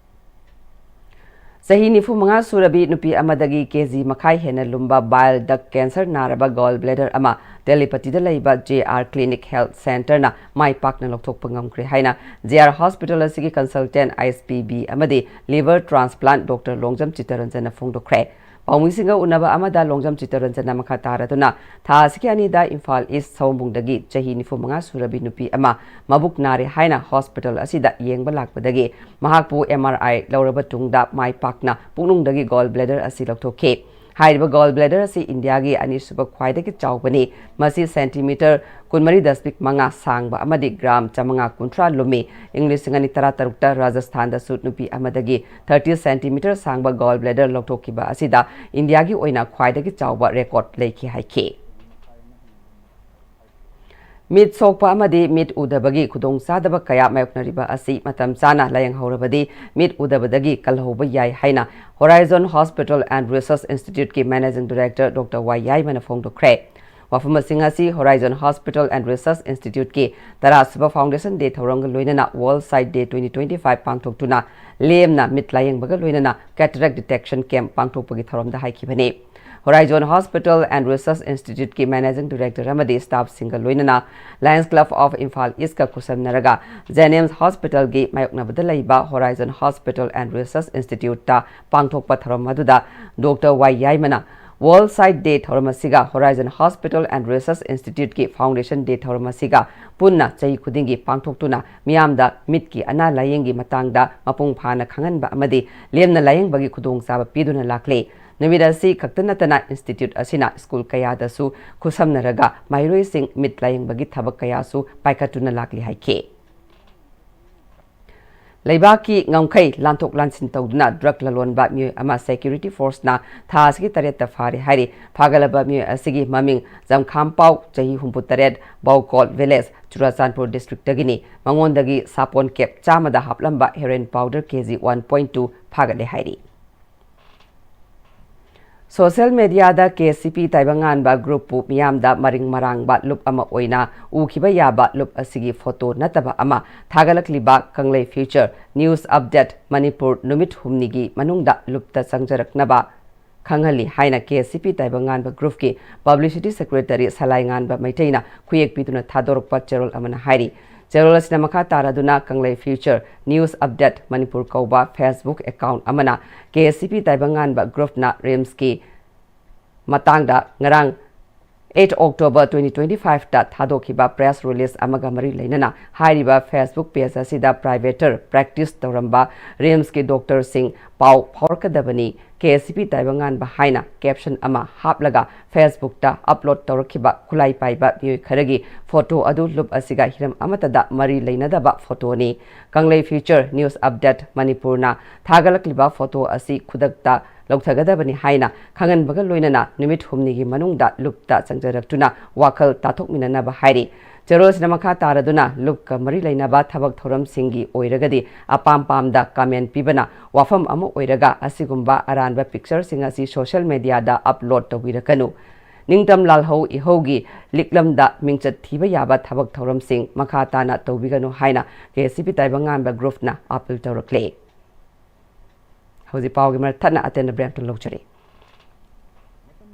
ꯆꯍꯤ ꯅꯤꯐꯨ ꯃꯉꯥ ꯁꯨꯔꯕꯤ ꯅꯨꯄꯤ ꯑꯃꯗꯒꯤ ꯀꯦ ꯖꯤ ꯃꯈꯥꯏ ꯍꯦꯟꯅ ꯂꯨꯝꯕ bile duct cancer ꯅꯥꯔꯕ gall bladder ꯑꯃ ꯇꯦꯂꯤꯄꯇꯤꯗ ꯂꯩꯕ J R Clinic Health Centreꯅ ꯃꯥꯏ ꯄꯥꯛꯅ ꯂꯧꯊꯣꯛꯄ ꯉꯝꯈ꯭ꯔꯦ ꯍꯥꯏꯅ J R Hospital ꯑꯁꯤꯒꯤ consultant I S P B ꯑꯃꯗꯤ liver transplant Doctor ꯂꯣꯡꯖꯝ ꯆꯤꯠꯇꯔꯟꯖꯟꯅ ꯐꯣꯡꯗꯣꯛꯈ꯭ꯔꯦ꯫ ꯄꯥꯎꯃꯤꯁꯤꯡꯒ ꯎꯅꯕ ꯑꯃꯗ ꯂꯣꯡꯖꯝ ꯆꯤꯠꯇꯔꯟꯖꯟꯅ ꯃꯈꯥ ꯇꯥꯔꯗꯨꯅ ꯊꯥ ꯑꯁꯤꯒꯤ ꯑꯅꯤꯗ ꯏꯝꯐꯥꯜ ꯏꯁ ꯁꯑꯣꯝꯕꯨꯡꯗꯒꯤ ꯆꯍꯤ ꯅꯤꯐꯨ ꯃꯉꯥ ꯁꯨꯔꯕꯤ ꯅꯨꯄꯤ ꯑꯃ ꯃꯕꯨꯛ ꯅꯥꯔꯦ ꯍꯥꯏꯅ ꯍꯣꯁꯄꯤꯇꯥꯜ ꯑꯁꯤꯗ ꯌꯦꯡꯕ ꯂꯥꯛꯄꯗꯒꯤ ꯃꯍꯥꯛꯄꯨ M R I ꯂꯧꯔꯕ ꯇꯨꯡꯗ ꯃꯥꯏ ꯄꯥꯛꯅ ꯄꯨꯛꯅꯨꯡꯗꯒꯤ gall bladder ꯑꯁꯤ ꯂꯧꯊꯣꯛꯈꯤ꯫ ꯍꯥꯏꯔꯤꯕ gall bladder ꯑꯁꯤ ꯏꯟꯗꯤꯌꯥꯒꯤ ꯑꯅꯤꯁꯨꯕ ꯈ꯭ꯋꯥꯏꯗꯒꯤ ꯆꯥꯎꯕꯅꯤ꯫ ꯃꯁꯤ ꯁꯦꯟꯇꯤꯃꯤꯇꯔ ꯀꯨꯟꯃꯔꯤ ꯗꯁꯃꯤꯛ ꯃꯉꯥ ꯁꯥꯡꯕ ꯑꯃꯗꯤ ꯒ꯭ꯔꯥꯝ ꯆꯥꯃꯉꯥ ꯀꯨꯟꯊ꯭ꯔꯥ ꯂꯨꯝꯃꯤ꯫ ꯏꯪ ꯂꯤꯁꯤꯡ ꯑꯅꯤ ꯇꯔꯥꯇꯔꯨꯛꯇ ꯔꯥꯖꯁꯊꯥꯟꯗꯁꯨ ꯅꯨꯄꯤ ꯑꯃꯗꯒꯤ ꯊꯥꯔꯇꯤ ꯁꯦꯟꯇꯤꯃꯤꯇꯔ ꯁꯥꯡꯕ gall bladder ꯂꯧꯊꯣꯛꯈꯤꯕ ꯑꯁꯤꯗ ꯏꯟꯗꯤꯌꯥꯒꯤ ꯑꯣꯏꯅ ꯈ꯭ꯋꯥꯏꯗꯒꯤ ꯆꯥꯎꯕ ꯔꯦꯀꯣꯔꯗ ꯂꯩꯈꯤ ꯍꯥꯏꯈꯤ꯫ ꯃꯤꯠ ꯁꯣꯛꯄ ꯑꯃꯗꯤ ꯃꯤꯠ ꯎꯗꯕꯒꯤ ꯈꯨꯗꯣꯡꯆꯥꯗꯕ ꯀꯌꯥ ꯃꯥꯌꯣꯛꯅꯔꯤꯕ ꯑꯁꯤ ꯃꯇꯝ ꯆꯥꯅ ꯂꯥꯌꯦꯡꯍꯧꯔꯕꯗꯤ ꯃꯤꯠ ꯎꯗꯕꯗꯒꯤ ꯀꯜꯍꯧꯕ ꯌꯥꯏ ꯍꯥꯏꯅ Horizon Hospital and Research Instituteꯀꯤ Managing Director Doctor ꯋꯥꯏ ꯌꯥꯏꯃꯅ ꯐꯣꯡꯗꯣꯛꯈ꯭ꯔꯦ꯫ ꯋꯥꯐꯝꯁꯤꯡ ꯑꯁꯤ Horizon Hospital and Research Instituteꯀꯤ ꯇꯔꯥꯁꯨꯕ Foundation Day ꯊꯧꯔꯝꯒ ꯂꯣꯏꯅꯅ World Sight Day twenty twenty-five ꯄꯥꯡꯊꯣꯛꯇꯨꯅ ꯂꯦꯝꯅ ꯃꯤꯠ ꯂꯥꯌꯦꯡꯕꯒ ꯂꯣꯏꯅꯅ cataract detection camp ꯄꯥꯡꯊꯣꯛꯄꯒꯤ ꯊꯧꯔꯝꯗ ꯍꯥꯏꯈꯤꯕꯅꯤ꯫ Horizon Hospital and Research Instituteꯀꯤ Managing Director ꯑꯃꯗꯤ staffꯁꯤꯡꯒ ꯂꯣꯏꯅꯅ Lions Club of Imphal Eastꯀ ꯈꯨꯠꯁꯝꯅꯔꯒ JNIMS Hospitalꯒꯤ ꯃꯥꯌꯣꯛꯅꯕꯗ ꯂꯩꯕ Horizon Hospital and Research Instituteꯇ ꯄꯥꯡꯊꯣꯛꯄ ꯊꯧꯔꯝ ꯑꯗꯨꯗ Doctor ꯋꯥꯏ ꯌꯥꯏꯃꯅ World Sight Day ꯊꯧꯔꯝ ꯑꯁꯤꯒ Horizon Hospital and Research Instituteꯀꯤ Foundation Day ꯊꯧꯔꯝ ꯑꯁꯤꯒ ꯄꯨꯟꯅ ꯆꯍꯤ ꯈꯨꯗꯤꯡꯒꯤ ꯄꯥꯡꯊꯣꯛꯇꯨꯅ ꯃꯤꯌꯥꯝꯗ ꯃꯤꯠꯀꯤ ꯑꯅꯥ ꯂꯥꯌꯦꯡꯒꯤ ꯃꯇꯥꯡꯗ ꯃꯄꯨꯡ ꯐꯥꯅ ꯈꯪꯍꯟꯕ ꯑꯃꯗꯤ ꯂꯦꯝꯅ ꯂꯥꯌꯦꯡꯕꯒꯤ ꯈꯨꯗꯣꯡꯆꯥꯕ ꯄꯤꯗꯨꯅ ꯂꯥꯛꯂꯤ꯫ ꯅꯨꯃꯤꯠ ꯑꯁꯤ ꯈꯛꯇ ꯅꯠꯇꯅ institute ꯑꯁꯤꯅ ꯁ꯭ꯀꯨꯜ ꯀꯌꯥꯗꯁꯨ ꯈꯨꯠꯁꯝꯅꯔꯒ ꯃꯍꯩꯔꯣꯏꯁꯤꯡ ꯃꯤꯠ ꯂꯥꯌꯦꯡꯕꯒꯤ ꯊꯕꯛ ꯀꯌꯥꯁꯨ ꯄꯥꯏꯈꯠꯇꯨꯅ ꯂꯥꯛꯂꯤ ꯍꯥꯏꯈꯤ꯫ ꯂꯩꯕꯥꯛꯀꯤ ꯉꯝꯈꯩ ꯂꯥꯟꯊꯣꯛ ꯂꯥꯟꯁꯤꯟ ꯇꯧꯗꯨꯅ drug ꯂꯂꯣꯟꯕ ꯃꯤꯑꯣꯏ ꯑꯃ security forceꯅ ꯊꯥ ꯑꯁꯤꯒꯤ ꯇꯔꯦꯠꯇ ꯐꯥꯔꯦ ꯍꯥꯏꯔꯤ꯫ ꯐꯥꯒꯠꯂꯕ ꯃꯤꯑꯣꯏ ꯑꯁꯤꯒꯤ ꯃꯃꯤꯡ ꯖꯝꯈꯥꯝꯄꯥꯎ, ꯆꯍꯤ ꯍꯨꯝꯐꯨ ꯇꯔꯦꯠ, ꯕꯥꯎꯀꯣꯜ village, ꯆꯨꯔꯥꯆꯥꯟꯄꯨꯔ districtꯇꯒꯤꯅꯤ꯫ ꯃꯉꯣꯟꯗꯒꯤ ꯁꯥꯄꯣꯟ cap ꯆꯥꯝꯃꯗ ꯍꯥꯞꯂꯝꯕ heroin powder K G one point two ꯐꯥꯒꯠꯂꯦ ꯍꯥꯏꯔꯤ꯫ ꯁꯣꯁꯤꯌꯦꯜ ꯃꯦꯗꯤꯌꯥꯗ ꯀꯦ ꯁꯤ ꯄꯤ ꯇꯥꯏꯕꯪꯉꯥꯟꯕ ꯒ꯭ꯔꯨꯞꯄꯨ ꯃꯤꯌꯥꯝꯗ ꯃꯔꯤꯡ ꯃꯔꯥꯡꯕ ꯂꯨꯞ ꯑꯃ ꯑꯣꯏꯅ ꯎꯈꯤꯕ ꯌꯥꯕ ꯂꯨꯞ ꯑꯁꯤꯒꯤ ꯐꯣꯇꯣ ꯅꯠꯇꯕ ꯑꯃ ꯊꯥꯒꯠꯂꯛꯂꯤꯕ ꯀꯪꯂꯩ ꯐ꯭ꯌꯨꯆꯔ ꯅ꯭ꯌꯨꯁ ꯑꯞꯗꯦꯠ ꯃꯅꯤꯄꯨꯔ ꯅꯨꯃꯤꯠ ꯍꯨꯝꯅꯤꯒꯤ ꯃꯅꯨꯡꯗ ꯂꯨꯞꯇ ꯆꯪꯖꯔꯛꯅꯕ ꯈꯪꯍꯜꯂꯤ ꯍꯥꯏꯅ ꯀꯦ ꯁꯤ ꯄꯤ ꯇꯥꯏꯕꯪꯉꯥꯟꯕ ꯒ꯭ꯔꯨꯞꯀꯤ ꯄꯕ꯭ꯂꯤꯁꯤꯇꯤ ꯁꯦꯀ꯭ꯔꯦꯇꯔꯤ ꯁꯂꯥꯏꯉꯥꯟꯕ ꯃꯩꯇꯩꯅ ꯈꯨꯌꯦꯛ ꯄꯤꯗꯨꯅ ꯊꯥꯗꯣꯔꯛꯄ ꯆꯦꯔꯣꯜ ꯑꯃꯅ ꯍꯥꯏꯔꯤ꯫ ꯆꯦꯔꯣꯜ ꯑꯁꯤꯅ ꯃꯈꯥ ꯇꯥꯔꯗꯨꯅ ꯀꯪꯂꯩ ꯐ꯭ꯌꯨꯆꯔ ꯅ꯭ꯌꯨꯁ ꯑꯞꯗꯦꯠ ꯃꯅꯤꯄꯨꯔ ꯀꯧꯕ ꯐꯦꯁꯕꯨꯛ ꯑꯦꯀꯥꯎꯟ ꯑꯃꯅ ꯀꯦ ꯁꯤ ꯄꯤ ꯇꯥꯏꯕꯪꯉꯥꯟꯕ ꯒ꯭ꯔꯨꯞꯅ ꯔꯤꯝꯁꯀꯤ ꯃꯇꯥꯡꯗ ꯉꯔꯥꯡ eight October twenty twenty five ꯇ ꯊꯥꯗꯣꯛꯈꯤꯕ ꯄ꯭ꯔꯦꯁ ꯔꯤꯂꯤꯖ ꯑꯃꯒ ꯃꯔꯤ ꯂꯩꯅꯅ ꯍꯥꯏꯔꯤꯕ ꯐꯦꯁꯕꯨꯛ ꯄꯦꯖ ꯑꯁꯤꯗ ꯄ꯭ꯔꯥꯏꯚꯦꯇꯔ ꯄ꯭ꯔꯦꯛꯇꯤꯁ ꯇꯧꯔꯝꯕ ꯔꯤꯝꯁꯀꯤ ꯗꯣꯛꯇꯔꯁꯤꯡ ꯄꯥꯎ ꯐꯥꯎꯔꯛꯀꯗꯕꯅꯤ, ꯀꯦ ꯁꯤ ꯄꯤ ꯇꯥꯏꯕꯪꯉꯥꯟꯕ ꯍꯥꯏꯅ ꯀꯦꯞꯁꯟ ꯑꯃ ꯍꯥꯞꯂꯒ ꯐꯦꯁꯕꯨꯛꯇ ꯑꯞꯂꯣꯗ ꯇꯧꯔꯛꯈꯤꯕ ꯈꯨꯠꯂꯥꯏ ꯄꯥꯏꯕ ꯃꯤꯑꯣꯏ ꯈꯔꯒꯤ ꯐꯣꯇꯣ ꯑꯗꯨ ꯂꯨꯞ ꯑꯁꯤꯒ ꯍꯤꯔꯝ ꯑꯃꯠꯇꯗ ꯃꯔꯤ ꯂꯩꯅꯗꯕ ꯐꯣꯇꯣꯅꯤ꯫ ꯀꯪꯂꯩ ꯐ꯭ꯌꯨꯆꯔ ꯅ꯭ꯌꯨꯁ ꯑꯞꯗꯦꯠ ꯃꯅꯤꯄꯨꯔꯅ ꯊꯥꯒꯠꯂꯛꯂꯤꯕ ꯐꯣꯇꯣ ꯑꯁꯤ ꯈꯨꯗꯛꯇ ꯂꯧꯊꯒꯗꯕꯅꯤ ꯍꯥꯏꯅ ꯈꯪꯍꯟꯕꯒ ꯂꯣꯏꯅꯅ ꯅꯨꯃꯤꯠ ꯍꯨꯝꯅꯤꯒꯤ ꯃꯅꯨꯡꯗ ꯂꯨꯞꯇ ꯆꯪꯖꯔꯛꯇꯨꯅ ꯋꯥꯈꯜ ꯇꯥꯊꯣꯛꯃꯤꯟꯅꯅꯕ ꯍꯥꯏꯔꯤ꯫ ꯆꯦꯔꯣꯜꯁꯤꯅ ꯃꯈꯥ ꯇꯥꯔꯗꯨꯅ ꯂꯨꯞꯀ ꯃꯔꯤ ꯂꯩꯅꯕ ꯊꯕꯛ ꯊꯧꯔꯝꯁꯤꯡꯒꯤ ꯑꯣꯏꯔꯒꯗꯤ ꯑꯄꯥꯝ ꯄꯥꯝꯗ ꯀꯃꯦꯟ ꯄꯤꯕꯅ ꯋꯥꯐꯝ ꯑꯃ ꯑꯣꯏꯔꯒ ꯑꯁꯤꯒꯨꯝꯕ ꯑꯔꯥꯟꯕ ꯄꯤꯛꯆꯔꯁꯤꯡ ꯑꯁꯤ ꯁꯣꯁꯤꯌꯦꯜ ꯃꯦꯗꯤꯌꯥꯗ ꯑꯞꯂꯣꯗ ꯇꯧꯕꯤꯔꯛꯀꯅꯨ꯫ ꯅꯤꯡꯇꯝ ꯂꯥꯜꯍꯧ ꯏꯍꯧꯒꯤ ꯂꯤꯛꯂꯝꯗ ꯃꯤꯡꯆꯠ ꯊꯤꯕ ꯌꯥꯕ ꯊꯕꯛ ꯊꯧꯔꯝꯁꯤꯡ ꯃꯈꯥ ꯇꯥꯅ ꯇꯧꯕꯤꯒꯅꯨ ꯍꯥꯏꯅ ꯀꯦ ꯁꯤ ꯄꯤ ꯇꯥꯏꯕꯪꯉꯥꯟꯕ ꯒ꯭ꯔꯨꯞꯅ ꯑꯥꯄꯤꯜ ꯇꯧꯔꯛꯂꯦ꯫ ꯍꯧꯖꯤꯛ ꯄꯥꯎꯒꯤ ꯃꯔꯛ ꯊꯠꯅ ꯑꯇꯦꯟꯕ ꯕ꯭ꯔꯦꯛꯇꯨ ꯂꯧꯖꯔꯤ꯫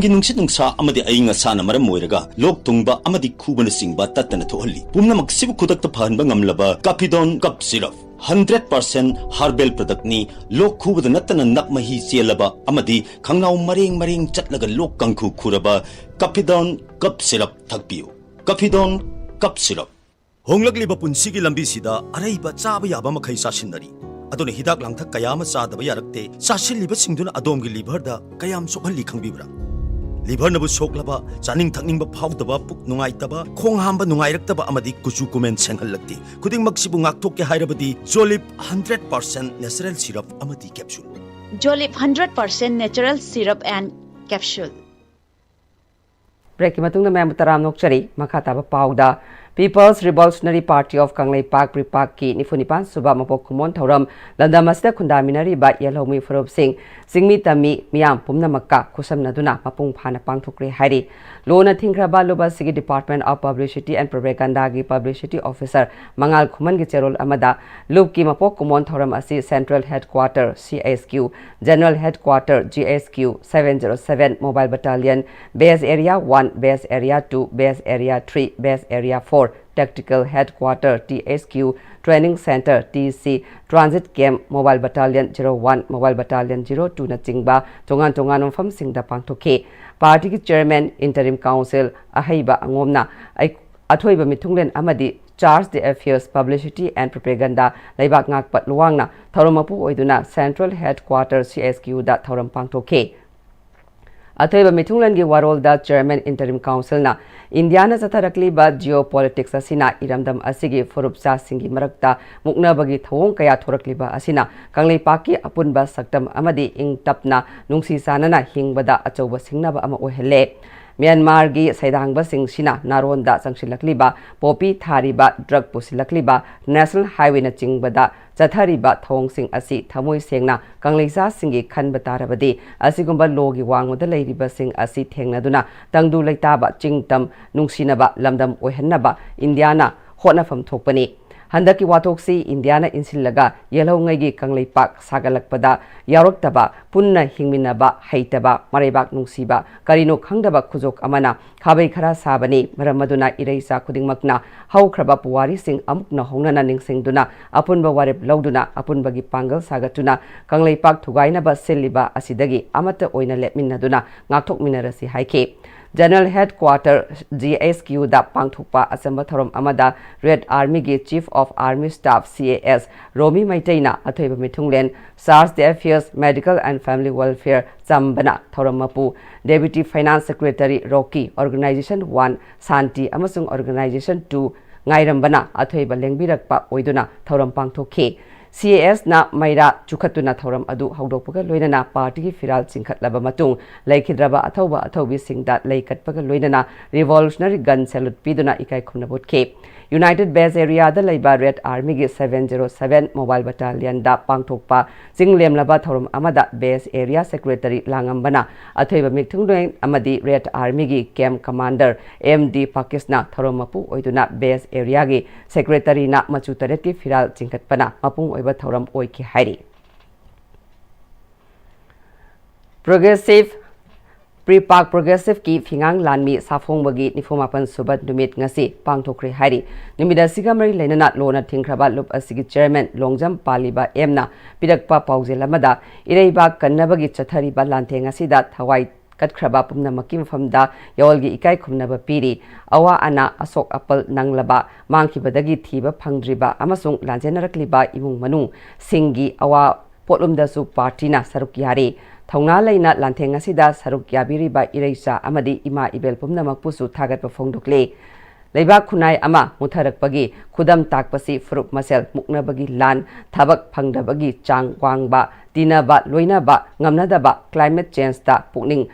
ꯒꯤ ꯅꯨꯡꯁꯤꯠ ꯅꯨꯡꯁꯥ ꯑꯃꯗꯤ ꯑꯏꯪ ꯑꯁꯥꯅ ꯃꯔꯝ ꯑꯣꯏꯔꯒ ꯂꯣꯛ ꯊꯨꯡꯕ ꯑꯃꯗꯤ ꯈꯨꯕꯅꯆꯤꯡꯕ ꯇꯠꯇꯅ ꯊꯣꯛꯍꯜꯂꯤ꯫ ꯄꯨꯝꯅꯃꯛꯁꯤꯕꯨ ꯈꯨꯗꯛꯇ ꯐꯍꯟꯕ ꯉꯝꯂꯕ ꯀꯥꯐꯤꯗꯣꯟ ꯀꯞ ꯁꯤꯔꯞ, ꯍꯟꯗ꯭ꯔꯦꯠ ꯄꯥꯔꯁꯦꯟ ꯍꯥꯔꯕꯦꯜ ꯄ꯭ꯔꯗꯛꯅꯤ꯫ ꯂꯣꯛ ꯈꯨꯕꯗ ꯅꯠꯇꯅ ꯅꯞ ꯃꯍꯤ ꯆꯦꯜꯂꯕ ꯑꯃꯗꯤ ꯈꯪꯅꯥꯎ ꯃꯔꯦꯡ ꯃꯔꯦꯡ ꯆꯠꯂꯒ ꯂꯣꯛ ꯀꯥꯡꯈꯨ ꯈꯨꯔꯕ ꯀꯥꯐꯤꯗꯣꯟ ꯀꯞ ꯁꯤꯔꯞ ꯊꯛꯄꯤꯌꯨ꯫ ꯀꯥꯐꯤꯗꯣꯟ ꯀꯞ ꯁꯤꯔꯞ꯫ ꯍꯣꯡꯂꯛꯂꯤꯕ ꯄꯨꯟꯁꯤꯒꯤ ꯂꯝꯕꯤꯁꯤꯗ ꯑꯔꯩꯕ ꯆꯥꯕ ꯌꯥꯕ ꯃꯈꯩ ꯆꯥꯁꯤꯟꯅꯔꯤ꯫ ꯑꯗꯨꯅ ꯍꯤꯗꯥꯛ ꯂꯥꯡꯊꯛ ꯀꯌꯥ ꯑꯃ ꯆꯥꯗꯕ ꯌꯥꯔꯛꯇꯦ꯫ ꯆꯥꯁꯤꯜꯂꯤꯕꯁꯤꯡꯗꯨꯅ ꯑꯗꯣꯝꯒꯤ ꯂꯤꯚꯔꯗ ꯀꯌꯥꯝ ꯁꯣꯛꯍꯜꯂꯤ ꯈꯪꯕꯤꯕ꯭ꯔꯥ? ꯂꯤꯚꯔꯅꯕꯨ ꯁꯣꯛꯂꯕ, ꯆꯥꯅꯤꯡ ꯊꯛꯅꯤꯡꯕ ꯐꯥꯎꯗꯕ, ꯄꯨꯛ ꯅꯨꯡꯉꯥꯏꯇꯕ, ꯈꯣꯡ ꯍꯥꯝꯕ ꯅꯨꯡꯉꯥꯏꯔꯛꯇꯕ ꯑꯃꯗꯤ ꯀꯨꯆꯨ ꯀꯨꯃꯦꯟ ꯁꯦꯡꯍꯜꯂꯛꯇꯦ꯫ ꯈꯨꯗꯤꯡꯃꯛꯁꯤꯕꯨ ꯉꯥꯛꯊꯣꯛꯀꯦ ꯍꯥꯏꯔꯕꯗꯤ ꯖꯣꯂꯤꯞ ꯍꯟꯗ꯭ꯔꯦꯠ ꯄꯥꯔꯁꯦꯟ ꯅꯦꯆꯔꯦꯜ ꯁꯤꯔꯞ ꯑꯃꯗꯤ capsule. Jolip hundred percent natural syrup and capsule. ꯕ꯭ꯔꯦꯛꯀꯤ ꯃꯇꯨꯡꯗ ꯃꯌꯥꯝꯕꯨ ꯇꯔꯥꯝꯅ ꯑꯣꯛꯆꯔꯤ꯫ ꯃꯈꯥ ꯇꯥꯕ ꯄꯥꯎꯗ People's Revolutionary Party of Kangleipak, ꯄ꯭ꯔꯤꯄꯥꯛꯀꯤ ꯅꯤꯐꯨ ꯅꯤꯄꯥꯟ ꯁꯨꯕ ꯃꯄꯣꯛ ꯀꯨꯝꯑꯣꯟ ꯊꯧꯔꯝ ꯂꯝꯗꯝ ꯑꯁꯤꯗ ꯈꯨꯟꯗꯥꯃꯤꯟꯅꯔꯤꯕ ꯌꯦꯜꯍꯧꯃꯤ ꯐꯨꯔꯨꯞꯁꯤꯡ, ꯆꯤꯡꯃꯤ ꯇꯝꯃꯤ ꯃꯤꯌꯥꯝ ꯄꯨꯝꯅꯃꯛꯀ ꯈꯨꯠꯁꯝꯅꯗꯨꯅ ꯃꯄꯨꯡ ꯐꯥꯅ ꯄꯥꯡꯊꯣꯛꯈ꯭ꯔꯦ ꯍꯥꯏꯔꯤ꯫ ꯂꯨꯅ ꯊꯤꯡꯈ꯭ꯔꯕ ꯂꯨꯞ ꯑꯁꯤꯒꯤ Department of Publicity and Propaganda ꯒꯤ Publicity Officer ꯃꯉꯥꯜ ꯈꯨꯃꯟꯒꯤ ꯆꯦꯔꯣꯜ ꯑꯃꯗ ꯂꯨꯞꯀꯤ ꯃꯄꯣꯛ ꯀꯨꯝꯑꯣꯟ ꯊꯧꯔꯝ ꯑꯁꯤ Central Headquarter, C H Q, General Headquarter, G H Q, seven zero seven Mobile Battalion, Base Area one, Base Area two, Base Area three, Base Area four, Tactical Headquarter, T H Q, Training Center, T C, Transit Camp, Mobile Battalion zero one, Mobile Battalion zero two ꯅꯆꯤꯡꯕ ꯇꯣꯉꯥꯟ ꯇꯣꯉꯥꯟꯕ ꯃꯐꯝꯁꯤꯡꯗ ꯄꯥꯡꯊꯣꯛꯈꯤ꯫ ꯄꯥꯔꯇꯤꯒꯤ Chairman, Interim Council ꯑꯍꯩꯕ ꯑꯉꯣꯝꯅ ꯑꯩ-, ꯑꯊꯣꯏꯕ ꯃꯤꯊꯨꯡꯂꯦꯟ ꯑꯃꯗꯤ Charge d'Affaires, Publicity and Propaganda ꯂꯩꯕꯥꯛ ꯉꯥꯛꯄ ꯂꯨꯋꯥꯡꯅ ꯊꯧꯔꯝ ꯃꯄꯨ ꯑꯣꯏꯗꯨꯅ Central Headquarter, C H Q ꯗ ꯊꯧꯔꯝ ꯄꯥꯡꯊꯣꯛꯈꯤ꯫ ꯑꯊꯣꯏꯕ ꯃꯤꯊꯨꯡꯂꯦꯟꯒꯤ ꯋꯥꯔꯣꯜꯗ Chairman, Interim Council ꯅ ꯏꯟꯗꯤꯌꯥꯅ ꯆꯠꯊꯔꯛꯂꯤꯕ geopolitics ꯑꯁꯤꯅ ꯏꯔꯝꯗꯝ ꯑꯁꯤꯒꯤ ꯐꯨꯔꯨꯞ ꯆꯥꯁꯤꯡꯒꯤ ꯃꯔꯛꯇ ꯃꯨꯛꯅꯕꯒꯤ ꯊꯧꯑꯣꯡ ꯀꯌꯥ ꯊꯣꯔꯛꯂꯤꯕ ꯑꯁꯤꯅ ꯀꯪꯂꯩꯄꯥꯛꯀꯤ ꯑꯄꯨꯟꯕ ꯁꯛꯇꯝ ꯑꯃꯗꯤ ꯏꯪ ꯇꯞꯅ ꯅꯨꯡꯁꯤ ꯆꯥꯟꯅꯅ ꯍꯤꯡꯕꯗ ꯑꯆꯧꯕ ꯁꯤꯡꯅꯕ ꯑꯃ ꯑꯣꯏꯍꯜꯂꯦ꯫ ꯃ꯭ꯌꯥꯟꯃꯥꯔꯒꯤ ꯁꯩꯗꯥꯡꯕꯁꯤꯡꯁꯤꯅ ꯅꯥꯔꯣꯟꯗ ꯆꯪꯁꯤꯜꯂꯛꯂꯤꯕ, poppy ꯊꯥꯔꯤꯕ, drug ꯄꯨꯁꯤꯜꯂꯛꯂꯤꯕ, National Highway ꯅꯆꯤꯡꯕꯗ ꯆꯠꯊꯔꯤꯕ ꯊꯧꯑꯣꯡꯁꯤꯡ ꯑꯁꯤ ꯊꯃꯣꯏ ꯁꯦꯡꯅ ꯀꯪꯂꯩꯆꯥꯁꯤꯡꯒꯤ ꯈꯟꯕ ꯇꯥꯔꯕꯗꯤ, ꯑꯁꯤꯒꯨꯝꯕ ꯂꯣꯒꯤ ꯋꯥꯡꯃꯗ ꯂꯩꯔꯤꯕꯁꯤꯡ ꯑꯁꯤ ꯊꯦꯡꯅꯗꯨꯅ ꯇꯪꯗꯨ ꯂꯩꯇꯥꯕ, ꯆꯤꯡ ꯇꯝ ꯅꯨꯡꯁꯤꯅꯕ ꯂꯝꯗꯝ ꯑꯣꯏꯍꯟꯅꯕ ꯏꯟꯗꯤꯌꯥꯅ ꯍꯣꯠꯅꯐꯝ ꯊꯣꯛꯄꯅꯤ꯫ ꯍꯟꯗꯛꯀꯤ ꯋꯥꯊꯣꯛꯁꯤ ꯏꯟꯗꯤꯌꯥꯅ ꯏꯟꯁꯤꯜꯂꯒ ꯌꯦꯜꯍꯧꯉꯩꯒꯤ ꯀꯪꯂꯩꯄꯥꯛ ꯁꯥꯒꯠꯂꯛꯄꯗ ꯌꯥꯎꯔꯛꯇꯕ, ꯄꯨꯟꯅ ꯍꯤꯡꯃꯤꯟꯅꯕ ꯍꯩꯇꯕ, ꯃꯔꯩꯕꯥꯛ ꯅꯨꯡꯁꯤꯕ ꯀꯔꯤꯅꯣ ꯈꯪꯗꯕ ꯈꯨꯖꯣꯛ ꯑꯃꯅ ꯈꯥꯕꯩ ꯈꯔ ꯁꯥꯕꯅꯤ꯫ ꯃꯔꯝ ꯑꯗꯨꯅ ꯏꯔꯩꯆꯥ ꯈꯨꯗꯤꯡꯃꯛꯅ ꯍꯧꯈ꯭ꯔꯕ ꯄꯨꯋꯥꯔꯤꯁꯤꯡ ꯑꯃꯨꯛ ꯅꯧꯍꯧꯅꯅ ꯅꯤꯡꯁꯤꯡꯗꯨꯅ, ꯑꯄꯨꯟꯕ ꯋꯥꯔꯦꯞ ꯂꯧꯗꯨꯅ, ꯑꯄꯨꯟꯕꯒꯤ ꯄꯥꯡꯒꯜ ꯁꯥꯒꯠꯇꯨꯅ ꯀꯪꯂꯩꯄꯥꯛ ꯊꯨꯒꯥꯏꯅꯕ ꯁꯤꯜꯂꯤꯕ ꯑꯁꯤꯗꯒꯤ ꯑꯃꯠꯇ ꯑꯣꯏꯅ ꯂꯦꯞꯃꯤꯟꯅꯗꯨꯅ ꯉꯥꯛꯊꯣꯛꯃꯤꯟꯅꯔꯁꯤ ꯍꯥꯏꯈꯤ꯫ General Headquarter, G H Q ꯗ ꯄꯥꯡꯊꯣꯛꯄ ꯑꯆꯝꯕ ꯊꯧꯔꯝ ꯑꯃꯗ Red Army ꯒꯤ Chief of Army Staff, C A S, ꯔꯣꯃꯤ ꯃꯩꯇꯩꯅ ꯑꯊꯣꯏꯕ ꯃꯤꯊꯨꯡꯂꯦꯟ, Charge d'Affaires, Medical and Family Welfare ꯆꯝꯕꯅ ꯊꯧꯔꯝ ꯃꯄꯨ, Deputy Finance Secretary ꯔꯣꯀꯤ, Organization one ꯁꯥꯟꯇꯤ ꯑꯃꯁꯨꯡ Organization two ꯉꯥꯏꯔꯝꯕꯅ ꯑꯊꯣꯏꯕ ꯂꯦꯡꯕꯤꯔꯛꯄ ꯑꯣꯏꯗꯨꯅ ꯊꯧꯔꯝ ꯄꯥꯡꯊꯣꯛꯈꯤ꯫ ꯁꯤ ꯑꯦ ꯑꯦꯁꯅ ꯃꯩꯔꯥ ꯆꯨꯈꯠꯇꯨꯅ ꯊꯧꯔꯝ ꯑꯗꯨ ꯍꯧꯗꯣꯛꯄꯒ ꯂꯣꯏꯅꯅ ꯄꯥꯔꯇꯤꯒꯤ ꯐꯤꯔꯥꯜ ꯆꯤꯡꯈꯠꯂꯕ ꯃꯇꯨꯡ, ꯂꯩꯈꯤꯗ꯭ꯔꯕ ꯑꯊꯧꯕ ꯑꯊꯧꯕꯤꯁꯤꯡꯗ ꯂꯩ ꯀꯠꯄꯒ ꯂꯣꯏꯅꯅ revolutionary gun salute ꯄꯤꯗꯨꯅ ꯏꯀꯥꯏ ꯈꯨꯝꯅꯕ ꯎꯠꯈꯤ꯫ United Base Areaꯗ ꯂꯩꯕ Red Armyꯒꯤ seven zero seven Mobile Battalionꯗ ꯄꯥꯡꯊꯣꯛꯄ ꯆꯤꯡ ꯂꯦꯝꯂꯕ ꯊꯧꯔꯝ ꯑꯃꯗ Base Area Secretary ꯂꯥꯡꯉꯝꯕꯅ ꯑꯊꯣꯏꯕ ꯃꯤꯊꯨꯡꯂꯦꯟ ꯑꯃꯗꯤ Red Armyꯒꯤ Camp Commander ꯑꯦꯝ ꯗꯤ ꯄꯥꯀꯤꯁꯅ ꯊꯧꯔꯝ ꯃꯄꯨ ꯑꯣꯏꯗꯨꯅ Base Areaꯒꯤ Secretaryꯅ ꯃꯆꯨ ꯇꯔꯦꯠꯀꯤ ꯐꯤꯔꯥꯜ ꯆꯤꯡꯈꯠꯄꯅ ꯃꯄꯨꯡ ꯑꯣꯏꯕ ꯊꯧꯔꯝ ꯑꯣꯏꯈꯤ ꯍꯥꯏꯔꯤ꯫ Progressive, PREPAK Progressiveꯀꯤ ꯐꯤꯉꯥꯡ ꯂꯥꯟꯃꯤ ꯁꯥꯐꯣꯡꯕꯒꯤ ꯅꯤꯐꯨ ꯃꯥꯄꯟ ꯁꯨꯕ ꯅꯨꯃꯤꯠ ꯉꯁꯤ ꯄꯥꯡꯊꯣꯛꯈ꯭ꯔꯦ ꯍꯥꯏꯔꯤ꯫ ꯅꯨꯃꯤꯠ ꯑꯁꯤꯒ ꯃꯔꯤ ꯂꯩꯅꯅ ꯂꯣꯟꯅ ꯊꯤꯡꯈ꯭ꯔꯕ ꯂꯨꯞ ꯑꯁꯤꯒꯤ chairman ꯂꯣꯡꯖꯝ ꯄꯥꯂꯤꯕ ꯑꯦꯝꯅ ꯄꯤꯔꯛꯄ ꯄꯥꯎꯖꯦꯜ ꯑꯃꯗ, ꯏꯔꯩꯕꯥꯛ ꯀꯟꯅꯕꯒꯤ ꯆꯠꯊꯔꯤꯕ ꯂꯥꯟꯊꯦꯡ ꯑꯁꯤꯗ ꯊꯋꯥꯏ ꯀꯠꯈ꯭ꯔꯕ ꯄꯨꯝꯅꯃꯛꯀꯤ ꯃꯐꯝꯗ ꯌꯥꯑꯣꯜꯒꯤ ꯏꯀꯥꯏ ꯈꯨꯝꯅꯕ ꯄꯤꯔꯤ꯫ ꯑꯋꯥ ꯑꯅꯥ, ꯑꯁꯣꯛ ꯑꯄꯜ ꯅꯪꯂꯕ, ꯃꯥꯡꯈꯤꯕꯗꯒꯤ ꯊꯤꯕ ꯐꯪꯗ꯭ꯔꯤꯕ ꯑꯃꯁꯨꯡ ꯂꯥꯟꯖꯦꯟꯅꯔꯛꯂꯤꯕ ꯏꯃꯨꯡ ꯃꯅꯨꯡꯁꯤꯡꯒꯤ ꯑꯋꯥ ꯄꯣꯠꯂꯨꯝꯗꯁꯨ ꯄꯥꯔꯇꯤꯅ ꯁꯔꯨꯛ ꯌꯥꯔꯤ꯫ ꯊꯧꯅꯥ ꯂꯩꯅ ꯂꯥꯟꯊꯦꯡ ꯑꯁꯤꯗ ꯁꯔꯨꯛ ꯌꯥꯕꯤꯔꯤꯕ ꯏꯔꯩꯆꯥ ꯑꯃꯗꯤ ꯏꯃꯥ ꯏꯕꯦꯜ ꯄꯨꯝꯅꯃꯛꯄꯨꯁꯨ ꯊꯥꯒꯠꯄ ꯐꯣꯡꯗꯣꯛꯂꯤ꯫ ꯂꯩꯕꯥꯛ ꯈꯨꯟꯅꯥꯏ ꯑꯃ ꯃꯨꯠꯊꯔꯛꯄꯒꯤ ꯈꯨꯗꯝ ꯇꯥꯛꯄꯁꯤ ꯐꯨꯔꯨꯞ ꯃꯁꯦꯜ ꯃꯨꯛꯅꯕꯒꯤ ꯂꯥꯟ, ꯊꯕꯛ ꯐꯪꯗꯕꯒꯤ ꯆꯥꯡ ꯋꯥꯡꯕ, ꯇꯤꯟꯅꯕ ꯂꯣꯏꯅꯕ ꯉꯝꯅꯗꯕ, climate changeꯇ ꯄꯨꯛꯅꯤꯡ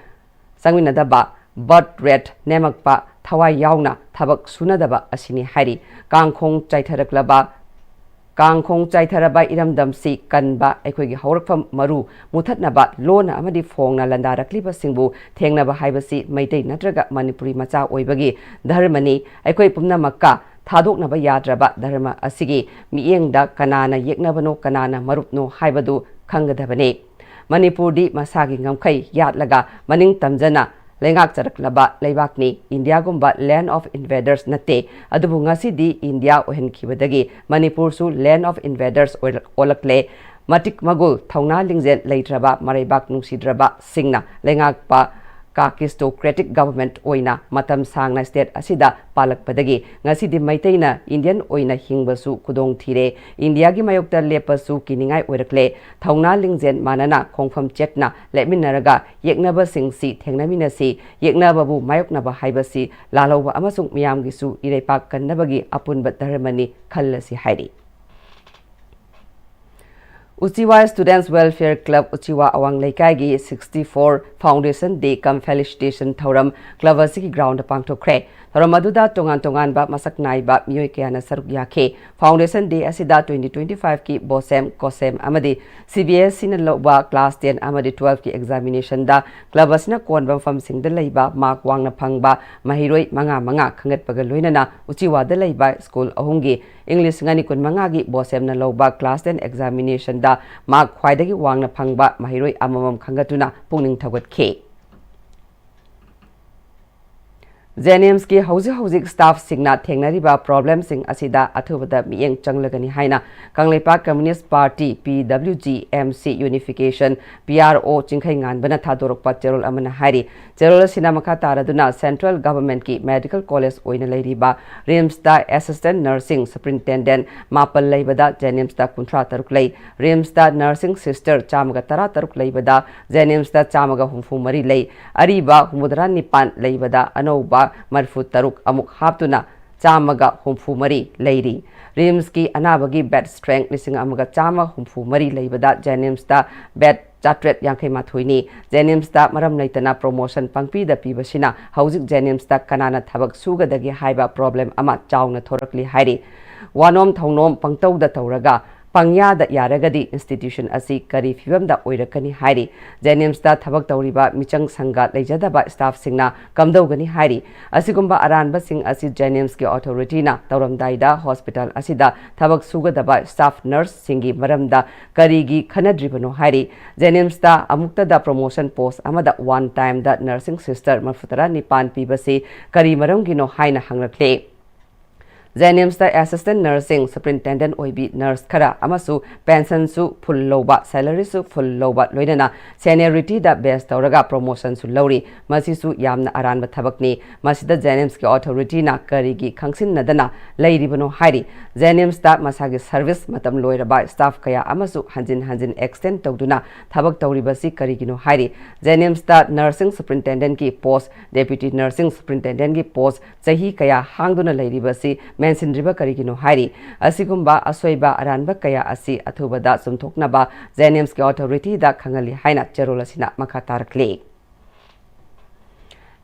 ꯆꯪꯃꯤꯟꯅꯗꯕ, birth rate ꯅꯦꯝꯃꯛꯄ, ꯊꯋꯥꯏ ꯌꯥꯎꯅ ꯊꯕꯛ ꯁꯨꯅꯗꯕ ꯑꯁꯤꯅꯤ ꯍꯥꯏꯔꯤ꯫ ꯀꯥꯡꯈꯣꯡ ꯆꯥꯏꯊꯔꯛꯂꯕ, ꯀꯥꯡꯈꯣꯡ ꯆꯥꯏꯊꯔꯕ ꯏꯔꯝꯗꯝꯁꯤ ꯀꯟꯕ, ꯑꯩꯈꯣꯏꯒꯤ ꯍꯧꯔꯛꯐꯝ ꯃꯔꯨ ꯃꯨꯊꯠꯅꯕ ꯂꯣꯟꯅ ꯑꯃꯗꯤ ꯐꯣꯡꯅ ꯂꯥꯟꯗꯥꯔꯛꯂꯤꯕꯁꯤꯡꯕꯨ ꯊꯦꯡꯅꯕ ꯍꯥꯏꯕꯁꯤ ꯃꯩꯇꯩ ꯅꯠꯇ꯭ꯔꯒ ꯃꯅꯤꯄꯨꯔꯤ ꯃꯆꯥ ꯑꯣꯏꯕꯒꯤ ꯙꯔꯃꯅꯤ꯫ ꯑꯩꯈꯣꯏ ꯄꯨꯝꯅꯃꯛꯀ ꯊꯥꯗꯣꯛꯅꯕ ꯌꯥꯗ꯭ꯔꯕ ꯙꯔꯃ ꯑꯁꯤꯒꯤ ꯃꯤꯠꯌꯦꯡꯗ ꯀꯅꯥꯅ ꯌꯦꯛꯅꯕꯅꯣ, ꯀꯅꯥꯅ ꯃꯔꯨꯞꯅꯣ ꯍꯥꯏꯕꯗꯨ ꯈꯪꯒꯗꯕꯅꯤ꯫ ꯃꯅꯤꯄꯨꯔꯗꯤ ꯃꯁꯥꯒꯤ ꯉꯝꯈꯩ ꯌꯥꯠꯂꯒ ꯃꯅꯤꯡ ꯇꯝꯖꯅ ꯂꯩꯉꯥꯛꯆꯔꯛꯂꯕ ꯂꯩꯕꯥꯛꯅꯤ꯫ ꯏꯟꯗꯤꯌꯥꯒꯨꯝꯕ land of invaders ꯅꯠꯇꯦ꯫ ꯑꯗꯨꯕꯨ ꯉꯁꯤꯗꯤ ꯏꯟꯗꯤꯌꯥ ꯑꯣꯏꯍꯟꯈꯤꯕꯗꯒꯤ ꯃꯅꯤꯄꯨꯔꯁꯨ land of invaders ꯑꯣꯏꯔꯛ-, ꯑꯣꯜꯂꯛꯂꯦ꯫ ꯃꯇꯤꯛ ꯃꯒꯨꯜ, ꯊꯧꯅꯥ ꯂꯤꯡꯖꯦꯜ ꯂꯩꯇ꯭ꯔꯕ, ꯃꯔꯩꯕꯥꯛ ꯅꯨꯡꯁꯤꯗ꯭ꯔꯕꯁꯤꯡꯅ ꯂꯩꯉꯥꯛꯄ ꯀꯥꯀꯤꯁꯇꯣꯀ꯭ꯔꯦꯇꯤꯛ ꯒꯚꯔꯟꯃꯦꯟꯠ ꯑꯣꯏꯅ ꯃꯇꯝ ꯁꯥꯡꯅ ꯁ꯭ꯇꯦꯠ ꯑꯁꯤꯗ ꯄꯥꯜꯂꯛꯄꯗꯒꯤ ꯉꯁꯤꯗꯤ ꯃꯩꯇꯩꯅ ꯏꯟꯗꯤꯌꯟ ꯑꯣꯏꯅ ꯍꯤꯡꯕꯁꯨ ꯈꯨꯗꯣꯡ ꯊꯤꯔꯦ꯫ ꯏꯟꯗꯤꯌꯥꯒꯤ ꯃꯥꯌꯣꯛꯇ ꯂꯦꯞꯄꯁꯨ ꯀꯤꯅꯤꯡꯉꯥꯏ ꯑꯣꯏꯔꯛꯂꯦ꯫ ꯊꯧꯅꯥ ꯂꯤꯡꯖꯦꯜ ꯃꯥꯟꯅꯅ ꯈꯣꯡꯐꯝ ꯆꯦꯠꯅ ꯂꯦꯞꯃꯤꯟꯅꯔꯒ ꯌꯦꯛꯅꯕꯁꯤꯡꯁꯤ ꯊꯦꯡꯅꯃꯤꯟꯅꯁꯤ꯫ ꯌꯦꯛꯅꯕꯕꯨ ꯃꯥꯌꯣꯛꯅꯕ ꯍꯥꯏꯕꯁꯤ ꯂꯥꯜꯍꯧꯕ ꯑꯃꯁꯨꯡ ꯃꯤꯌꯥꯝꯒꯤꯁꯨ ꯏꯔꯩꯄꯥꯛ ꯀꯟꯅꯕꯒꯤ ꯑꯄꯨꯟꯕ ꯙꯔꯃꯅꯤ ꯈꯜꯂꯁꯤ ꯍꯥꯏꯔꯤ꯫ ꯎꯆꯤꯋꯥ Students Welfare Club ꯎꯆꯤꯋꯥ ꯑꯋꯥꯡ ꯂꯩꯀꯥꯏꯒꯤ sixty four Foundation Day cum Felicitation ꯊꯧꯔꯝ club ꯑꯁꯤꯒꯤ ground ꯗ ꯄꯥꯡꯊꯣꯛꯈ꯭ꯔꯦ꯫ ꯊꯧꯔꯝ ꯑꯗꯨꯗ ꯇꯣꯉꯥꯟ ꯇꯣꯉꯥꯟꯕ ꯃꯁꯛ ꯅꯥꯏꯕ ꯃꯤꯑꯣꯏ ꯀꯌꯥꯅ ꯁꯔꯨꯛ ꯌꯥꯈꯤ꯫ Foundation Day ꯑꯁꯤꯗ twenty twenty five ꯀꯤ BOSEM, COSEM ꯑꯃꯗꯤ CBSE ꯅ ꯂꯧꯕ class ten ꯑꯃꯗꯤ twelve ꯀꯤ examination ꯗ club ꯑꯁꯤꯅ ꯀꯣꯟꯕ ꯃꯐꯝꯁꯤꯡꯗ ꯂꯩꯕ mark ꯋꯥꯡꯅ ꯐꯪꯕ ꯃꯍꯩꯔꯣꯏ ꯃꯉꯥ ꯃꯉꯥ ꯈꯟꯒꯠꯄꯒ ꯂꯣꯏꯅꯅ ꯎꯆꯤꯋꯥꯗ ꯂꯩꯕ school ꯑꯍꯨꯝꯒꯤ ꯏꯪ ꯂꯤꯁꯤꯡ ꯑꯅꯤ ꯀꯨꯟꯃꯉꯥꯒꯤ BOSEM ꯅ ꯂꯧꯕ class ten examination ꯗ mark ꯈ꯭ꯋꯥꯏꯗꯒꯤ ꯋꯥꯡꯅ ꯐꯪꯕ ꯃꯍꯩꯔꯣꯏ ꯑꯃꯃꯝ ꯈꯟꯒꯠꯇꯨꯅ ꯄꯨꯛꯅꯤꯡ ꯊꯧꯒꯠꯈꯤ꯫ JNIMS ꯀꯤ ꯍꯧꯖꯤꯛ ꯍꯧꯖꯤꯛ staff ꯁꯤꯡꯅ ꯊꯦꯡꯅꯔꯤꯕ problem ꯁꯤꯡ ꯑꯁꯤꯗ ꯑꯊꯨꯕꯗ ꯃꯤꯠꯌꯦꯡ ꯆꯪꯂꯒꯅꯤ ꯍꯥꯏꯅ Kangleipak Communist Party, PWG, MC Unification, PRO ꯆꯤꯡꯈꯩꯉꯥꯟꯕꯅ ꯊꯥꯗꯣꯔꯛꯄ ꯆꯦꯔꯣꯜ ꯑꯃꯅ ꯍꯥꯏꯔꯤ꯫ ꯆꯦꯔꯣꯜ ꯑꯁꯤꯅ ꯃꯈꯥ ꯇꯥꯔꯗꯨꯅ central government ꯀꯤ medical college ꯑꯣꯏꯅ ꯂꯩꯔꯤꯕ RIMS ꯇ assistant nursing superintendent ꯃꯥꯄꯜ ꯂꯩꯕꯗ JNIMS ꯇ ꯀꯨꯟꯊ꯭ꯔꯥ ꯇꯔꯨꯛ ꯂꯩ꯫ RIMS ꯇ nursing sister ꯆꯥꯝꯃꯒ ꯇꯔꯥ ꯇꯔꯨꯛ ꯂꯩꯕꯗ JNIMS ꯇ ꯆꯥꯝꯃꯒ ꯍꯨꯝꯐꯨ ꯃꯔꯤ ꯂꯩ꯫ ꯑꯔꯤꯕ ꯍꯨꯝꯐꯨꯇꯔꯥ ꯅꯤꯄꯥꯟ ꯂꯩꯕꯗ ꯑꯅꯧꯕ ꯃꯔꯤꯐꯨ ꯇꯔꯨꯛ ꯑꯃꯨꯛ ꯍꯥꯞꯇꯨꯅ ꯆꯥꯝꯃꯒ ꯍꯨꯝꯐꯨ ꯃꯔꯤ ꯂꯩꯔꯤ꯫ RIMS ꯀꯤ ꯑꯅꯥꯕꯒꯤ bed strength ꯂꯤꯁꯤꯡ ꯑꯃꯒ ꯆꯥꯝꯃ ꯍꯨꯝꯐꯨ ꯃꯔꯤ ꯂꯩꯕꯗ JNIMS ꯇ bed ꯆꯥꯇ꯭ꯔꯦꯠ ꯌꯥꯡꯈꯩ ꯃꯥꯊꯣꯏꯅꯤ꯫ JNIMS ꯇ ꯃꯔꯝ ꯂꯩꯇꯅ promotion ꯄꯪꯄꯤꯗ ꯄꯤꯕꯁꯤꯅ ꯍꯧꯖꯤꯛ JNIMS ꯇ ꯀꯅꯥꯅ ꯊꯕꯛ ꯁꯨꯒꯗꯒꯦ ꯍꯥꯏꯕ problem ꯑꯃ ꯆꯥꯎꯅ ꯊꯣꯔꯛꯂꯤ ꯍꯥꯏꯔꯤ꯫ ꯋꯥꯅꯣꯝ ꯊꯧꯅꯣꯝ ꯄꯪꯇꯧꯗ ꯇꯧꯔꯒ ꯄꯪꯌꯥꯗ ꯌꯥꯔꯒꯗꯤ institution ꯑꯁꯤ ꯀꯔꯤ ꯐꯤꯕꯝꯗ ꯑꯣꯏꯔꯛꯀꯅꯤ ꯍꯥꯏꯔꯤ꯫ JNIMS ꯇ ꯊꯕꯛ ꯇꯧꯔꯤꯕ ꯃꯤꯆꯪ ꯁꯪꯒ ꯂꯩꯖꯗꯕ staff ꯁꯤꯡꯅ ꯀꯝꯗꯧꯒꯅꯤ ꯍꯥꯏꯔꯤ꯫ ꯑꯁꯤꯒꯨꯝꯕ ꯑꯔꯥꯟꯕꯁꯤꯡ ꯑꯁꯤ JNIMS ꯀꯤ authority ꯅ ꯇꯧꯔꯝꯗꯥꯏꯗ hospital ꯑꯁꯤꯗ ꯊꯕꯛ ꯁꯨꯒꯗꯕ staff nurse ꯁꯤꯡꯒꯤ ꯃꯔꯝꯗ ꯀꯔꯤꯒꯤ ꯈꯟꯅꯗ꯭ꯔꯤꯕꯅꯣ ꯍꯥꯏꯔꯤ꯫ JNIMS ꯇ ꯑꯃꯨꯛꯇꯗ promotion post ꯑꯃꯗ one time ꯗ nursing sister ꯃꯔꯤꯐꯨꯇꯔꯥ ꯅꯤꯄꯥꯟ ꯄꯤꯕꯁꯤ ꯀꯔꯤ ꯃꯔꯝꯒꯤꯅꯣ ꯍꯥꯏꯅ ꯍꯪꯂꯛꯂꯦ꯫ JNIMS ꯇ assistant nursing superintendent ꯑꯣꯏꯕꯤ nurse ꯈꯔ ꯑꯃꯁꯨ pension ꯁꯨ full ꯂꯧꯕ, salary ꯁꯨ full ꯂꯧꯕ, ꯂꯣꯏꯅꯅ seniority ꯗ base ꯇꯧꯔꯒ promotion ꯁꯨ ꯂꯧꯔꯤ꯫ ꯃꯁꯤꯁꯨ ꯌꯥꯝꯅ ꯑꯔꯥꯟꯕ ꯊꯕꯛꯅꯤ꯫ ꯃꯁꯤꯗ JNIMS ꯀꯤ authority ꯅ ꯀꯔꯤꯒꯤ ꯈꯪꯁꯤꯟꯅꯗꯅ ꯂꯩꯔꯤꯕꯅꯣ ꯍꯥꯏꯔꯤ꯫ JNIMS ꯇ ꯃꯁꯥꯒꯤ service ꯃꯇꯝ ꯂꯣꯏꯔꯕ staff ꯀꯌꯥ ꯑꯃꯁꯨ ꯍꯟꯖꯤꯟ ꯍꯟꯖꯤꯟ extend ꯇꯧꯗꯨꯅ ꯊꯕꯛ ꯇꯧꯔꯤꯕꯁꯤ ꯀꯔꯤꯒꯤꯅꯣ ꯍꯥꯏꯔꯤ꯫ JNIMS ꯇ nursing superintendent ꯀꯤ post, deputy nursing superintendent ꯀꯤ post ꯆꯍꯤ ꯀꯌꯥ ꯍꯥꯡꯗꯨꯅ ꯂꯩꯔꯤꯕꯁꯤ ꯃꯦꯟꯁꯤꯟꯗ꯭ꯔꯤꯕ ꯀꯔꯤꯒꯤꯅꯣ ꯍꯥꯏꯔꯤ꯫ ꯑꯁꯤꯒꯨꯝꯕ ꯑꯁꯣꯏꯕ ꯑꯔꯥꯟꯕ ꯀꯌꯥ ꯑꯁꯤ ꯑꯊꯨꯕꯗ ꯆꯨꯝꯊꯣꯛꯅꯕ JNIMSꯀꯤ authorityꯗ ꯈꯪꯍꯜꯂꯤ ꯍꯥꯏꯅ ꯆꯦꯔꯣꯜ ꯑꯁꯤꯅ ꯃꯈꯥ ꯇꯥꯔꯛꯂꯤ꯫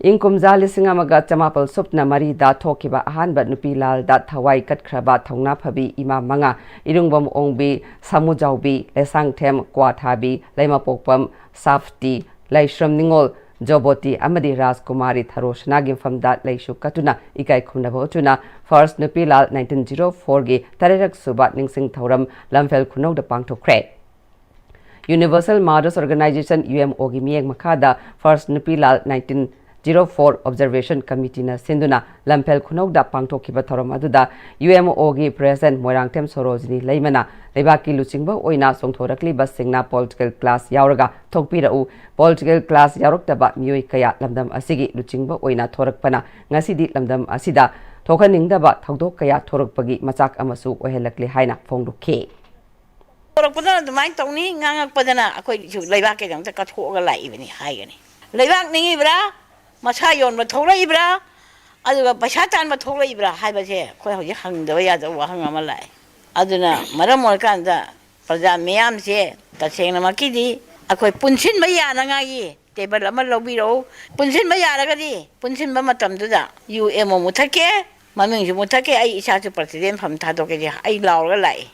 ꯏꯪ ꯀꯨꯝꯖꯥ ꯂꯤꯁꯤꯡ ꯑꯃꯒ ꯆꯃꯥꯄꯜ ꯁꯨꯞꯅ ꯃꯔꯤꯗ ꯊꯣꯛꯈꯤꯕ ꯑꯍꯥꯟꯕ ꯅꯨꯄꯤ ꯂꯥꯜꯗ ꯊꯋꯥꯏ ꯀꯠꯈ꯭ꯔꯕ ꯊꯧꯅꯥ ꯐꯕꯤ ꯏꯃꯥ ꯃꯉꯥ, ꯏꯔꯨꯡꯕꯝ ꯑꯣꯡꯕꯤ, ꯁꯥꯃꯨꯖꯥꯎꯕꯤ, ꯂꯩꯁꯥꯡꯊꯦꯝ ꯀ꯭ꯋꯥꯊꯥꯕꯤ, ꯂꯩꯃꯄꯣꯛꯄꯝ ꯁꯥꯐꯇꯤ, ꯂꯩꯁ꯭ꯔꯝ ꯅꯤꯉꯣꯜ ꯖꯣꯕꯣꯇꯤ ꯑꯃꯗꯤ ꯔꯥꯖꯀꯨꯃꯥꯔꯤ ꯊꯔꯣꯁꯅꯥꯒꯤ ꯃꯐꯝꯗ ꯂꯩꯁꯨ ꯀꯠꯇꯨꯅ ꯏꯀꯥꯏ ꯈꯨꯝꯅꯕ ꯎꯠꯇꯨꯅ First ꯅꯨꯄꯤ ꯂꯥꯜ nineteen zero fourꯒꯤ ꯇꯔꯦꯠꯔꯛ ꯁꯨꯕ ꯅꯤꯡꯁꯤꯡ ꯊꯧꯔꯝ ꯂꯝꯐꯦꯜ ꯈꯨꯅꯧꯗ ꯄꯥꯡꯊꯣꯛꯈ꯭ꯔꯦ꯫ Universal Mothers Organization, UMOꯒꯤ ꯃꯤꯠꯌꯦꯡ ꯃꯈꯥꯗ First ꯅꯨꯄꯤ ꯂꯥꯜ nineteen zero four Observation Committeeꯅ ꯁꯤꯟꯗꯨꯅ ꯂꯝꯐꯦꯜ ꯈꯨꯅꯧꯗ ꯄꯥꯡꯊꯣꯛꯈꯤꯕ ꯊꯧꯔꯝ ꯑꯗꯨꯗ UMOꯒꯤ President ꯃꯣꯏꯔꯥꯡꯊꯦꯝ ꯁꯣꯔꯣꯖꯤꯅꯤ ꯂꯩꯃꯅ ꯂꯩꯕꯥꯛꯀꯤ ꯂꯨꯆꯤꯡꯕ ꯑꯣꯏꯅ ꯆꯣꯡꯊꯣꯔꯛꯂꯤꯕꯁꯤꯡꯅ political class ꯌꯥꯎꯔꯒ ꯊꯣꯛꯄꯤꯔꯛꯎ, political class ꯌꯥꯎꯔꯛꯇꯕ ꯃꯤꯑꯣꯏ ꯀꯌꯥ ꯂꯝꯗꯝ ꯑꯁꯤꯒꯤ ꯂꯨꯆꯤꯡꯕ ꯑꯣꯏꯅ ꯊꯣꯔꯛꯄꯅ ꯉꯁꯤꯗꯤ ꯂꯝꯗꯝ ꯑꯁꯤꯗ ꯊꯣꯛꯍꯟꯅꯤꯡꯗꯕ ꯊꯧꯗꯣꯛ ꯀꯌꯥ ꯊꯣꯔꯛꯄꯒꯤ ꯃꯆꯥꯛ ꯑꯃꯁꯨ ꯑꯣꯏꯍꯜꯂꯛꯂꯦ ꯍꯥꯏꯅ ꯐꯣꯡꯗꯣꯛꯈꯤ꯫ ꯇꯧꯔꯛꯄꯗꯅ ꯑꯗꯨꯃꯥꯏꯅ ꯇꯧꯅꯤ, ꯉꯥꯡꯉꯛꯄꯗꯅ ꯑꯩꯈꯣꯏꯁꯨ ꯂꯩꯕꯥꯛꯀꯤꯗꯃꯛꯇ ꯀꯠꯊꯣꯛꯑꯒ ꯂꯥꯛꯏꯕꯅꯤ ꯍꯥꯏꯒꯅꯤ꯫ ꯂꯩꯕꯥꯛ ꯅꯤꯡꯉꯤꯕ꯭ꯔꯥ, ꯃꯁꯥ ꯌꯣꯟꯕ ꯊꯣꯛꯂꯛꯏꯕ꯭ꯔꯥ, ꯑꯗꯨꯒ ꯄꯩꯁꯥ ꯇꯥꯟꯕ ꯊꯣꯛꯂꯛꯏꯕ꯭ꯔꯥ ꯍꯥꯏꯕꯁꯦ ꯑꯩꯈꯣꯏ ꯍꯧꯖꯤꯛ ꯍꯪꯗꯕ ꯌꯥꯗꯕ ꯋꯥꯍꯪ ꯑꯃ ꯂꯥꯛꯑꯦ꯫ ꯑꯗꯨꯅ ꯃꯔꯝ ꯑꯣꯏꯔꯀꯥꯟꯗ ꯄ꯭ꯔꯖꯥ ꯃꯤꯌꯥꯝꯁꯦ ꯇꯁꯦꯡꯅꯃꯛꯀꯤꯗꯤ ꯑꯩꯈꯣꯏ ꯄꯨꯟꯁꯤꯟꯕ ꯌꯥꯅꯉꯥꯏꯒꯤ ꯇꯦꯕꯜ ꯑꯃ ꯂꯧꯕꯤꯔꯛꯎ꯫ ꯄꯨꯟꯁꯤꯟꯕ ꯌꯥꯔꯒꯗꯤ ꯄꯨꯟꯁꯤꯟꯕ ꯃꯇꯝꯗꯨꯗ UMO ꯃꯨꯊꯠꯀꯦ, ꯃꯃꯤꯡꯁꯨ ꯃꯨꯊꯠꯀꯦ, ꯑꯩ ꯏꯁꯥꯁꯨ President ꯐꯝ ꯊꯥꯗꯣꯛꯀꯦ, ꯑꯩ ꯂꯥꯎꯔꯒ ꯂꯥꯛꯏ꯫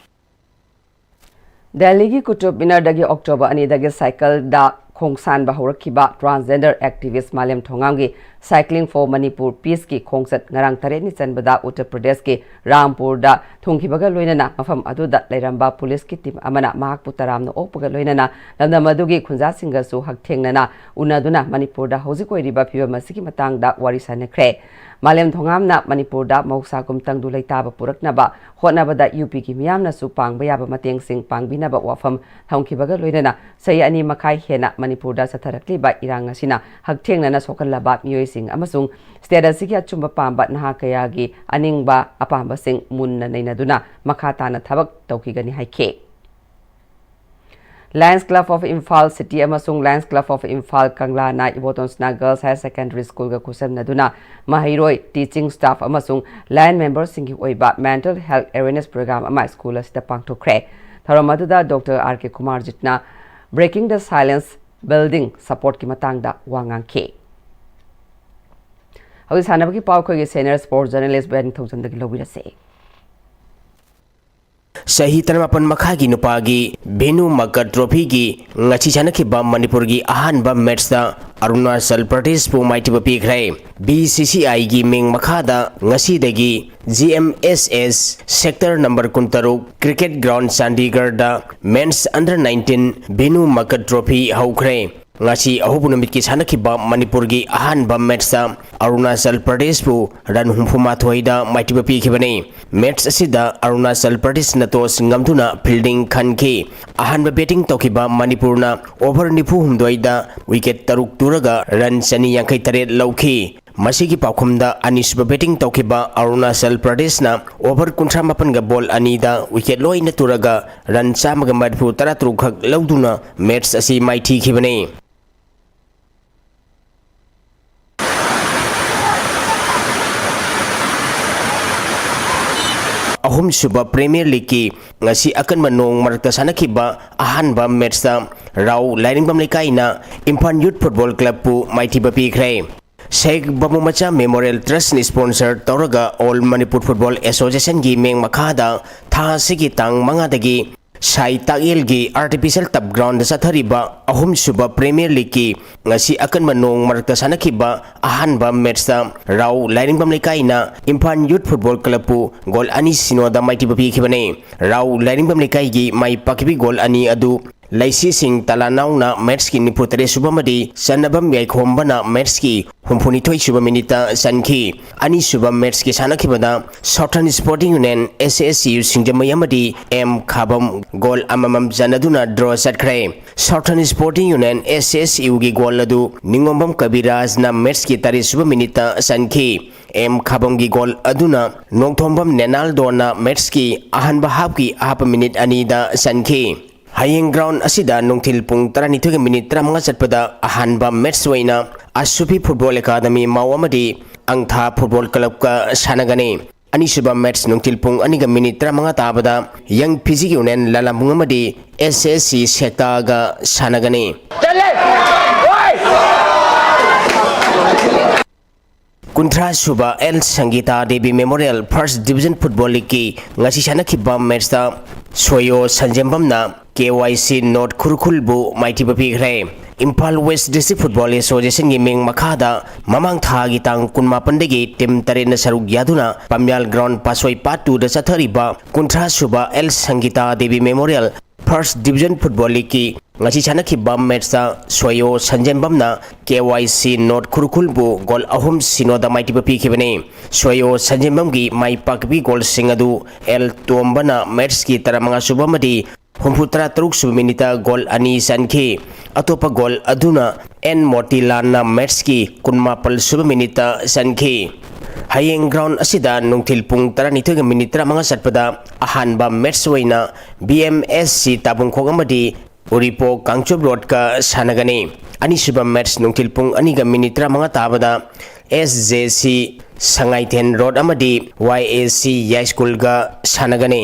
ꯗꯦꯜꯂꯤꯒꯤ ꯀꯨꯇꯨꯕ ꯃꯤꯅꯔꯗꯒꯤ October ꯑꯅꯤꯗꯒꯤ ꯁꯥꯏꯀꯜꯗ ꯈꯣꯡꯁꯥꯟꯕ ꯍꯧꯔꯛꯈꯤꯕ transgender activist ꯃꯥꯂꯦꯝ ꯊꯣꯉꯥꯝꯒꯤ Cycling for Manipur Peaceꯀꯤ ꯈꯣꯡꯆꯠ ꯉꯔꯥꯡ ꯇꯔꯦꯠꯅꯤ ꯆꯟꯕꯗ ꯎꯠꯇꯔ ꯄ꯭ꯔꯗꯦꯁꯀꯤ ꯔꯥꯝꯄꯨꯔꯗ ꯊꯨꯡꯈꯤꯕꯒ ꯂꯣꯏꯅꯅ ꯃꯐꯝ ꯑꯗꯨꯗ ꯂꯩꯔꯝꯕ ꯄꯨꯂꯤꯁꯀꯤ ꯇꯤꯝ ꯑꯃꯅ ꯃꯍꯥꯛꯄꯨ ꯇꯔꯥꯝꯅ ꯑꯣꯛꯄꯒ ꯂꯣꯏꯅꯅ ꯂꯝꯗꯝ ꯑꯗꯨꯒꯤ ꯈꯨꯟꯖꯥꯁꯤꯡꯒꯁꯨ ꯍꯛꯊꯦꯡꯅꯅ ꯎꯅꯗꯨꯅ ꯃꯅꯤꯄꯨꯔꯗ ꯍꯧꯖꯤꯛ ꯑꯣꯏꯔꯤꯕ ꯐꯤꯕꯝ ꯑꯁꯤꯒꯤ ꯃꯇꯥꯡꯗ ꯋꯥꯔꯤ ꯁꯥꯅꯈ꯭ꯔꯦ꯫ ꯃꯥꯂꯦꯝ ꯊꯣꯉꯥꯝꯅ ꯃꯅꯤꯄꯨꯔꯗ ꯃꯍꯧꯁꯥꯒꯨꯝ ꯇꯪꯗꯨ ꯂꯩꯇꯥꯕ ꯄꯨꯔꯛꯅꯕ ꯍꯣꯠꯅꯕꯗ UPꯒꯤ ꯃꯤꯌꯥꯝꯅꯁꯨ ꯄꯥꯡꯕ ꯌꯥꯕ ꯃꯇꯦꯡꯁꯤꯡ ꯄꯥꯡꯕꯤꯅꯕ ꯋꯥꯐꯝ ꯊꯝꯈꯤꯕꯒ ꯂꯣꯏꯅꯅ ꯆꯍꯤ ꯑꯅꯤ ꯃꯈꯥꯏ ꯍꯦꯟꯅ ꯃꯅꯤꯄꯨꯔꯗ ꯆꯠꯊꯔꯛꯂꯤꯕ ꯏꯔꯥꯡ ꯑꯁꯤꯅ ꯍꯛꯊꯦꯡꯅꯅ ꯁꯣꯛꯍꯜꯂꯕ ꯃꯤꯑꯣꯏꯁꯤꯡ ꯑꯃꯁꯨꯡ state ꯑꯁꯤꯒꯤ ꯑꯆꯨꯝꯕ ꯄꯥꯝꯕ ꯅꯍꯥ ꯀꯌꯥꯒꯤ ꯑꯅꯤꯡꯕ ꯑꯄꯥꯝꯕꯁꯤꯡ ꯃꯨꯟꯅ ꯅꯩꯅꯗꯨꯅ ꯃꯈꯥ ꯇꯥꯅ ꯊꯕꯛ ꯇꯧꯈꯤꯒꯅꯤ ꯍꯥꯏꯈꯤ꯫ Lions Club of Imphal City ꯑꯃꯁꯨꯡ Lions Club of Imphal ꯀꯪꯂꯥꯅ Iboton ꯁꯅꯥ Girls Higher Secondary Schoolꯒ ꯈꯨꯠꯁꯝꯅꯗꯨꯅ ꯃꯍꯩꯔꯣꯏ, teaching staff ꯑꯃꯁꯨꯡ line memberꯁꯤꯡꯒꯤ ꯑꯣꯏꯕ mental health awareness program ꯑꯃ school ꯑꯁꯤꯗ ꯄꯥꯡꯊꯣꯛꯈ꯭ꯔꯦ꯫ ꯊꯧꯔꯝ ꯑꯗꯨꯗ Doctor R K ꯀꯨꯃꯥꯔꯖꯤꯠꯅ Breaking the Silence, Building Supportꯀꯤ ꯃꯇꯥꯡꯗ ꯋꯥ ꯉꯥꯡꯈꯤ꯫ ꯍꯧꯖꯤꯛ ꯁꯥꯟꯅꯕꯒꯤ ꯄꯥꯎ ꯑꯩꯈꯣꯏꯒꯤ senior sports journalist ꯕꯦꯟ ꯊꯧꯖꯝꯗꯒꯤ ꯂꯧꯕꯤꯔꯁꯦ꯫ ꯆꯍꯤ ꯇꯔꯥꯃꯥꯄꯟ ꯃꯈꯥꯒꯤ ꯅꯨꯄꯥꯒꯤ ꯚꯦꯅꯨ ꯃꯀꯠ ꯇ꯭ꯔꯣꯐꯤꯒꯤ ꯉꯁꯤ ꯁꯥꯟꯅꯈꯤꯕ ꯃꯅꯤꯄꯨꯔꯒꯤ ꯑꯍꯥꯟꯕ ꯃꯦꯠꯁꯇ ꯑꯔꯨꯅꯥꯆꯜ ꯄ꯭ꯔꯗꯦꯁꯄꯨ ꯃꯥꯏꯊꯤꯕ ꯄꯤꯈ꯭ꯔꯦ꯫ ꯕꯤ ꯁꯤ ꯁꯤ ꯑꯥꯏꯒꯤ ꯃꯤꯡ ꯃꯈꯥꯗ ꯉꯁꯤꯗꯒꯤ ꯖꯤ ꯑꯦꯝ ꯑꯦꯁ ꯑꯦꯁ sector number ꯀꯨꯟꯇꯔꯨꯛ cricket ground ꯆꯥꯟꯗꯤꯒꯔꯗ men's under nineteen venue ꯃꯀꯠ trophy ꯍꯧꯈ꯭ꯔꯦ꯫ ꯉꯁꯤ ꯑꯍꯧꯕ ꯅꯨꯃꯤꯠꯀꯤ ꯁꯥꯟꯅꯈꯤꯕ ꯃꯅꯤꯄꯨꯔꯒꯤ ꯑꯍꯥꯟꯕ ꯃꯦꯠꯁꯇ ꯑꯔꯨꯅꯥꯆꯜ ꯄ꯭ꯔꯗꯦꯁꯄꯨ ꯔꯟ ꯍꯨꯝꯐꯨ ꯃꯥꯊꯣꯏꯗ ꯃꯥꯏꯊꯤꯕ ꯄꯤꯈꯤꯕꯅꯤ꯫ ꯃꯦꯠꯁ ꯑꯁꯤꯗ ꯑꯔꯨꯅꯥꯆꯜ ꯄ꯭ꯔꯗꯦꯁꯅ ꯇꯣꯁ ꯉꯝꯗꯨꯅ ꯐꯤꯜꯗꯤꯡ ꯈꯟꯈꯤ꯫ ꯑꯍꯥꯟꯕ ꯕꯦꯇꯤꯡ ꯇꯧꯈꯤꯕ ꯃꯅꯤꯄꯨꯔꯅ ꯑꯣꯚꯔ ꯅꯤꯐꯨ ꯍꯨꯝꯗꯣꯏꯗ ꯋꯤꯀꯦꯠ ꯇꯔꯨꯛ ꯇꯨꯔꯒ ꯔꯟ ꯆꯅꯤ ꯌꯥꯡꯈꯩ ꯇꯔꯦꯠ ꯂꯧꯈꯤ꯫ ꯃꯁꯤꯒꯤ ꯄꯥꯎꯈꯨꯝꯗ ꯑꯅꯤꯁꯨꯕ ꯕꯦꯇꯤꯡ ꯇꯧꯈꯤꯕ ꯑꯔꯨꯅꯥꯆꯜ ꯄ꯭ꯔꯗꯦꯁꯅ ꯑꯣꯚꯔ ꯀꯨꯟꯊ꯭ꯔꯥ ꯃꯥꯄꯟꯒ ꯕꯣꯜ ꯑꯅꯤꯗ ꯋꯤꯀꯦꯠ ꯂꯣꯏꯅ ꯇꯨꯔꯒ ꯔꯟ ꯆꯥꯝꯃꯒ ꯃꯔꯤꯐꯨ ꯇꯔꯥ ꯇꯔꯨꯛ ꯈꯛ ꯂꯧꯗꯨꯅ ꯃꯦꯠꯁ ꯑꯁꯤ ꯃꯥꯏꯊꯤꯈꯤꯕꯅꯤ꯫ ꯑꯍꯨꯝꯁꯨꯕ ꯄ꯭ꯔꯤꯃꯤꯌꯔ ꯂꯤꯒꯀꯤ ꯉꯁꯤ ꯑꯀꯟꯕ ꯅꯣꯡ ꯃꯔꯛꯇ ꯁꯥꯟꯅꯈꯤꯕ ꯑꯍꯥꯟꯕ ꯃꯦꯠꯁꯇ ꯔꯥꯎ ꯂꯥꯏꯔꯤꯡꯕꯝ ꯂꯩꯀꯥꯏꯅ ꯏꯝꯐꯥꯜ ꯌꯨꯠ ꯐꯨꯠꯕꯣꯜ ꯀ꯭ꯂꯕꯄꯨ ꯃꯥꯏꯊꯤꯕ ꯄꯤꯈ꯭ꯔꯦ꯫ ꯁꯦꯈ ꯕꯥꯕꯨ ꯃꯆꯥ ꯃꯦꯃꯣꯔꯤꯌꯦꯜ ꯇ꯭ꯔꯁꯅ sponsor ꯇꯧꯔꯒ ꯑꯣꯜ ꯃꯅꯤꯄꯨꯔ ꯐꯨꯠꯕꯣꯜ ꯑꯦꯁꯣꯁꯤꯌꯦꯁꯟꯒꯤ ꯃꯤꯡ ꯃꯈꯥꯗ ꯊꯥ ꯑꯁꯤꯒꯤ ꯇꯥꯡ ꯃꯉꯥꯗꯒꯤ ꯁꯥꯏ ꯇꯥꯛꯌꯦꯜꯒꯤ artificial turf ground ꯆꯠꯊꯔꯤꯕ ꯑꯍꯨꯝꯁꯨꯕ ꯄ꯭ꯔꯤꯃꯤꯌꯔ ꯂꯤꯒꯀꯤ ꯉꯁꯤ ꯑꯀꯟꯕ ꯅꯣꯡ ꯃꯔꯛꯇ ꯁꯥꯟꯅꯈꯤꯕ ꯑꯍꯥꯟꯕ ꯃꯦꯠꯁꯇ ꯔꯥꯎ ꯂꯥꯏꯔꯤꯡꯕꯝ ꯂꯩꯀꯥꯏꯅ ꯏꯝꯐꯥꯜ ꯌꯨꯠ ꯐꯨꯠꯕꯣꯜ ꯀ꯭ꯂꯕꯄꯨ ꯒꯣꯜ ꯑꯅꯤ ꯁꯤꯅꯣꯗ ꯃꯥꯏꯊꯤꯕ ꯄꯤꯈꯤꯕꯅꯤ꯫ ꯔꯥꯎ ꯂꯥꯏꯔꯤꯡꯕꯝ ꯂꯩꯀꯥꯏꯒꯤ ꯃꯥꯏ ꯄꯥꯛꯈꯤꯕ ꯒꯣꯜ ꯑꯅꯤ ꯑꯗꯨ ꯂꯩꯁꯤꯁꯤꯡ ꯇꯂꯥꯅꯥꯎꯅ ꯃꯦꯠꯁꯀꯤ ꯅꯤꯐꯨꯇꯔꯦꯠ ꯁꯨꯕ ꯑꯃꯗꯤ ꯆꯟꯅꯕꯝ ꯌꯥꯏꯈꯣꯝꯕꯅ ꯃꯦꯠꯁꯀꯤ ꯍꯨꯝꯐꯨꯅꯤꯊꯣꯏ ꯁꯨꯕ ꯃꯤꯅꯤꯠꯇ ꯆꯟꯈꯤ꯫ ꯑꯅꯤꯁꯨꯕ ꯃꯦꯠꯁꯀꯤ ꯁꯥꯟꯅꯈꯤꯕꯗ Southern Sporting Union, S S U ꯁꯤꯡꯖꯃꯩ ꯑꯃꯗꯤ ꯑꯦꯝ ꯈꯥꯕꯝ ꯒꯣꯜ ꯑꯃꯃꯝ ꯆꯟꯅꯗꯨꯅ ꯗ꯭ꯔꯣ ꯆꯠꯈ꯭ꯔꯦ꯫ Southern Sporting Union, S S U ꯒꯤ ꯒꯣꯜ ꯑꯗꯨ ꯅꯤꯉꯣꯝꯕꯝ ꯀꯕꯤꯔꯥꯖꯅ ꯃꯦꯠꯁꯀꯤ ꯇꯔꯦꯠ ꯁꯨꯕ ꯃꯤꯅꯤꯠꯇ ꯆꯟꯈꯤ꯫ ꯑꯦꯝ ꯈꯥꯕꯝꯒꯤ ꯒꯣꯜ ꯑꯗꯨꯅ ꯅꯣꯡꯊꯣꯝꯕꯝ ꯅꯦꯅꯥꯜꯗꯣꯅ ꯃꯦꯠꯁꯀꯤ ꯑꯍꯥꯟꯕ ꯍꯥꯞꯀꯤ ꯑꯍꯥꯞꯄ ꯃꯤꯅꯤꯠ ꯑꯅꯤꯗ ꯆꯟꯈꯤ꯫ ꯍꯌꯦꯡ ꯒ꯭ꯔꯥꯎꯟ ꯑꯁꯤꯗ ꯅꯨꯡꯊꯤꯜ ꯄꯨꯡ ꯇꯔꯥꯅꯤꯊꯣꯏꯒ ꯃꯤꯅꯤꯠ ꯇꯔꯥꯃꯉꯥ ꯆꯠꯄꯗ ꯑꯍꯥꯟꯕ ꯃꯦꯠꯆ ꯑꯣꯏꯅ ꯑꯁꯨꯐꯤ ꯐꯨꯠꯕꯣꯜ ꯑꯦꯀꯥꯗꯃꯤ ꯃꯥꯎ ꯑꯃꯗꯤ ꯑꯪꯊꯥ ꯐꯨꯠꯕꯣꯜ ꯀ꯭ꯂꯕꯀ ꯁꯥꯟꯅꯒꯅꯤ꯫ ꯑꯅꯤꯁꯨꯕ ꯃꯦꯠꯆ ꯅꯨꯡꯊꯤꯜ ꯄꯨꯡ ꯑꯅꯤꯒ ꯃꯤꯅꯤꯠ ꯇꯔꯥꯃꯉꯥ ꯇꯥꯕꯗ ꯌꯪ ꯐꯤꯖꯤ ꯌꯨꯅꯤꯌꯟ ꯂꯂꯥꯝꯕꯨꯡ ꯑꯃꯗꯤ ꯑꯦꯁ ꯑꯦꯁ ꯁꯤ ꯁꯦꯛꯇꯥꯒ ꯁꯥꯟꯅꯒꯅꯤ꯫ ꯀꯨꯟꯊ꯭ꯔꯥ ꯁꯨꯕ L Sangita Devi memorial first division football ꯂꯤꯒꯀꯤ ꯉꯁꯤ ꯁꯥꯟꯅꯈꯤꯕ ꯃꯦꯠꯆꯇ ꯁꯣꯌꯣ ꯁꯟꯖꯦꯝꯕꯝꯅ ꯀꯦ ꯋꯥꯏ ꯁꯤ ꯅꯣꯔꯠ ꯈꯨꯔꯈꯨꯜꯕꯨ ꯃꯥꯏꯊꯤꯕ ꯄꯤꯈ꯭ꯔꯦ꯫ ꯏꯝꯐꯥꯜ ꯋꯦꯁ ꯗꯤꯁꯇ꯭ꯔꯤꯛ ꯐꯨꯠꯕꯣꯜ ꯑꯦꯁꯣꯁꯤꯌꯦꯁꯟꯒꯤ ꯃꯤꯡ ꯃꯈꯥꯗ ꯃꯃꯥꯡ ꯊꯥꯒꯤ ꯇꯥꯡ ꯀꯨꯟꯃꯥꯄꯟꯗꯒꯤ ꯇꯤꯝ ꯇꯔꯦꯠꯅ ꯁꯔꯨꯛ ꯌꯥꯗꯨꯅ ꯄꯥꯝꯌꯥꯜ ꯒ꯭ꯔꯥꯎꯟ ꯄꯥꯠꯁꯣꯏ ꯄꯥꯠ ꯇꯨꯗ ꯆꯠꯊꯔꯤꯕ ꯀꯨꯟꯊ꯭ꯔꯥ ꯁꯨꯕ L Sangita Devi memorial first division football ꯂꯤꯒꯀꯤ ꯉꯁꯤ ꯁꯥꯟꯅꯈꯤꯕ ꯃꯦꯠꯆꯇ ꯁꯣꯌꯣ ꯁꯟꯖꯦꯝꯕꯝꯅ ꯀꯦ ꯋꯥꯏ ꯁꯤ ꯅꯣꯔꯠ ꯈꯨꯔꯈꯨꯜꯕꯨ ꯒꯣꯜ ꯑꯍꯨꯝ ꯁꯤꯅꯣꯗ ꯃꯥꯏꯊꯤꯕ ꯄꯤꯈꯤꯕꯅꯤ꯫ ꯁꯣꯌꯣ ꯁꯟꯖꯦꯝꯕꯝꯒꯤ ꯃꯥꯏ ꯄꯥꯛꯄꯤ ꯒꯣꯜꯁꯤꯡ ꯑꯗꯨ ꯑꯦꯜ ꯇꯣꯝꯕꯅ ꯃꯦꯠꯆꯀꯤ ꯇꯔꯥꯃꯉꯥ ꯁꯨꯕ ꯑꯃꯗꯤ ꯍꯨꯝꯐꯨ ꯇꯔꯥ ꯇꯔꯨꯛ ꯁꯨꯕ ꯃꯤꯅꯤꯠꯇ ꯒꯣꯜ ꯑꯅꯤ ꯆꯟꯈꯤ꯫ ꯑꯇꯣꯞꯄ ꯒꯣꯜ ꯑꯗꯨꯅ ꯑꯦꯟ ꯃꯣꯇꯤꯂꯥꯜꯅ ꯃꯦꯠꯆꯀꯤ ꯀꯨꯟꯃꯥꯄꯜ ꯁꯨꯕ ꯃꯤꯅꯤꯠꯇ ꯆꯟꯈꯤ꯫ ꯍꯌꯦꯡ ꯒ꯭ꯔꯥꯎꯟ ꯑꯁꯤꯗ ꯅꯨꯡꯊꯤꯜ ꯄꯨꯡ ꯇꯔꯥꯅꯤꯊꯣꯏꯒ ꯃꯤꯅꯤꯠ ꯇꯔꯥꯃꯉꯥ ꯆꯠꯄꯗ ꯑꯍꯥꯟꯕ ꯃꯦꯠꯆ ꯑꯣꯏꯅ ꯕꯤ ꯑꯦꯝ ꯑꯦꯁ ꯁꯤ ꯇꯥꯕꯨꯡꯈꯣꯛ ꯑꯃꯗꯤ ꯎꯔꯤꯄꯣꯛ ꯀꯥꯡꯆꯨꯞ ꯔꯣꯗꯀ ꯁꯥꯟꯅꯒꯅꯤ꯫ ꯑꯅꯤꯁꯨꯕ ꯃꯦꯠꯆ ꯅꯨꯡꯊꯤꯜ ꯄꯨꯡ ꯑꯅꯤꯒ ꯃꯤꯅꯤꯠ ꯇꯔꯥꯃꯉꯥ ꯇꯥꯕꯗ ꯑꯦꯁ ꯖꯦ ꯁꯤ ꯁꯉꯥꯏꯊꯦꯟ ꯔꯣꯗ ꯑꯃꯗꯤ ꯋꯥꯏ ꯑꯦ ꯁꯤ ꯌꯥꯏꯁ꯭ꯀꯨꯜꯒ ꯁꯥꯟꯅꯒꯅꯤ꯫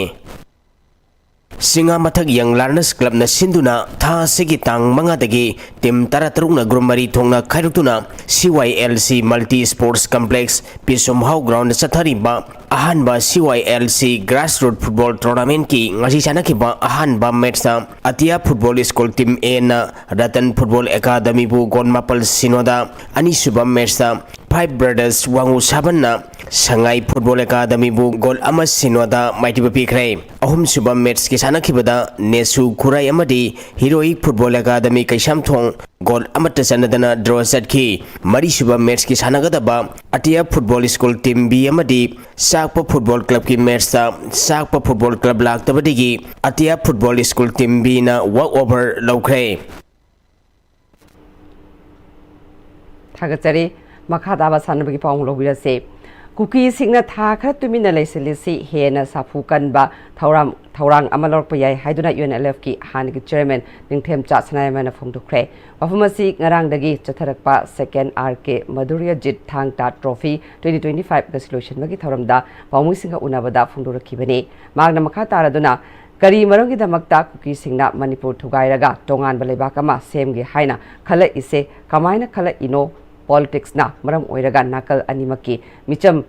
ꯁꯤꯡꯉꯥꯃꯊꯛ ꯌꯪ ꯂꯔꯅꯔꯁ ꯀ꯭ꯂꯕꯅ ꯁꯤꯟꯗꯨꯅ ꯊꯥ ꯑꯁꯤꯒꯤ ꯇꯥꯡ ꯃꯉꯥꯗꯒꯤ ꯇꯤꯝ ꯇꯔꯥꯇꯔꯨꯛꯅ ꯒ꯭ꯔꯨꯞ ꯃꯔꯤ ꯊꯣꯛꯅ ꯈꯥꯏꯗꯣꯛꯇꯨꯅ C Y L C multi sports complex ꯄꯤꯁꯨꯝꯍꯥꯎ ꯒ꯭ꯔꯥꯎꯟꯗ ꯆꯠꯊꯔꯤꯕ ꯑꯍꯥꯟꯕ C Y L C grassroot football ꯇꯣꯔꯅꯥꯃꯦꯟꯠꯀꯤ ꯉꯁꯤ ꯁꯥꯟꯅꯈꯤꯕ ꯑꯍꯥꯟꯕ ꯃꯦꯠꯆꯇ ꯑꯇꯤꯌꯥ ꯐꯨꯠꯕꯣꯜ ꯁ꯭ꯀꯨꯜ ꯇꯤꯝ ꯑꯦꯅ ꯔꯇꯟ ꯐꯨꯠꯕꯣꯜ ꯑꯦꯀꯥꯗꯃꯤꯕꯨ ꯒꯣꯜ ꯃꯥꯄꯜ ꯁꯤꯅꯣꯗ, ꯑꯅꯤꯁꯨꯕ ꯃꯦꯠꯆꯇ ꯐꯥꯏꯚ ꯕ꯭ꯔꯗꯔꯁ ꯋꯥꯉꯨ ꯁꯥꯕꯟꯅ ꯁꯉꯥꯏ ꯐꯨꯠꯕꯣꯜ ꯑꯦꯀꯥꯗꯃꯤꯕꯨ ꯒꯣꯜ ꯑꯃ ꯁꯤꯅꯣꯗ ꯃꯥꯏꯊꯤꯕ ꯄꯤꯈ꯭ꯔꯦ꯫ ꯑꯍꯨꯝꯁꯨꯕ ꯃꯦꯠꯆꯀꯤ ꯁꯥꯟꯅꯈꯤꯕꯗ ꯅꯦꯁꯨ ꯈꯨꯔꯥꯏ ꯑꯃꯗꯤ ꯍꯤꯔꯣꯏ ꯐꯨꯠꯕꯣꯜ ꯑꯦꯀꯥꯗꯃꯤ ꯀꯩꯁꯥꯝꯊꯣꯡ ꯒꯣꯜ ꯑꯃꯠꯇ ꯆꯟꯅꯗꯅ ꯗ꯭ꯔꯣ ꯆꯠꯈꯤ꯫ ꯃꯔꯤꯁꯨꯕ ꯃꯦꯠꯆꯀꯤ ꯁꯥꯟꯅꯒꯗꯕ ꯑꯇꯤꯌꯥ ꯐꯨꯠꯕꯣꯜ ꯁ꯭ꯀꯨꯜ ꯇꯤꯝ ꯕꯤ ꯑꯃꯗꯤ ꯆꯥꯛꯄ ꯐꯨꯠꯕꯣꯜ ꯀ꯭ꯂꯕꯀꯤ ꯃꯦꯠꯆꯇ ꯆꯥꯛꯄ ꯐꯨꯠꯕꯣꯜ ꯀ꯭ꯂꯕ ꯂꯥꯛꯇꯕꯗꯒꯤ ꯑꯇꯤꯌꯥ ꯐꯨꯠꯕꯣꯜ ꯁ꯭ꯀꯨꯜ ꯇꯤꯝ ꯕꯤꯅ ꯋꯥꯛ ꯑꯣꯚꯔ ꯂꯧꯈ꯭ꯔꯦ꯫ ꯊꯥꯒꯠꯆꯔꯤ꯫ ꯃꯈꯥ ꯇꯥꯕ ꯁꯥꯟꯅꯕꯒꯤ ꯄꯥꯎ ꯂꯧꯕꯤꯔꯁꯤ꯫ ꯀꯨꯀꯤꯁꯤꯡꯅ ꯊꯥ ꯈꯔ ꯇꯨꯃꯤꯟꯅ ꯂꯩꯁꯤꯜꯂꯤꯁꯤ ꯍꯦꯟꯅ ꯁꯥꯐꯨ ꯀꯟꯕ ꯊꯧꯔꯥꯡ, ꯊꯧꯔꯥꯡ ꯑꯃ ꯂꯧꯔꯛꯄ ꯌꯥꯏ ꯍꯥꯏꯗꯨꯅ UNLFꯀꯤ ꯍꯥꯟꯅꯒꯤ chairman ꯅꯤꯡꯊꯦꯝꯆꯥ ꯁꯅꯥꯌꯥꯏꯃꯅ ꯐꯣꯡꯗꯣꯛꯈ꯭ꯔꯦ꯫ ꯋꯥꯐꯝ ꯑꯁꯤ ꯉꯔꯥꯡꯗꯒꯤ ꯆꯠꯊꯔꯛꯄ second RK ꯃꯙꯨꯔꯌꯖꯤꯠ ꯊꯥꯡ ꯇꯥ trophy twenty twenty five ꯉꯁꯤ ꯂꯣꯏꯁꯤꯟꯕꯒꯤ ꯊꯧꯔꯝꯗ ꯄꯥꯎꯃꯤꯁꯤꯡꯒ ꯎꯅꯕꯗ ꯐꯣꯡꯗꯣꯔꯛꯈꯤꯕꯅꯤ꯫ ꯃꯍꯥꯛꯅ ꯃꯈꯥ ꯇꯥꯔꯗꯨꯅ, ꯀꯔꯤ ꯃꯔꯝꯒꯤꯗꯃꯛꯇ ꯀꯨꯀꯤꯁꯤꯡꯅ ꯃꯅꯤꯄꯨꯔ ꯊꯨꯒꯥꯏꯔꯒ ꯇꯣꯉꯥꯟꯕ ꯂꯩꯕꯥꯛ ꯑꯃ ꯁꯦꯝꯒꯦ ꯍꯥꯏꯅ ꯈꯜꯂꯛꯏꯁꯦ? ꯀꯃꯥꯏꯅ ꯈꯜꯂꯛꯏꯅꯣ? Politicsꯅ ꯃꯔꯝ ꯑꯣꯏꯔꯒ ꯅꯥꯀꯜ ꯑꯅꯤꯃꯛꯀꯤ ꯃꯤꯆꯝ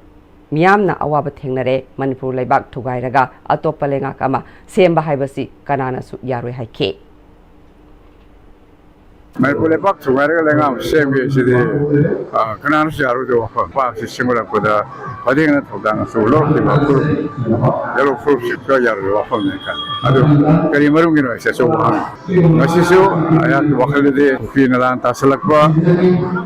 ꯃꯤꯌꯥꯝꯅ ꯑꯋꯥꯕ ꯊꯦꯡꯅꯔꯦ꯫ ꯃꯅꯤꯄꯨꯔ ꯂꯩꯕꯥꯛ ꯊꯨꯒꯥꯏꯔꯒ ꯑꯇꯣꯞꯄ ꯂꯩꯉꯥꯛ ꯑꯃ ꯁꯦꯝꯕ ꯍꯥꯏꯕꯁꯤ ꯀꯅꯥꯅꯁꯨ ꯌꯥꯔꯣꯏ ꯍꯥꯏꯈꯤ꯫ ꯃꯅꯤꯄꯨꯔ ꯂꯩꯕꯥꯛ ꯊꯨꯒꯥꯏꯔꯒ ꯂꯩꯉꯥꯛ ꯑꯃ ꯁꯦꯝꯒꯦ ꯁꯤꯗꯤ, ꯑ, ꯀꯅꯥꯅꯁꯨ ꯌꯥꯔꯣꯏꯗꯕ ꯋꯥꯐꯝ꯫ ꯂꯩꯕꯥꯛꯁꯤ ꯁꯦꯝꯒꯠꯂꯛꯄꯗ ꯄꯗꯦꯡꯅ ꯊꯧꯗꯥꯡ ꯑꯆꯧꯕ ꯂꯧꯔꯛꯈꯤꯕ ꯐꯨꯔꯨꯞ, ꯌꯥꯔꯣꯏ ꯐꯨꯔꯨꯞꯁꯤꯡꯁꯨ ꯌꯥꯔꯣꯏꯗꯕ ꯋꯥꯐꯝꯅꯦꯅ ꯈꯜꯂꯤ꯫ ꯑꯗꯨ ꯀꯔꯤ ꯃꯔꯝꯒꯤꯅꯣ ꯍꯥꯏꯁꯦ ꯑꯆꯧꯕ ꯍꯪꯉꯤ꯫ ꯉꯁꯤꯁꯨ ꯑꯩꯍꯥꯛꯀꯤ ꯋꯥꯈꯜꯗꯗꯤ ꯀꯨꯀꯤꯅ ꯂꯥꯟ ꯇꯥꯁꯜꯂꯛꯄ,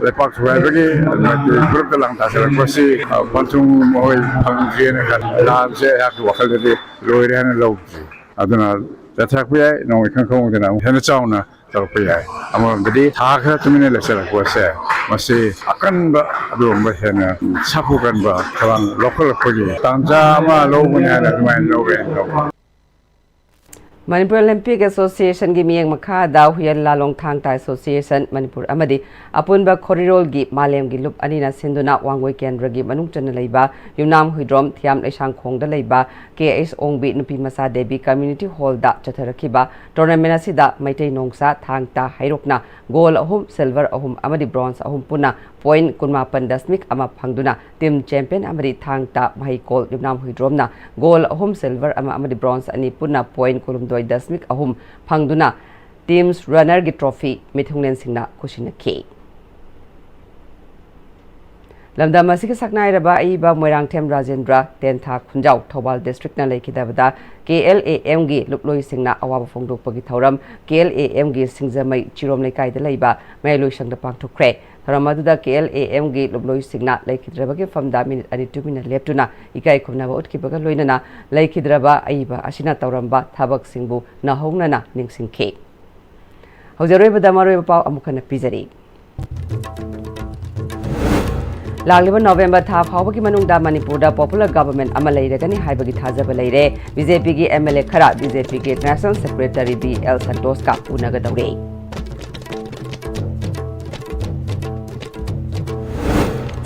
ꯂꯩꯄꯥꯛ ꯊꯨꯒꯥꯏꯕꯒꯤ, ꯑꯗꯨꯃꯥꯏꯅ ꯐꯨꯔꯨꯞꯇ ꯂꯥꯟ ꯇꯥꯁꯜꯂꯛꯄꯁꯤ, ꯑ, ꯄꯟꯊꯨꯡ ꯃꯈꯣꯏ ꯐꯪꯗ꯭ꯔꯦꯅ ꯈꯜꯂꯤ꯫ ꯂꯥꯟꯁꯦ ꯑꯩꯍꯥꯛꯀꯤ ꯋꯥꯈꯜꯗꯗꯤ ꯂꯣꯏꯔꯦ ꯍꯥꯏꯅ ꯂꯧꯗ꯭ꯔꯤ꯫ ꯑꯗꯨꯅ ꯆꯠꯊꯔꯛꯄ ꯌꯥꯏ, ꯅꯣꯡꯃꯩ ꯈꯪ ꯈꯪꯍꯧꯗꯅ ꯑꯃꯨꯛ ꯍꯦꯟꯅ ꯆꯥꯎꯅ ꯇꯧꯔꯛꯄ ꯌꯥꯏ꯫ ꯑꯃꯔꯣꯝꯗꯗꯤ ꯊꯥ ꯈꯔ ꯇꯨꯃꯤꯟꯅ ꯂꯩꯁꯤꯜꯂꯛꯄꯁꯦ, ꯃꯁꯤ ꯑꯀꯟꯕ, ꯑꯗꯨꯒꯨꯝꯕ ꯍꯦꯟꯅ ꯁꯥꯐꯨ ꯀꯟꯕ ꯊꯧꯔꯥꯡ ꯂꯧꯈꯠꯂꯛꯄꯒꯤ ꯇꯥꯟꯖꯥ ꯑꯃ ꯂꯧꯕꯅꯤ ꯍꯥꯏꯅ ꯑꯗꯨꯃꯥꯏꯅ ꯂꯧꯋꯦ ꯍꯥꯏꯅ ꯂꯧꯋꯦ꯫ ꯃꯅꯤꯄꯨꯔ ꯑꯣꯂꯤꯝꯄꯤꯛ ꯑꯦꯁꯣꯁꯤꯌꯦꯁꯟꯒꯤ ꯃꯤꯠꯌꯦꯡ ꯃꯈꯥꯗ ꯍꯨꯏꯌꯦꯟ ꯂꯥꯂꯣꯡ ꯊꯥꯡ ꯇꯥ ꯑꯦꯁꯣꯁꯤꯌꯦꯁꯟ ꯃꯅꯤꯄꯨꯔ ꯑꯃꯗꯤ ꯑꯄꯨꯟꯕ ꯈꯣꯔꯤꯔꯣꯜꯒꯤ ꯃꯥꯂꯦꯝꯒꯤ ꯂꯨꯞ ꯑꯅꯤꯅ ꯁꯤꯟꯗꯨꯅ ꯋꯥꯡꯒꯣꯏ ꯀꯦꯟꯗ꯭ꯔꯒꯤ ꯃꯅꯨꯡ ꯆꯟꯅ ꯂꯩꯕ ꯌꯨꯝꯅꯥꯝ ꯍꯨꯏꯗ꯭ꯔꯣꯝ ꯊꯤꯌꯥꯝ ꯂꯩꯁꯥꯡꯈꯣꯡꯗ ꯂꯩꯕ ꯀꯦ ꯑꯩꯆ ꯑꯣꯡꯕꯤ ꯅꯨꯄꯤ ꯃꯆꯥ ꯗꯦꯕꯤ ꯀꯝꯃ꯭ꯌꯨꯅꯤꯇꯤ ꯍꯣꯜꯗ ꯆꯠꯊꯔꯛꯈꯤꯕ ꯇꯣꯔꯅꯥꯃꯦꯟ ꯑꯁꯤꯗ ꯃꯩꯇꯩ ꯅꯣꯡꯁꯥ ꯊꯥꯡ ꯇꯥ ꯍꯩꯔꯣꯛꯅ ꯒꯣꯜ ꯑꯍꯨꯝ, ꯁꯤꯜꯚꯔ ꯑꯍꯨꯝ ꯑꯃꯗꯤ ꯕ꯭ꯔꯣꯟꯖ ꯑꯍꯨꯝ ꯄꯨꯟꯅ ꯄꯣꯏꯟ ꯀꯨꯟꯃꯥꯄꯟ ꯗꯁꯃꯤꯛ ꯑꯃ ꯐꯪꯗꯨꯅ ꯇꯤꯝ ꯆꯦꯝꯄꯤꯌꯟ ꯑꯃꯗꯤ ꯊꯥꯡ ꯇꯥ ꯃꯍꯩꯀꯣꯜ ꯌꯨꯝꯅꯥꯝ ꯍꯨꯏꯗ꯭ꯔꯣꯝꯅ ꯒꯣꯜ ꯑꯍꯨꯝ, ꯁꯤꯜꯚꯔ ꯑꯃ ꯑꯃꯗꯤ ꯕ꯭ꯔꯣꯟꯖ ꯑꯅꯤ ꯄꯨꯟꯅ ꯄꯣꯏꯟ ꯀꯨꯟꯍꯨꯝꯗꯣꯏ ꯗꯁꯃꯤꯛ ꯑꯍꯨꯝ ꯐꯪꯗꯨꯅ ꯇꯤꯝꯁ ꯔꯟꯅꯔꯒꯤ ꯇ꯭ꯔꯣꯐꯤ ꯃꯤꯊꯨꯡꯂꯦꯟꯁꯤꯡꯅ ꯈꯨꯠꯁꯤꯟꯅꯈꯤ꯫ ꯂꯝꯗꯝ ꯑꯁꯤꯒꯤ ꯁꯛꯅꯥꯏꯔꯕ ꯑꯏꯕ ꯃꯣꯏꯔꯥꯡꯊꯦꯝ ꯔꯥꯖꯦꯟꯗ꯭ꯔ ꯇꯦꯟꯊꯥ ꯈꯨꯟꯖꯥꯎ ꯊꯧꯕꯥꯜ ꯗꯤꯁꯇ꯭ꯔꯤꯛꯅ ꯂꯩꯈꯤꯗꯕꯗ KLAMꯒꯤ ꯂꯨꯞꯂꯣꯏꯁꯤꯡꯅ ꯑꯋꯥꯕ ꯐꯣꯡꯗꯣꯛꯄꯒꯤ ꯊꯧꯔꯝ KLAMꯒꯤ ꯁꯤꯡꯖꯃꯩ ꯆꯤꯔꯣꯝ ꯂꯩꯀꯥꯏꯗ ꯂꯩꯕ ꯃꯌꯥꯏꯂꯣꯏꯁꯪꯗ ꯄꯥꯡꯊꯣꯛꯈ꯭ꯔꯦ꯫ ꯊꯧꯔꯝ ꯑꯗꯨꯗ KLAMꯒꯤ ꯂꯨꯞꯂꯣꯏꯁꯤꯡꯅ ꯂꯩꯈꯤꯗ꯭ꯔꯕꯒꯤ ꯃꯐꯝꯗ ꯃꯤꯅꯤꯠ ꯑꯅꯤ ꯇꯨꯃꯤꯟꯅ ꯂꯦꯞꯇꯨꯅ ꯏꯀꯥꯏ ꯈꯨꯝꯅꯕ ꯎꯠꯈꯤꯕꯒ ꯂꯣꯏꯅꯅ ꯂꯩꯈꯤꯗ꯭ꯔꯕ ꯑꯏꯕ ꯑꯁꯤꯅ ꯇꯧꯔꯝꯕ ꯊꯕꯛꯁꯤꯡꯕꯨ ꯅꯧꯍꯧꯅꯅ ꯅꯤꯡꯁꯤꯡꯈꯤ꯫ ꯍꯧꯖꯤꯛ ꯑꯔꯣꯏꯕꯗ ꯃꯔꯨꯑꯣꯏꯕ ꯄꯥꯎ ꯑꯃꯨꯛ ꯍꯟꯅ ꯄꯤꯖꯔꯤ꯫ ꯂꯥꯛꯂꯤꯕ ꯅꯣꯕꯦꯝꯕꯔ ꯊꯥ ꯐꯥꯎꯕꯒꯤ ꯃꯅꯨꯡꯗ ꯃꯅꯤꯄꯨꯔꯗ popular government ꯑꯃ ꯂꯩꯔꯒꯅꯤ ꯍꯥꯏꯕꯒꯤ ꯊꯥꯖꯕ ꯂꯩꯔꯦ꯫ BJPꯒꯤ MLA ꯈꯔ BJPꯒꯤ National Secretary B L ꯁꯟꯇꯣꯁꯀ ꯎꯅꯒꯗꯧꯔꯦ꯫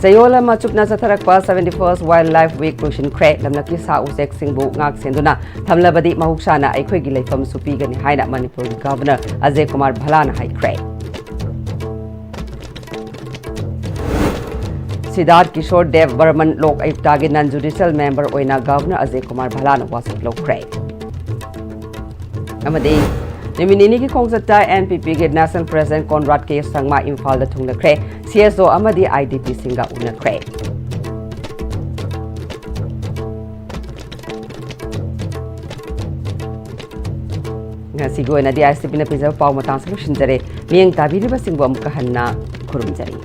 ꯆꯌꯣꯜ ꯑꯃ ꯆꯨꯞꯅ ꯆꯠꯊꯔꯛꯄ seventy-first Wildlife Week ꯂꯣꯏꯁꯤꯟꯈ꯭ꯔꯦ꯫ ꯂꯝꯂꯛꯀꯤ ꯁꯥ ꯎꯆꯦꯛꯁꯤꯡꯕꯨ ꯉꯥꯛ ꯁꯦꯟꯗꯨꯅ ꯊꯝꯂꯕꯗꯤ ꯃꯍꯧꯁꯥꯅ ꯑꯩꯈꯣꯏꯒꯤ ꯂꯩꯐꯝꯁꯨ ꯄꯤꯒꯅꯤ ꯍꯥꯏꯅ ꯃꯅꯤꯄꯨꯔꯒꯤ Governor ꯑꯖꯌ ꯀꯨꯃꯥꯔ ꯚꯜꯂꯥꯅ ꯍꯥꯏꯈ꯭ꯔꯦ꯫ ꯁꯤꯗꯥꯔꯊ ꯀꯤꯁꯣꯔ ꯗꯦꯕ ꯕꯔꯃꯟ ꯂꯣꯛ ꯑꯌꯨꯛꯇꯒꯤ non judicial member ꯑꯣꯏꯅ Governor ꯑꯖꯌ ꯀꯨꯃꯥꯔ ꯚꯜꯂꯥꯅ ꯋꯥꯁꯛ ꯂꯧꯈ꯭ꯔꯦ꯫ ꯑꯃꯗꯤ ꯅꯨꯃꯤꯠ ꯅꯤꯅꯤꯒꯤ ꯈꯣꯡꯆꯠꯇ NPPꯒꯤ National President ꯀꯣꯟꯔꯥꯗ ꯀꯦ ꯁꯪꯃꯥ ꯏꯝꯐꯥꯜꯗ ꯊꯨꯡꯂꯈ꯭ꯔꯦ꯫ CSO ꯑꯃꯗꯤ IDPꯁꯤꯡꯒ ꯎꯅꯈ꯭ꯔꯦ꯫ ꯉꯁꯤꯒꯤ ꯑꯣꯏꯅꯗꯤ ISTVꯅ ꯄꯤꯖꯕ ꯄꯥꯎ ꯃꯇꯥꯡꯁꯤ ꯂꯣꯏꯁꯤꯟꯖꯔꯦ꯫ ꯃꯤꯠꯌꯦꯡ ꯇꯥꯕꯤꯔꯤꯕꯁꯤꯡꯕꯨ ꯑꯃꯨꯛꯀ ꯍꯟꯅ ꯈꯨꯔꯨꯝꯖꯔꯤ꯫